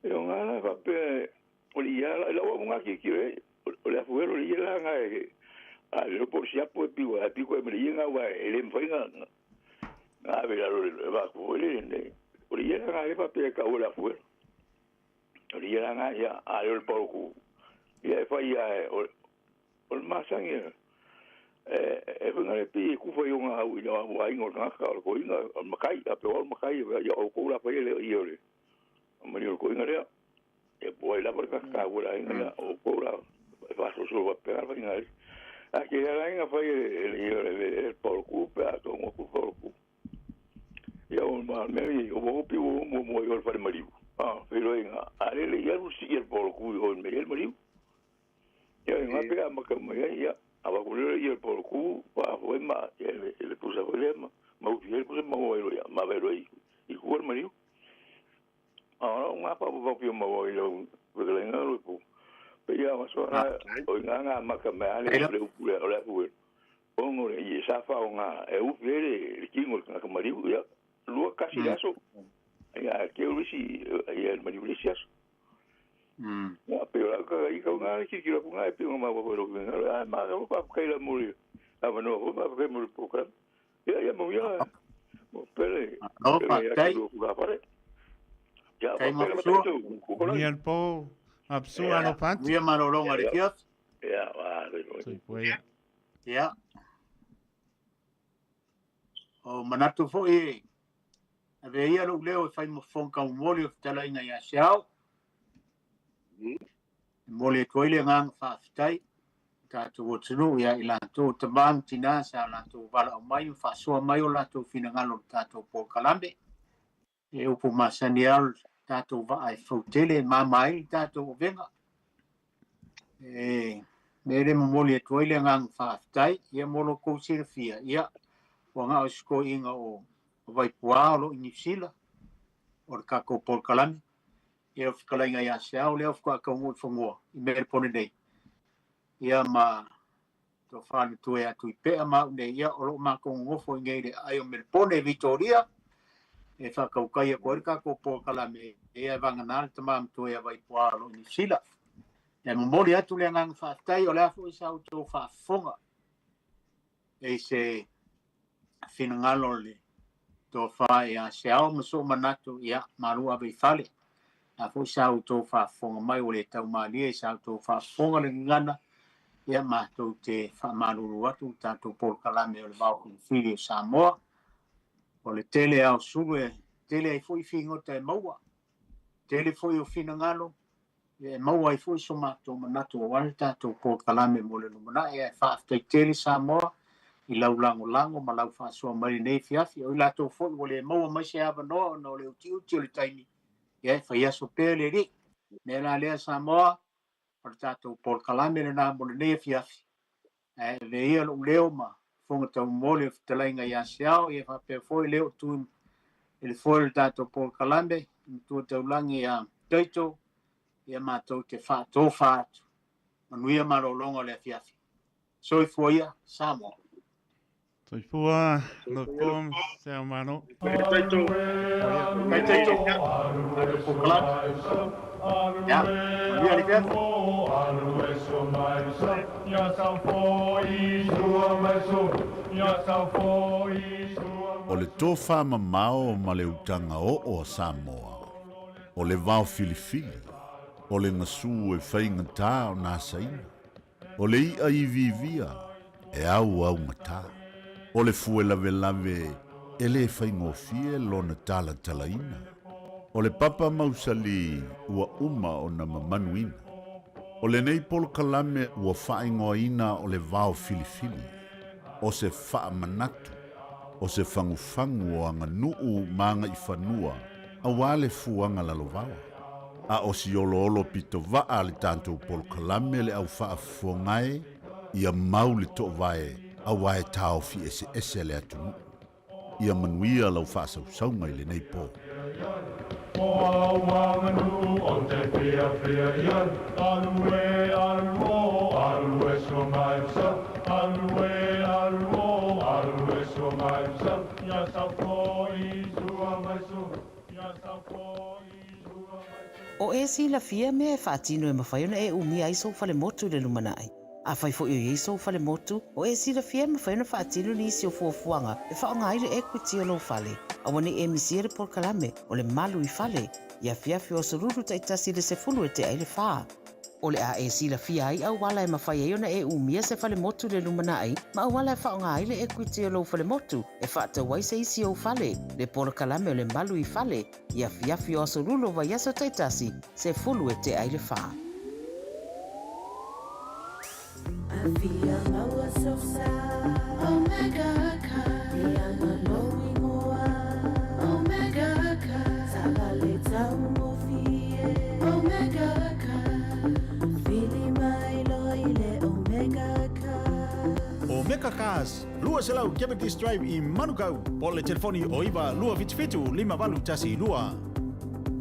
e o ngala fa pe o le ia la ua nga ki ki e o le afu le ia la nga e a le po siapo e piu a piu e me le nga wa e le mfai nga nga ve la le va ku le ne o le ia nga le fa pe ka o le afu o le ia nga ia a le paolo ku ia e fa ia o le masangi. E e faiga le pei e kufa i ona au i le aiga o le tagata o le toeaina o le matai a pe o au le matai ia outou la faia le ia o le maliu o le toeaina lea. Ia po o ai lava le tagata taua i le aiga ia o outou la e faasolosolo faapena le faiga ai. Ae tele lava aiga fai e le ia o le le paoloku pe a togo atu le paoloku. Ia o le mea ia o ua pei ua muamua i o le fale maliu. A feiloaiga a lele ia alu sii e le paoloku i o i le mea e i ai le maliu. Ia e gape a maka mai ai ia ava ku le ia po ku pa foi ma ia le le pusa foi le ma ma ufi le pusa ma oi lo ia ma ve lo i i ku ma riu a o nga pa pa pio ma oi lo le le nga lo pu pe ia ma so na o nga nga maka me ale le upu le o le pu o ngo le i sa fa o nga e ufi le le kingo le ka mariu ia lua kasi aso ia ke o si ia el mariu le si aso Ia pe ora ka i ka ngā ki ki ku ngā pe ngā wa ro ngā a ma ro pa kai la muri. A ma no pa kai muri po ka. Ia ia mo ia. Mo pele. No pa kai. Ku ka pare. Ia pa pele ma tu. Ku ko. Ia po apsu alo pat. Ia malolonga le fiaf. Ia wa re. Ia. O manatu foi ave ia lou leo e fai ma fofoga taumoli o fetalaiga ia se ao. E momoli atu ai le agaga faafetai i tatou atunuu ia i latou o tama ma tinā sa latou valaau mai ma faasoa mai o latou finagalo i le tatou polokalame. E upu masani lava o le tatou vaa e fou tele e mama ai le tatou avega. E mea lea e momoli atu ai le agaga faafetai ia mo lo outou silafia, ia ua na o se toeaina o Vaipuā o lo o i Niu Sila o le tatou polokalame ia o fetalaiga ia Seao lea faatoa taunuu i fanua i Melepone nei ia ma tofa le matua ia Tuipea ma au nei ia o lo o matou nonofo i nei i le aai o Melepone i Vitoria e faatautai atu ai le tatou polokalame ia e vagana le tama matua ia Vaipuā o lo o i Niu Sila. E momoli atu le agaga faafetai o le a foi sa outou faafofoga e se finagalo o le tofa ia Seao ma sou manatu, ia, malu ave i fale. A foi sa outou faafofoga mai ua le taumalie i sa outou faafofoga le gagana, ia matou te faamalulu atu le tatou polokalame o le Vao Filifili o Samoa. O le tele lava o sulu e tele ai foi figota e maua, tele foi o finagalo, e maua ai foi so matou manatu aua le tatou polokalame mo le lumanai. Ae faafetai tele Samoa i lau lagolago ma lau faasoa mai i lenei afiafi. O i latou foi ua le maua mai se avanoa ona o le utiuti o le taimi, ia e fai aso pea le Alii. O le mea la lea Samoa, o le tatou polokalame lena mo lenei afiafi. Ae avea ia lou leo ma fofoga taumoli o fetalaiga ia Seao, ia faapea foi leo o tu i le foe o le tatou polokalame, i Matua Taulagi ia Taito, ia matou te faatofa atu. Manuia malologa o le afiafi. Soifua ia Samoa. Soifua lo po Seao Malo. Faafetai Taito. Tatou polokalame. Ia, manuia le afiafi. O le tofa mamao ma le utaga oo a Samoa, o le vao filifili, o le gasu e faigata ona asaina, o le i'a iviivia e auaugata, o le fue lavelave e lē faigofie lona talatalaina, o le papa mausali ua uma ona mamanuina. O lenei polokalame ua faaigoaina o le vao filifili, o se faamanatu, o se fagufagu o aganuu ma agaifanua auā le fuaga lalovaoa. A o si oloholo pitovaa a le tatou polokalame le au faafofoga e, ia mau le toovae auā e taofi eseese le atunuu. Ia manuia lau faasausauga i lenei po. O e silafia mea e faatino e mafai ona e umia ai sou falemotu i le lumanai. Afai foi o i ai sou falemotu, o e silafia e mafai ona faatino nisi o fuafuaga e faaaoga ai le equity o lou fale. Aua ne i e misia le polokalame o le Malu i Fale i afiafi o aso Lulu taitasi i le 10 e tea ai le fa. O le a e silafia ai auala e mafai ai ona e umia se falemotu i le lumanai ma auala e faaaoga ai le ekuiti o lou falemotu e faatau ai se isi ou fale, le polokalame o le Malu i Fale, i afiafi o aso Lua o vaiaso taitasi, 3:50. Afia maua sou sa Omega Car Ianga lou igoa Omega Car Taavale taugofie Omega Car Vili mai loa i le Omega Car. Omega Cars, 200 Keventers Drive i Manukau, po o le telefoni o 9 277 5812.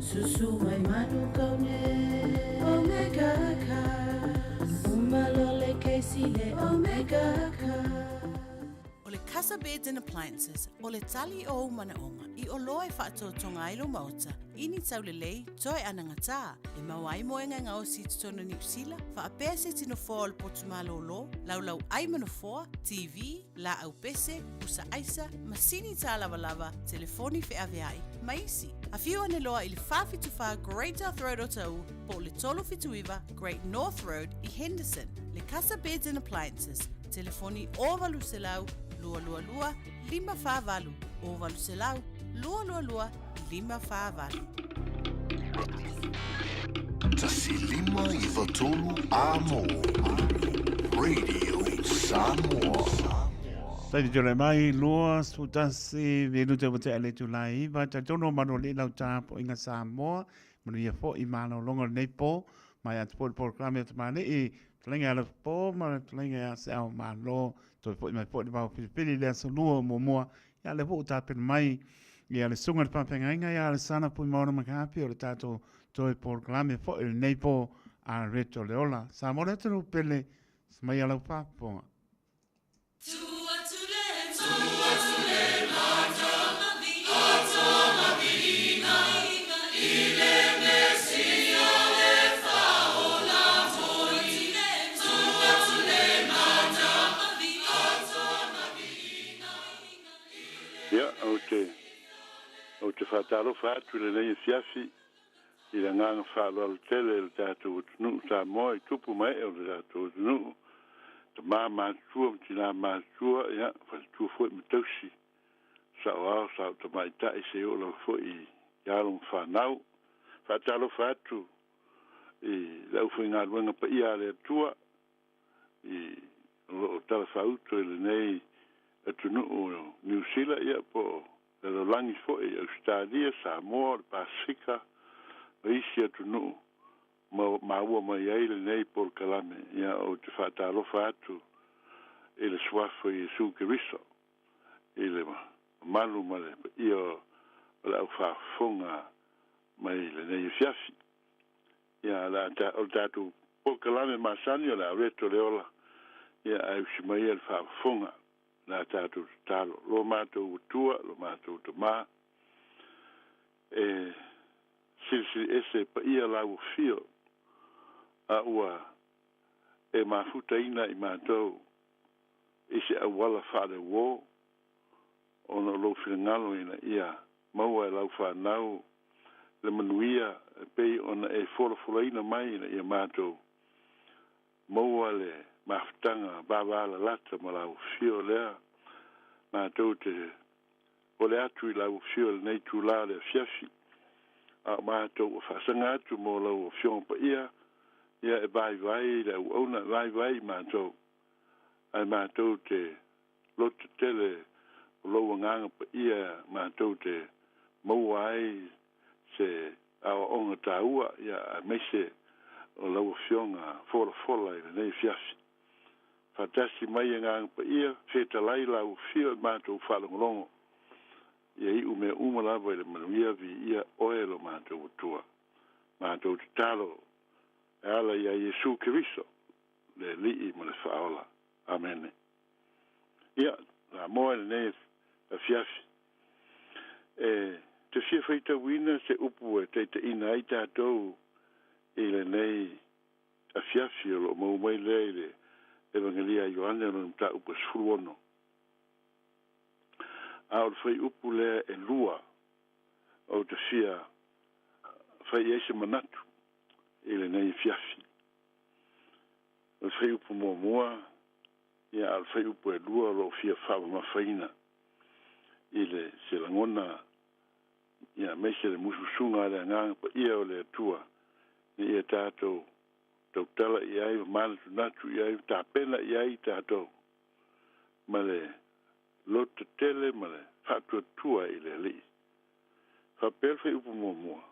Susu mai Manukau nei Omega Cars Uma loa le case i le Omega Cars. O le Casa Beds and Appliances, o le tali o ou manaoga i oloa e faatotoga ai lou maota i ni taulelei toe anagatā e maua ai moega e gaosi i totonu o Niu Sila, faapea se iti nofoa o le potu malōlō, laulau ai ma nofoa, TV, laau pese, pusa aisa, masini tālavalava, telefoni feaveai, ma isi. Afio ane loa i le 474 Great South Road o Taʻu po o le 379 Great North Road i Henderson. Le Casa Beds and Appliances, telefoni 0800 222 548, 0800 222 548. 1593 Amo Radio Samoa. Taimi tulai mai, 21 minute ua tea le itula e iva, talitonu o Manualii lau tapuaiga Samoa, manuia foi malologa o lenei po, mai atu foi le polokalame a Tamalii, fetalaiga ia Alofapo ma le fetalaiga ia Seao Malo, toe foi mai foi le vao filifili i le aso lua o muamua, ia lea foi ua tapena mai ia le susuga i le faafeagaiga ia Alesana Fuimaono Makapi o le tatou toe polokalame foi i lenei po a Reto Leola. Samoa le atunuu pele, semaia lau faafofoga. Ia, ou te, ou te faatalofa atu i lenei afiafi i le agaga faaaloalo tele i le tatou atunuu Samoa i tupu ma ee o le tatou atunuu, tama matutua ma tina matutua, ia, faletua foi ma tausi, saoao, sao tamaitai seia oo lava foi i alo ma fanau. Faatalofa atu i le aufaigaluega paia a le Atua i o lo o talafaauto i lenei atunuu o Niu Sila, ia, po o lalolagi foi, Ausetalia, Samoa, o le Pasefika ma isi atunuu ma maua mai ai lenei polokalame. Ia, ou te faatalofa atu i le Suafa o Iesu Keriso i le mamalu ma le paia o le aufaafofoga mai lenei afiafi. Ia, o le a, o le tatou polokalame masani o le a reto le ola, ia, ae usi mai ia le faafofoga, o le a tatou tatalo. Lo matou Atua, lo matou Tama, e silisili ese e paia lau afio, a ua e mafutaina i matou i se auala faaleuō, ona o lou finagalo ina ia maua e lau fanau le manuia e pei ona e folafolaina mai ina ia matou maua le mafutaga vavalalata ma lau afio lea matou te ole atu i lau afio i lenei itula o le afiafi a o matou ua faasaga atu mo lau Afioga Paia ia e vaivai le auauna e vaivai i matou ae matou te loto tele o lou agaga paia matou te maua ai se aoaoga taua, ia, aemaise o lau Afioga folafola i lenei afiafi. Faatasi mai Agaga Paia, fetalai lau Afio i matou faalogologo, ia iu mea uma lava i le manuia, viia Oe lo matou Atua. Matou tatalo e ala ia Iesu Keriso, le Alii ma le Faaola. Amene. Ia, Samoa i lenei afiafi, e te fia faitauina se upu e taitaiina ai tatou i lenei afiafi o lo o maua mai lea i le Evagelia a Ioane o lona mataupu e 16. A o le fuaiupu lea e lua ou te fia fai i ai se manatu i lenei afiafi. O le fuaiupu muamua, ia, a o le fuaiupu e lua o lo o fia faamamafaina i le se lagona, ia, aemaise le musumusuga a le Agaga Paia o le Atua, ina ia tatou tautala i ai ma manatunatu i ai ma tapena i ai tatou ma le loto tele ma le faatuatua i le Alii. Faapea le fuaiupu muamua.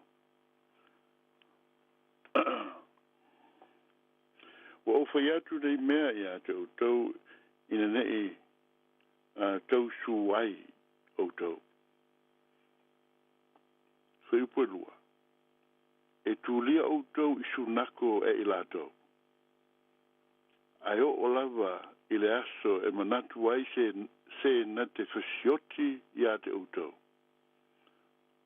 Ua ou fai atu nei mea iā te outou ina neʻi tou sū ai outou. Fuaiupu e lua, E tulia outou i sunako e i latou. Ae oo lava i le aso e manatu ai se, se na te fasioti iā te outou,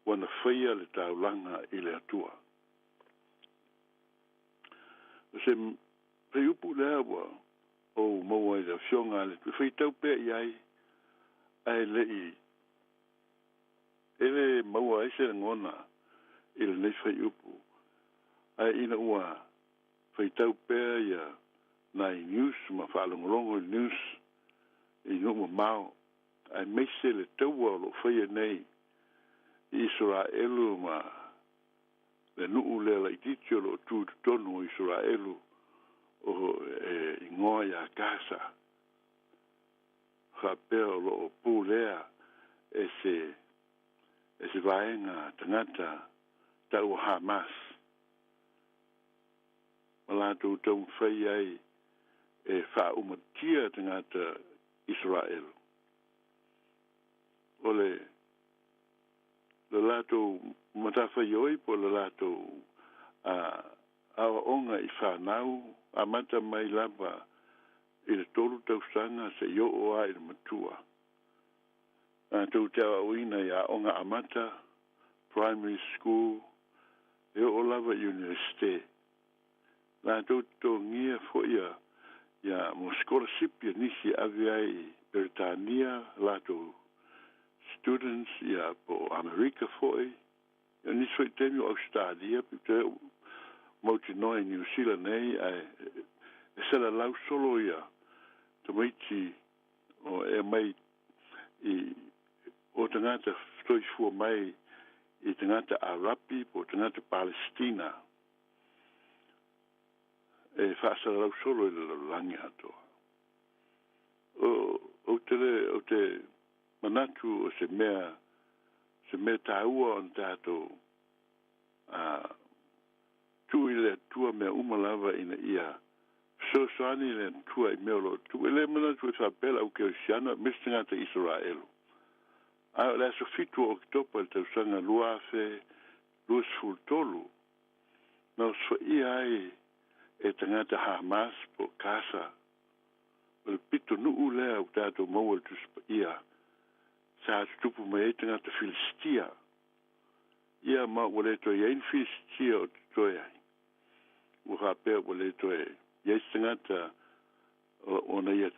ua na faia le taulaga i le Atua. O se fuaiupu lea ua ou maua i le Afioga a le Atua e faitau pea i ai, ae le i e le maua ai se lagona i lenei fuaiupu, ae ina ua faitau pea ia nai news ma faalogologo i news i nuu mamao, aemaise le taua o lo o faia nei i Isaraelu ma le nuu lea laitiiti o lo o tu i totonu o Isaraelu o e igoa ia Gasa, faapea o lo o pulea e se e se vaega tagata taua Hamas ma latou taumafai ai e faaumatia tagata Isaraelu. O le le latou matafaioi po o le latou aoaoga i fanau amata mai lava i le tolu tausaga seia oo lava i le matua. Latou te aoaoina i aoga amata, primary school, e oo lava i Universite. Latou te totogia foi ia ia mo sikolasipi a nisi e ave ai i Peretania latou students ia po o Amerika foi, ia o nisi foi taimi o Ausetalia pe toe mautinoa i Niu Sila nei ae e salalau solo ia tamaiti o e aumai i o tagata soifua mai i tagata Arapi po o tagata Palesitina. E faasalalau solo i le lalolagi atoa. O, ou te le, ou te manatu o se mea, se mea taua ona tatou, a, tuu i le Atua mea uma lava ina ia fesoasoani le Atua i mea o lo o tupu. E le manatu e faapea le au Kerisiano aemaise tagata Isaraelu. A o le aso 7 o Oketopa i le tausaga 2023, na osofaia ai e tagata Hamas po o Gaza. O le pitonuu lea ua tatou maua i le Tusi Paia sa tutupu mai ai tagata Filistia. Ia ma ua le toe i ai ni Filistia o totoe ai. Ua faapea ua le toe i ai se tagata ona ia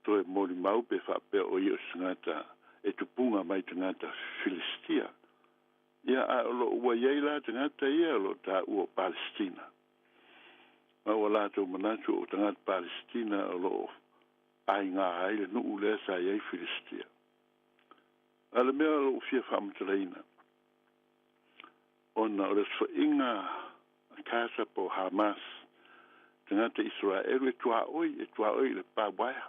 toe molimau pe faapea o ia o se tagata e tupuga mai tagata Filistia. Ia, a o lo o ua i ai la tagata ia o lo o taua o Palesitina. Ma ua latou manatu o tagata Palesitina o lo o aiga ai le nuu lea sa i ai Filistia. A o le mea o lo o fia faamatalaina, ona o le osofaiga a Gaza po o Hamas, tagata Isaraelu e tuaoi, e tuaoi i le pa uaea.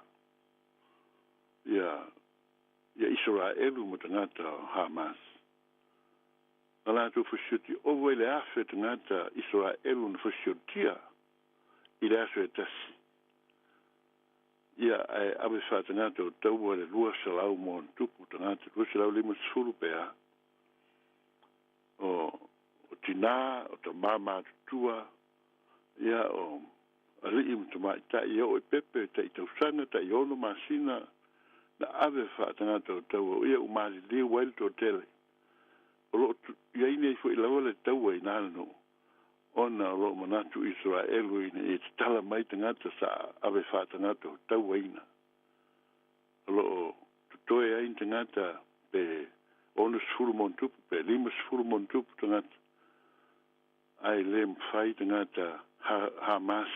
Ia, ia Isaraelu ma tagata o Hamas. Na latou fasioti ova i le afe tagata Isaraelu na fasiotia i le aso e tasi. Ia, ae ave faatagata o taua le 200 ma ona tupu tagata, 250 pe a. O, o tinā, o tamā matutua, ia, o alii ma tamaitai, e oo i pepe, tai tausaga, tai ono masina, na ave faatagata o taua, o ia ua maliliu ai le toatele. O lo o i ai nei foi lava le taua i nā le nuu, ona o lo o manatu Isaraelu ina ia tatala mai tagata sa ave faatagata o tauaina. O lo o totoe ai ni tagata pe 60 ma ona tupu pe 50 ma ona tupu tagata, ae le mafai tagata Hamas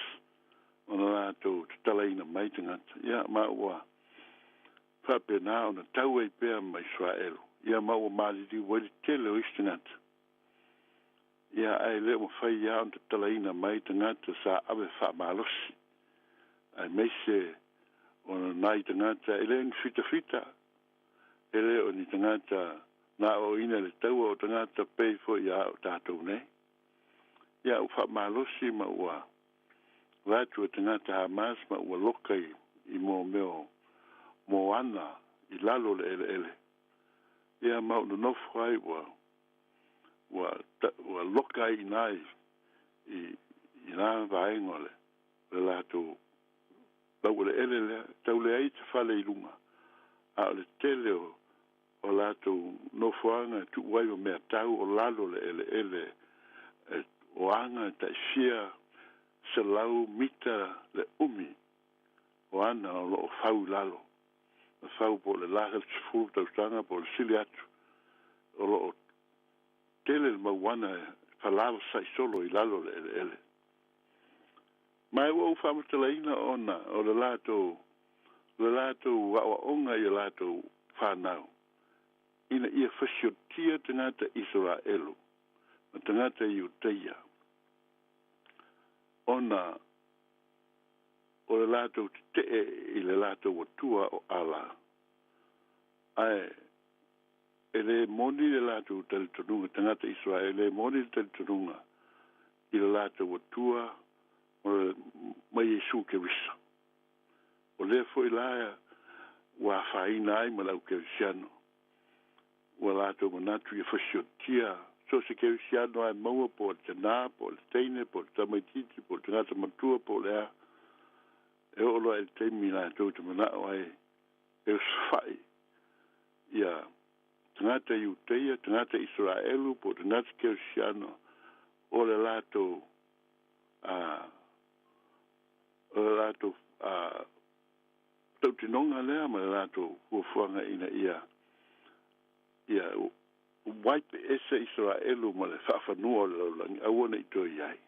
ona latou tatalaina mai tagata, ia, ma ua faapena ona tau ai pea ma Isaraelu, ia, ma ua maliliu ai le tele o isi tagata. Ia, ae le o mafai lava ona tatalaina mai tagata sa ave faamalosi, aemaise ona nai tagata e le o ni fitafita, e le o ni tagata na aoaoina i le taua, o tagata pei foi ia o tatou nei. Ia, ua faamalosi ma ua avatu e tagata Hamas ma ua loka i, i mea o moana i lalo o le eleele. Ia, ma ua nonofo ai ua ua, ua loka ai i inā i, i, i nā vaega o le, le latou laueleele lea, tau leai se fale i luga, a o le tele o, o latou nofoaga e tuu ai ma mea tau o lalo o le eleele e, o aga e tai fia 100 mita le umi o ana o lo o fau i lalo. Na fau po o le 40 tausaga po o le sili atu o lo o tele le mau ana e falavasai solo i lalo o le eleele. Ma ua ou faamatalaina ona o le latou le latou aoaoga i a latou fanau, ina ia fasiotia tagata Isaraelu ma tagata Iutaia, ona o le latou tetee i le latou Atua o Ala. Ae e lē moni le latou talitonuga, tagata Isaraelu, e lē moni le talitonuga i le latou Atua ma Iesu Keriso. O lea foi la ua afaina ai ma le au kerisiano, ua latou manatu ia fasiotia so o se kerisiano lava e maua, po o le tinā, po o le teine, po o le tamaitiiti, po o le tagata matua, po o le a. E oo loa i le taimi latou te manao ai e osofai ia tagata Iutaia, tagata Isaraelu, po o tagata kerisiano, o le latou a o le latou a tautinoga lea ma le latou fuafuaga ina ia ia wipe ese Isaraelu ma le faafanua o le lalolagi, aua ne i toe i ai.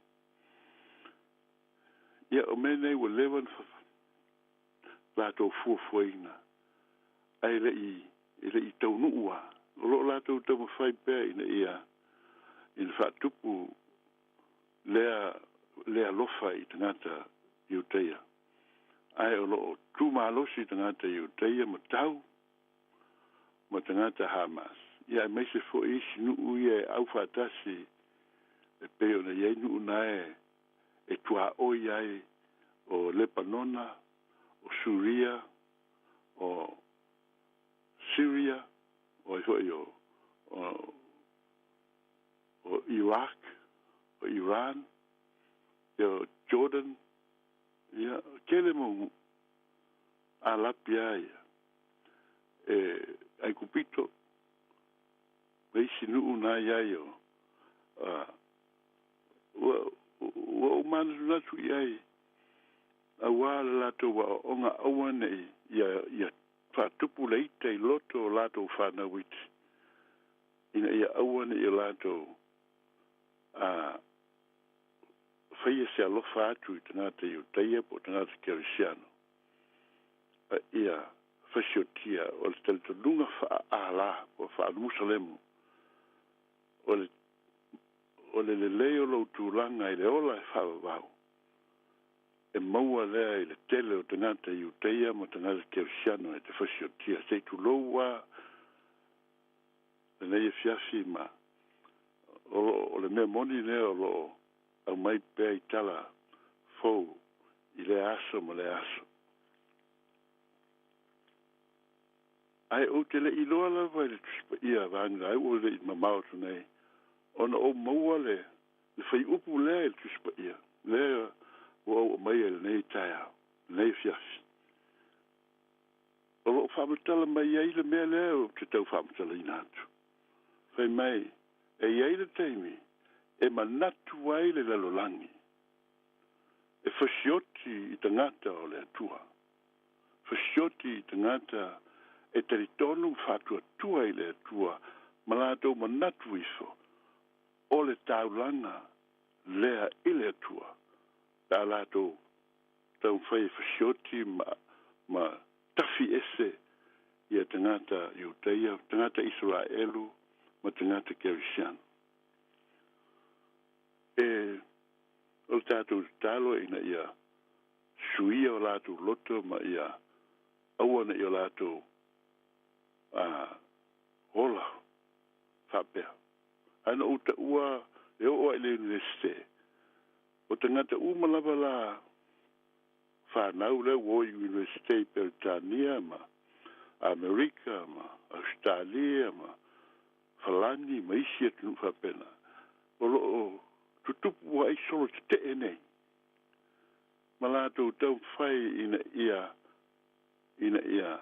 Ia, o mea nei ua leva ona latou fuafuaina, ae le i e le i taunuu lava. O lo o latou taumafai pea ina ia ina faatupu lea le alofa i tagata Iutaia, ae o lo o tumalosi tagata Iutaia ma tau ma tagata Hamas, ia aemaise foi isi nuu ia e aufaatasi e pei ona i ai nuu na e e tuaoi ai o Lepanona, o Suria, o Syria, o ai foi o, o, o Iraq, o Iran, ia o Jordan, ia tele mau nuu Alapi lava ia e Aikupito ma isi nuu na i ai o ua ua ou manatunatu i ai auā le latou aoaoga aua ne i ia ia faatupu le ita i loto o latou fanau iti ina ia aua ne i o latou a faia se alofa atu i tagata Iutaia po o tagata Kerisiano, a ia fasiotia o le talitonuga faa-Ala po o faa-Musalemu o le o le lelei o lou tulaga i le ola e faavavau e maua lea i le tele o tagata Iutaia ma tagata Kerisiano e te fasiotia. Se i tulou lava lenei afiafi ma o lo o le mea moni lea o lo o aumai pea i tala fou i lea aso ma lea aso. Ae ou te le i iloa lava i le Tusi Paia a Vagilai ua le i mamao atu nei ona ou maua le le fuaiupu lea i le Tusi Paia lea ua ou aumaia i lenei taeao, lenei afiafi. O lo o faamatala mai ai le mea lea ou te tau faamatalaina atu. Fai mai, e i ai le taimi e manatu ai le lalolagi e fasioti i tagata o le Atua, fasioti i tagata e talitonu ma faatuatua i le Atua ma latou manatu ifo o le taulaga lea i le Atua pe a latou taumafai e fasioti ma ma tafi ese ia tagata Iutaia, tagata Isaraelu ma tagata Kerisiano. E o le tatou tatalo ina ia suia o latou loto ma ia aua ne i o latou a ola faapea. Ae na ou taua e oo lava i le Iunivesite, o tagata uma lava la fanau lea ua o i Iunivesite i Peretania ma Amerika ma Ausetalia ma Falani ma isi atunuu faapena, o lo o tutupu ai solo tetee nei ma latou taumafai ina ia ina ia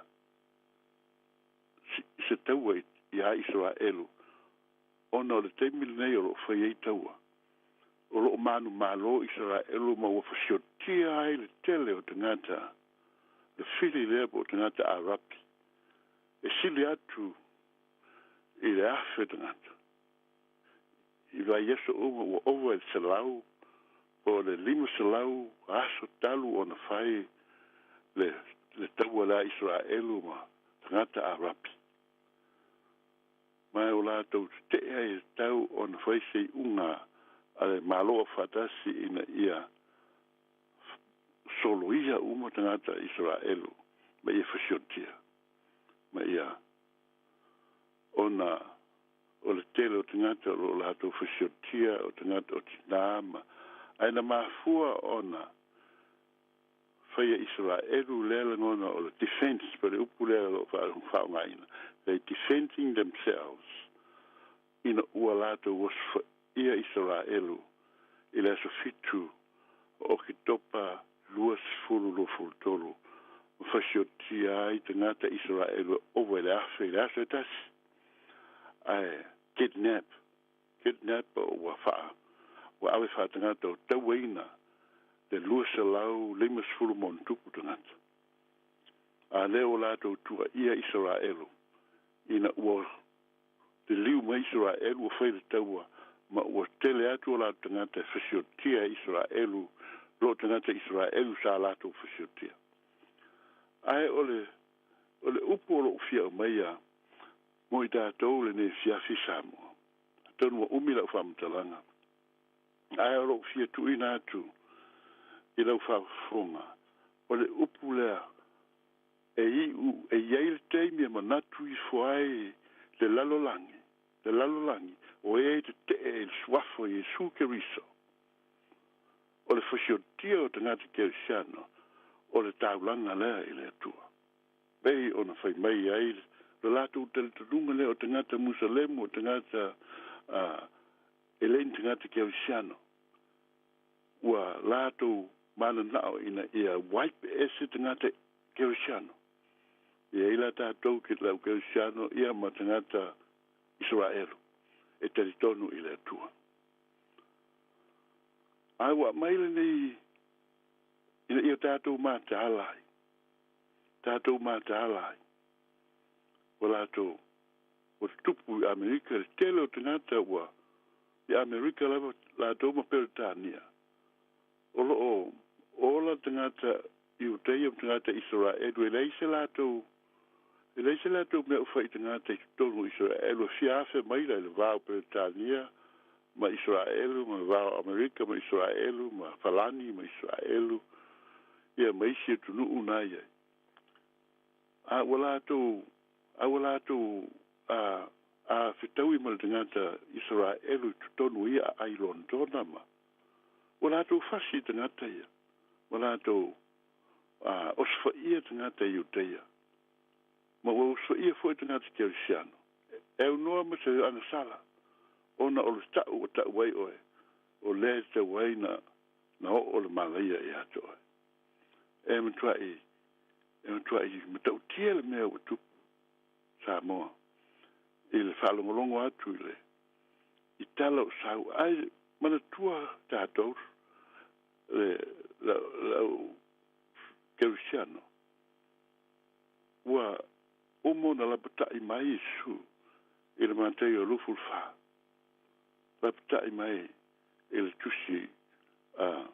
se taua iā Isaraelu, ona o le taimi lenei o lo o fai ai taua. O lo o manumalo Isaraelu ma ua fasiotia ai le tele o tagata, le fili lea po o tagata Arapi, e sili atu i le 1,000 tagata. I vaiaso uma ua ova i le 100 po o le 500 aso talu ona fai le le taua lea a Isaraelu ma tagata Arapi. Ma o latou tetee ai e tatau ona fai se iuga a le Malo Aufaatasi ina ia soloia uma tagata Isaraelu ma ia fasiotia ma ia ona o le tele o tagata o lo o latou fasiotia o tagata o tinā ma ae na mafua ona faia Isaraelu lea lagona o le defense po o le upu lea o lo o faaaogaina, they defending themselves ina ua latou osofaia Isaraelu i le aso 7 o Oketopa 2023 ma fasiotia ai tagata Isaraelu e ova i le 1,000 i le aso e tasi. Ae kidnap, kidnap ua faa, ua ave faatagata o tauaina le 250 ma ona tupu tagata. A lea ua latou tuuaia Isaraelu ina ua liliu mai Isaraelu ua fai le taua ma ua tele atu o latou tagata e fasiotia e Isaraelu lo tagata Isaraelu sa latou fasiotia. Ae o le o le upu o lou fia aumaia mo i tatou lenei afiafi Samoa. Atonu ua umi lau faamatalaga. Ae o lou fia tuuina atu i lau faafofoga, o le upu lea e iu e i ai le taimi e manatu ifo ai le lalolagi, le lalolagi o e tetee i le suafa o Iesu Keriso, o le fasiotia o tagata kerisiano, o le taulaga lea i le Atua. Pei ona fai mai ai lo latou talitonuga lea o tagata Musalemu, o tagata e le ni tagata kerisiano, ua latou mananao ina ia wipe ese tagata kerisiano. E i ai la tatou ke lau kerisiano ia ma tagata Isaraelu e talitonu i le Atua. Ae ua aumai lenei ina ia tatou mataala ai, tatou mataala ai. Ua latou ua tutupu i Amerika le tele o tagata ua i Amerika lava latou ma Peretania. O lo o ola tagata Iutaia ma tagata Isaraelu e leai se latou e leai se latou mea o fai i tagata i totonu o Isaraelu e fia afe maila i le va o Peretania ma Isaraelu ma le va o Amerika ma Isaraelu ma Falani ma Isaraelu ia ma isi atunuu na i ai. A ua latou a ua latou a a fetaui ma le tagata Isaraelu i totonu ia aai Londona ma ua latou fasi i tagata ia ma latou a osofaia tagata Iutaia ma ua osofaia foi tagata Kerisiano e aunoa ma se agasala ona o le ta'u ua ta'u ai oe o lea e tatau ai na na oo le malaia ia te oe. E matua'i e matua'i matautia le mea ua tupu Samoa i le faalogologo atu i le i tala o sau ae manatua tatou le lau kerisiano ua uma ona lapata'i mai Iesu i le Mataio 24, lapata'i mai i le tusi a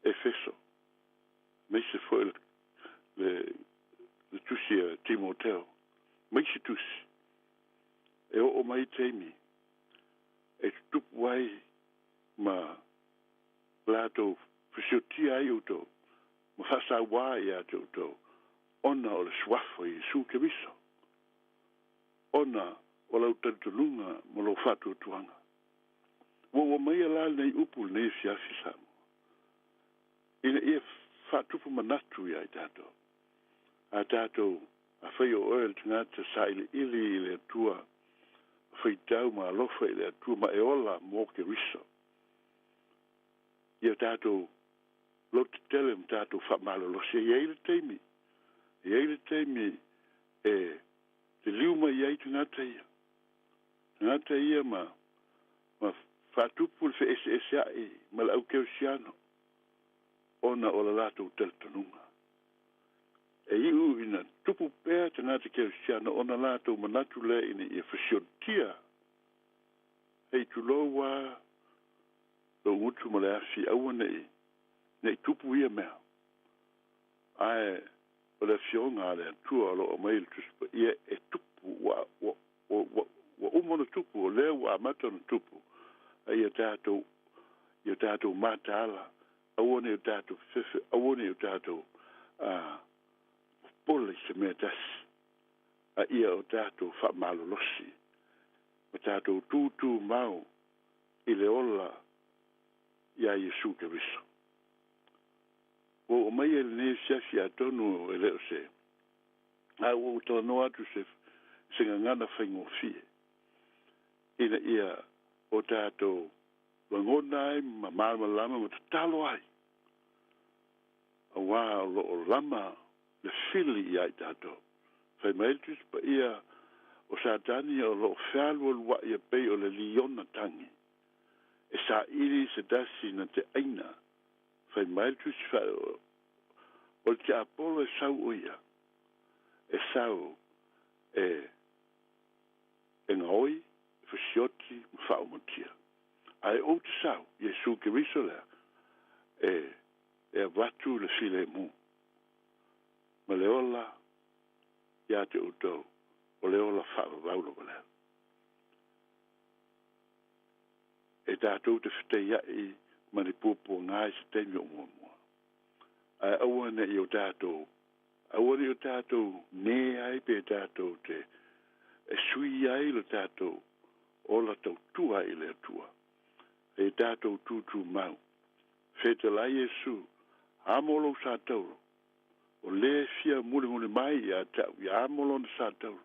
Efeso. Aemaise foi le, le, le tusi a Timoteo, ma isi tusi, e oo mai taimi e tutupu ai ma latou fesiotia ai outou ma faasauā ia te outou ona o le Suafa o Iesu Keriso, ona o lau talitonuga ma lou faatuatuaga. Ua ua maia la lenei upu i lenei afiafi, Samoa, ina ia faatupu manatu ia i tatou. A tatou, afai o oe o le tagata sailiili i le Atua, ma faitau ma alofa i le Atua ma e ola mo Keriso, ia tatou lototetele ma tatou faamalolosi. E i ai le taimi, e i ai le taimi e liliu mai ai tagata ia. Tagata ia ma, ma faatupu le feeseesea'i ma le au kerisiano ona o le latou talitonuga. E iu ina tupu pea tagata kerisiano ona latou manatu lea ina ia fesiotia. Hei tulou lava lou gutu ma le afi aua ne i, ne i tupu ia mea. Ae o le Afioga a le Atua o lo o aumai i le Tusi Paia e tupu, ua, ua, ua, ua uma ona tupu, o lea ua amata ona tupu, a ia tatou, ia tatou mataala, aua ne i o tatou fefefe, aua ne i o tatou a, popole i se mea tasi, a ia o tatou faamalolosi, ma tatou tūtū mau i le ola iā Iesu Keriso. Ua oo mai ai lenei asiasi atonu e le o se a ua ou talanoa atu se se gagana faigofie ina ia o tatou lagona ai ma malamalama ma tatalo ai auā o lo o lama le fili iā i tatou. Fai mai le Tusi Paia o Satani o lo o fealualuaʻi e pei o le liona tagi e saili se tasi na te ʻaina. Fai mai le Tusi Faailoa, o le tiapolo e sau o ia, e sau e e gaoi, e fasioti ma faaumatia. Ae ou te sau, Iesu Keriso lea, e e avatu le filemu ma le ola ia te outou, o le ola faavavau lava lea. E tatou te fetaiaʻi ma ni puapuaga i se taimi o muamua. Ae aua ne i o tatou, aua ne i o tatou nē ai pe tatou te e sui ai lo tatou ola tautua i le Atua. E tatou tūtū mau. Fetalai Iesu, amo lou sa tauro. O lē fia mulimuli mai ia te au ia amo lona sa tauro.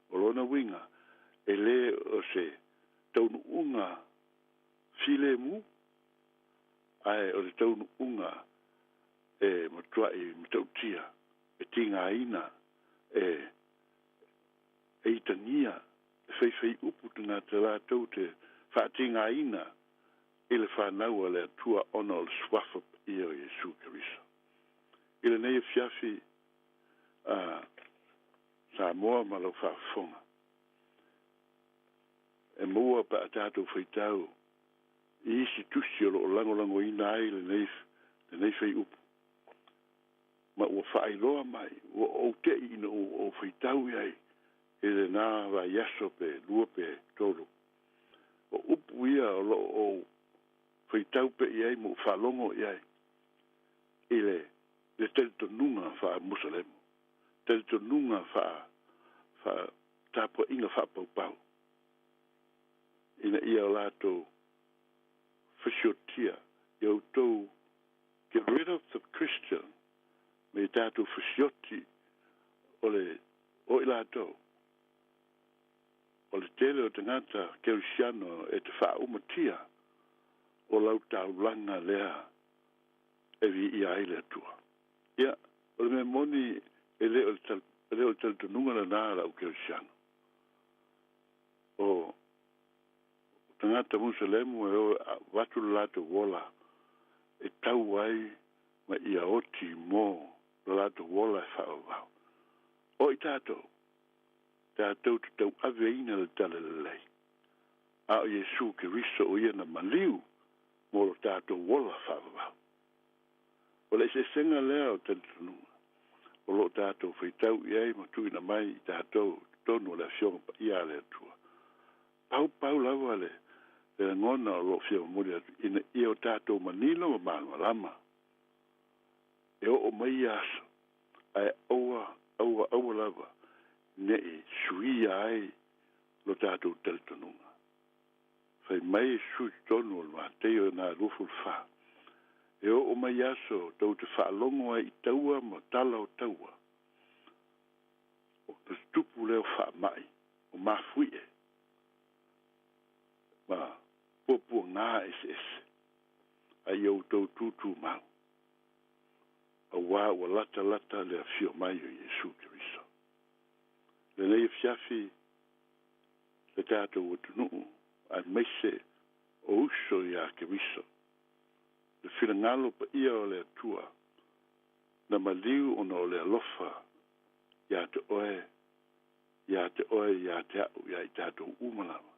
O lona uiga, e lē o se taunuuga filemu, ae o le taunuuga e matuaʻi matautia, e tigaina, e e itagia, e faifai upu tagata latou te faatigaina i le fanau a le Atua ona o le Suafa Paia o Iesu Keriso. I lenei afiafi a Samoa ma lau faafofoga, e maua pe a tatou faitau i isi tusi o lo o lagolagoina ai lenei, lenei faiupu, ma ua faailoa mai, ua ou te'i ina ua ou faitau i ai i lena vaiaso pe lua pe tolu. O upu ia o lo o ou faitau pea i ai ma ou faalogo i ai i le, le talitonuga faa-Musalemo, talitonuga faa, faa tapuaiga faapaupau ina ia o latou fasiotia ia outou get rid of the Christian ma ia tatou fasioti o le o i latou o le tele o tagata kerisiano e te faaumatia o lau taulaga lea e viia ai le Atua. Ia, o le mea moni e le o le, e le o le talitonuga lenā a le au kerisiano. O tagata Musalemu e o e avatu le latou ola e tau ai ma ia oti mo lo latou ola e faavavau. O i tatou, tatou te tauaveina le Talalelei, a o Iesu Keriso o ia na maliu mo lo tatou ola faavavau. O le eseesega lea o talitonuga o lo o tatou faitau i ai ma tuuina mai i tatou i totonu o le Afioga Paia a le Atua. Pau pau lava le le lagona o lo o fia momoli atu ina ia o tatou manino ma malamalama e oo mai ia aso, ae aua, aua, aua lava ne i suia ai lo tatou talitonuga. Fai mai e sui totonu o le Mateio e na 24, E oo mai aso tou te faalogo ai i taua ma tala o taua, o le tupu lea o faamai, o mafuie, ma puapuaga eseese, a ia outou tutumau, auā ua latalata le afio mai o Iesu Keriso. Lenei afiafi le tatou atunuu aemaise o uso iā Keriso, le finagalo paia o le Atua na maliu ona o le alofa iā te oe, iā te oe, iā te a'u, iā i tatou uma lava.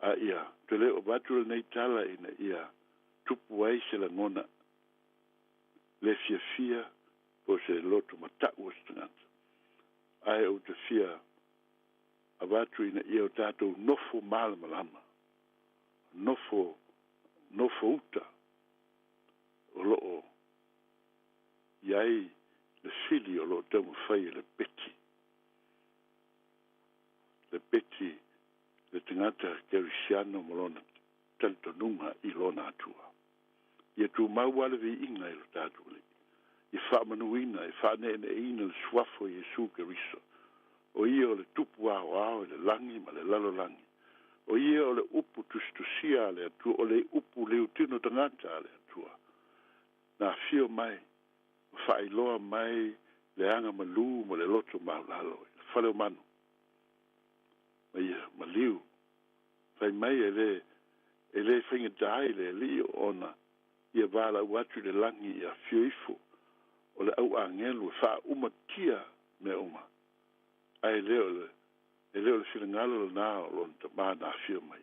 A ia toe le avatu lenei tala ina ia tupu ai se lagona le fiafia po o se loto mata'u o se tagata, ae ou te fia avatu ina ia o tatou nofo malamalama, nofo, nofo uta o lo o i ai le fili o lo o taumafai e le peti, le peti le tagata kerisiano ma lona talitonuga i lona Atua. Ia tumau lava le viiga i lo tatou Alii, ia faamanuina, ia faaneeneeina le Suafa o Iesu Keriso, o Ia o le Tupu aoao i le lagi ma le lalolagi, o Ia o le Upu tusitusia a le Atua, o le Upu liutino tagata a le Atua, na afio mai ma faailoa mai le aga malū ma le loto maulalo i le fale o manu, ma ia maliu. Fai mai e le, e le faigata ai le Alii ona ia valaau atu i le lagi i afio ifo o le au agelu e faaumatia mea uma, ae e le o le, e le o le finagalo lena o lona Tama na afio mai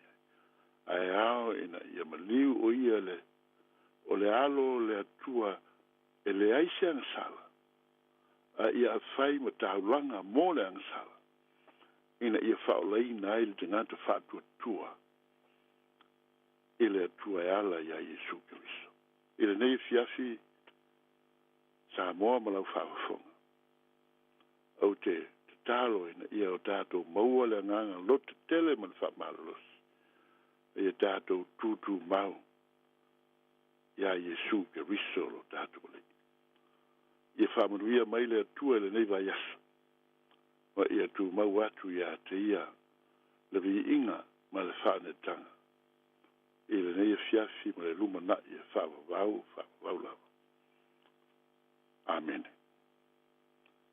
ai. Ae ao ina ia maliu o ia le, o le Alo o le Atua e leai se agasala, a ia afai ma taulaga mo le agasala, ina ia faaolaina ai le tagata faatuatua i le Atua e ala iā Iesu Keriso. I lenei afiafi, Samoa ma lau faafofoga, ou te tatalo ina ia o tatou maua le agaga loto tele ma le faamalolosi, a ia tatou tutumau iā Iesu Keriso lo tatou Alii. Ia faamanuia mai le Atua i lenei vaiaso, ma ia tumau atu iā te Ia le viiga ma le faanetaga i lenei afiafi ma le lumanai e faavavau, faavavau lava. Amene.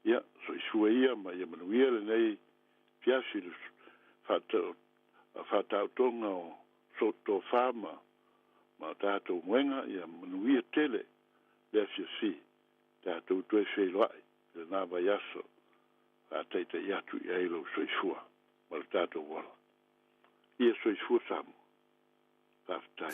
Ia, soifua ia ma ia manuia lenei afiafi i le faataotoga o tofa ma ma tatou moega, ia manuia tele le afiafi, tatou toe feiloai i lena vaiaso faataitai atu i ai lou soifua ma le tatou ola. Ia soifua Samoa. Faafetai.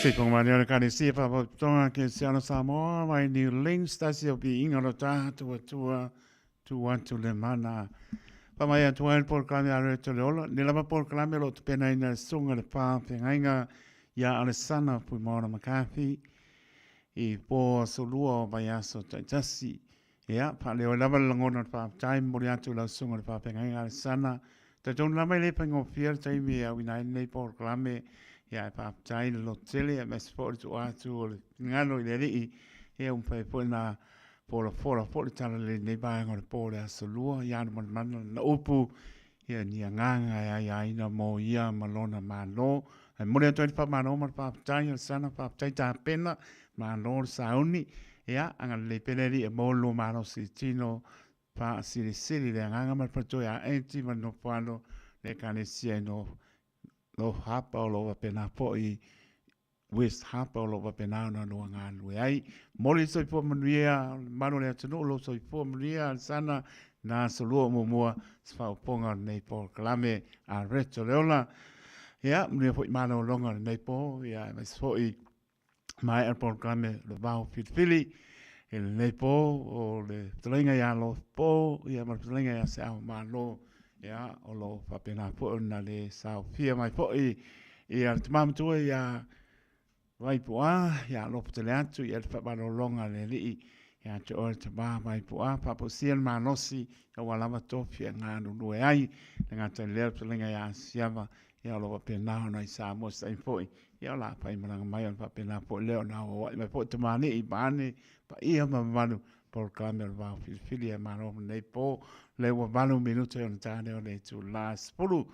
Seifonga o le Ekalesia Faalapotopotoga Kerisiano Samoa mai New Links tasi o piiga o lo tatou Atua tu atu le mana. Whamai atu ai le polokalame a Roto le Ola. Ne lava polokalame o lo o tapenaina e Susuga le Whawhengainga ia Alesana Puimaona McCarthy i po aso lua o vaiaso taitasi. Ia, faaleo ai lava le lagona o le faafetai, momoli atu i lau susuga i le faafeagaiga Alesana. Talitonu lava e le faigofie le taimi e auina ai lenei polokalame, ia ae faafetai le lototele aemaise foi o le tuu atu o le finagalo i le Alii, ia ua mafai foi ona folafola foi le tala lelei i lenei vaega o le po o le Aso Lua, ia alumalumalu lana upu, ia ni agaga e aiaina mo ia ma lona Malo. Ae momoli atu ai le faamalo ma le faafetai Alesana, faafetai tapena, malo le sauni. Ia, agalelei pea le Alii e maua le lua malosi i tino faasilisili le agaga ma le faletua ia Angie ma le nofoalo le Ekalesia i North Harbour o lo o faapena foi West Harbour o lo o faapena ona lua galulue ai. Momoli le soifua manuia o le mamalu o le atunuu, lou soifua manuia Alesana, na aso lua o muamua se faaopoopoga o lenei polokalame a Retro le Ola. Ia, manuia foi malologa o lenei po, ia aemaise foi maea le polokalame o le Vao Filifili i lenei po o le fetalaiga ia Lopo, ia ma le fetalaiga ia Seao Malo, ia o lo o faapena foi ona le saofia mai foi ia le tama matua ia Vaipu'a, ia alofa tele atu ia le faamalologa a le Alii ia te oe le tama Vaipu'a, faafoisia le malosi aua lava tofi e galulue ai, le gata i lea le fetalaiga ia Asiava, ia o lo o faapena ona i Samoa se taimi foi, ia o le a faimalaga mai ona faapena foi lea ona auauai mai foi tamalii vaeane paia ma mamalu polokalame o le Vao Filifili e malo lenei po lea ua 8 minute ona ta lea o le itula 10.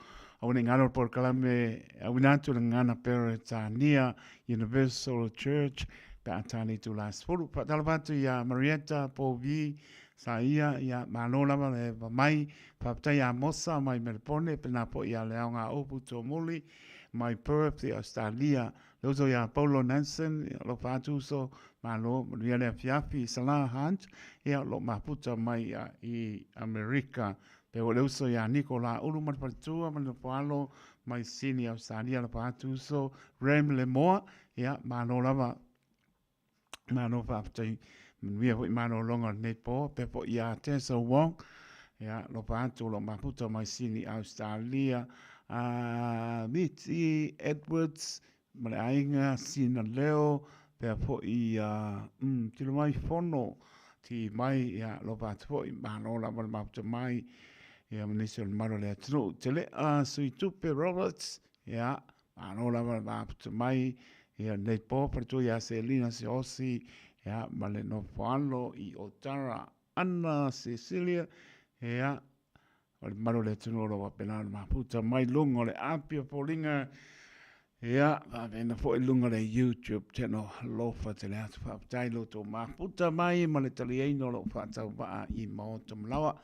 Aua ne i galo le polokalame auina atu le gagana Peretania Universal Church pe a ta le itula 10. Faatalofa atu ia Marietta Povi sa ia, ia malo lava le va mai. Faafetai ia Mosa mai Melepone, pena foi ia Leaoga Upu Tuamuli mai Perth i Australia. Le uso ia Paulo Nansen, ia alofa atu uso, malo, manuia le afiafi. Salah Hunt, ia o lo o mafuta mai i Amerika. Pe o le uso ia Niko Laulu ma le faletua ma le nofoalo mai Sini Australia, alofa atu uso. Ram Lemoa, ia malo lava. Malo faafetai, manuia foi malologa o lenei po, pea foi ia Tessa Wong, ia alofa atu o lo o mafuta mai Sini Australia, Mitzi Edwards ma le aiga Sina Leo, pea foi ia tilo mai Fono ti mai, ia alofa atu foi, malo lava le mafuta mai, ia ma nisi o le mamalu o le atunuu. Telea Suitupe Roberts, ia Malo lava le mafuta mai ia lenei po, faletua ia Selina Siaosi ia ma le nofoalo i Otara Anna Cecilia ia o le mamalu o le atunuu o lo o faapena ona mafuta mai luga o le api o foliga ia faapena foi luga o le YouTube channel. Alofa tele atu, faafetai lo outou mafuta mai ma le taliaina o lou faatauvaa i Maota Malawa.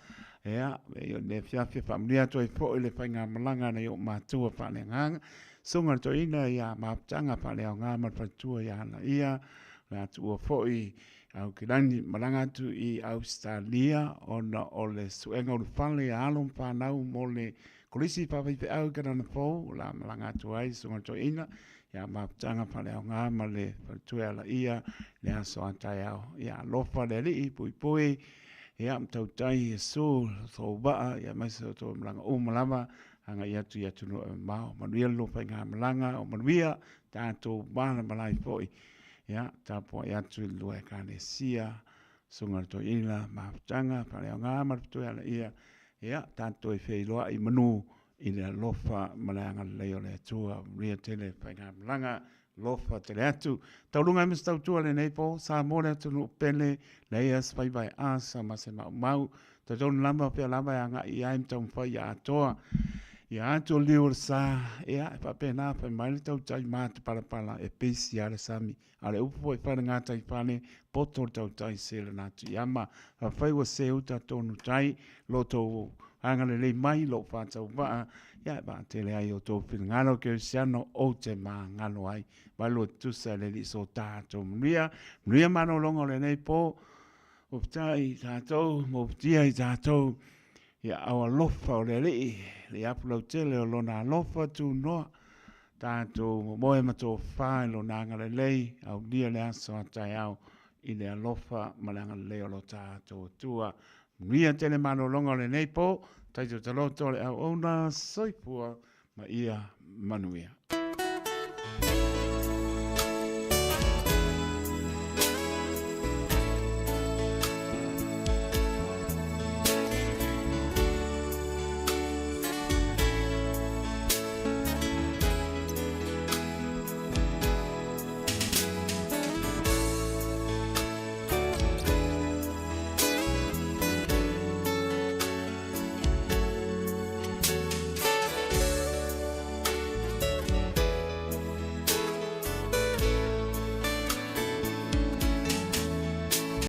Ia, e o lenei afiafi e faamanuia atu ai foi le faigamalaga a nai ou matua faaleagaga, Susuga i le Toeaina ia Mafutaga Faaleaoga ma le faletua ia Anaia, o le a tuua foi Aukilani, malaga atu i Ausetalia ona o le suega ulufale a alo ma fanau mo le Kolisi Faafaifeau i Kanana Fou, o le a malaga atu ai Susuga i le Toeaina ia Mafutaga Faaleaoga ma le faletua ia Alaia i le aso a taeao. Ia alofa le Alii, puipui, ia ma tautai Iesu tou vaa, ia aemaise o tou malaga uma lava agai atu i atunuu e mamao. Manuia le lua faigamalaga, o manuia tatou malamalai foi. Ia tapuai atu i le lua Ekalesia, Susuga i le Toeaina Mafutaga Faaleaoga ma le faletua ia Alaia, ia tatou toe feiloai i manu i le alofa ma le agalelei o le Atua. Manuia tele faigamalaga, alofa tele atu. Tauluga ai ma se tautua lenei po, Samoa le atunuu pele, leai se faiva e asa ma se maumau. Talitonu lava pea lava e agai i ai ma taumafai ia atoa. Ia atu o liu o le sa, ia e faapena fai mai le tautai matapalapala e pisi a le sami. A o le upu foi fai le gataifale, poto le tautai se lana atu i ama. Afai ua se uta tonu tai, lo tou agalelei mai lou faatauvaa, ia e vaatele ai outou finagalo kerisiano ou te magalo ai. Valu e tutusa e le Alii so tatou manuia. Manuia malologa o lenei po, opitai i tatou, ma opitia i tatou, ia au alofa o le Alii, le apu lautele o lona alofa tunoa. Tatou momoe ma tofa i Lona agalelei, aulia le aso a taeao i le alofa ma le agalelei o lo tatou Atua. Manuia tele malologa o lenei po, taito taloto le auauna, soifua ma ia manuia.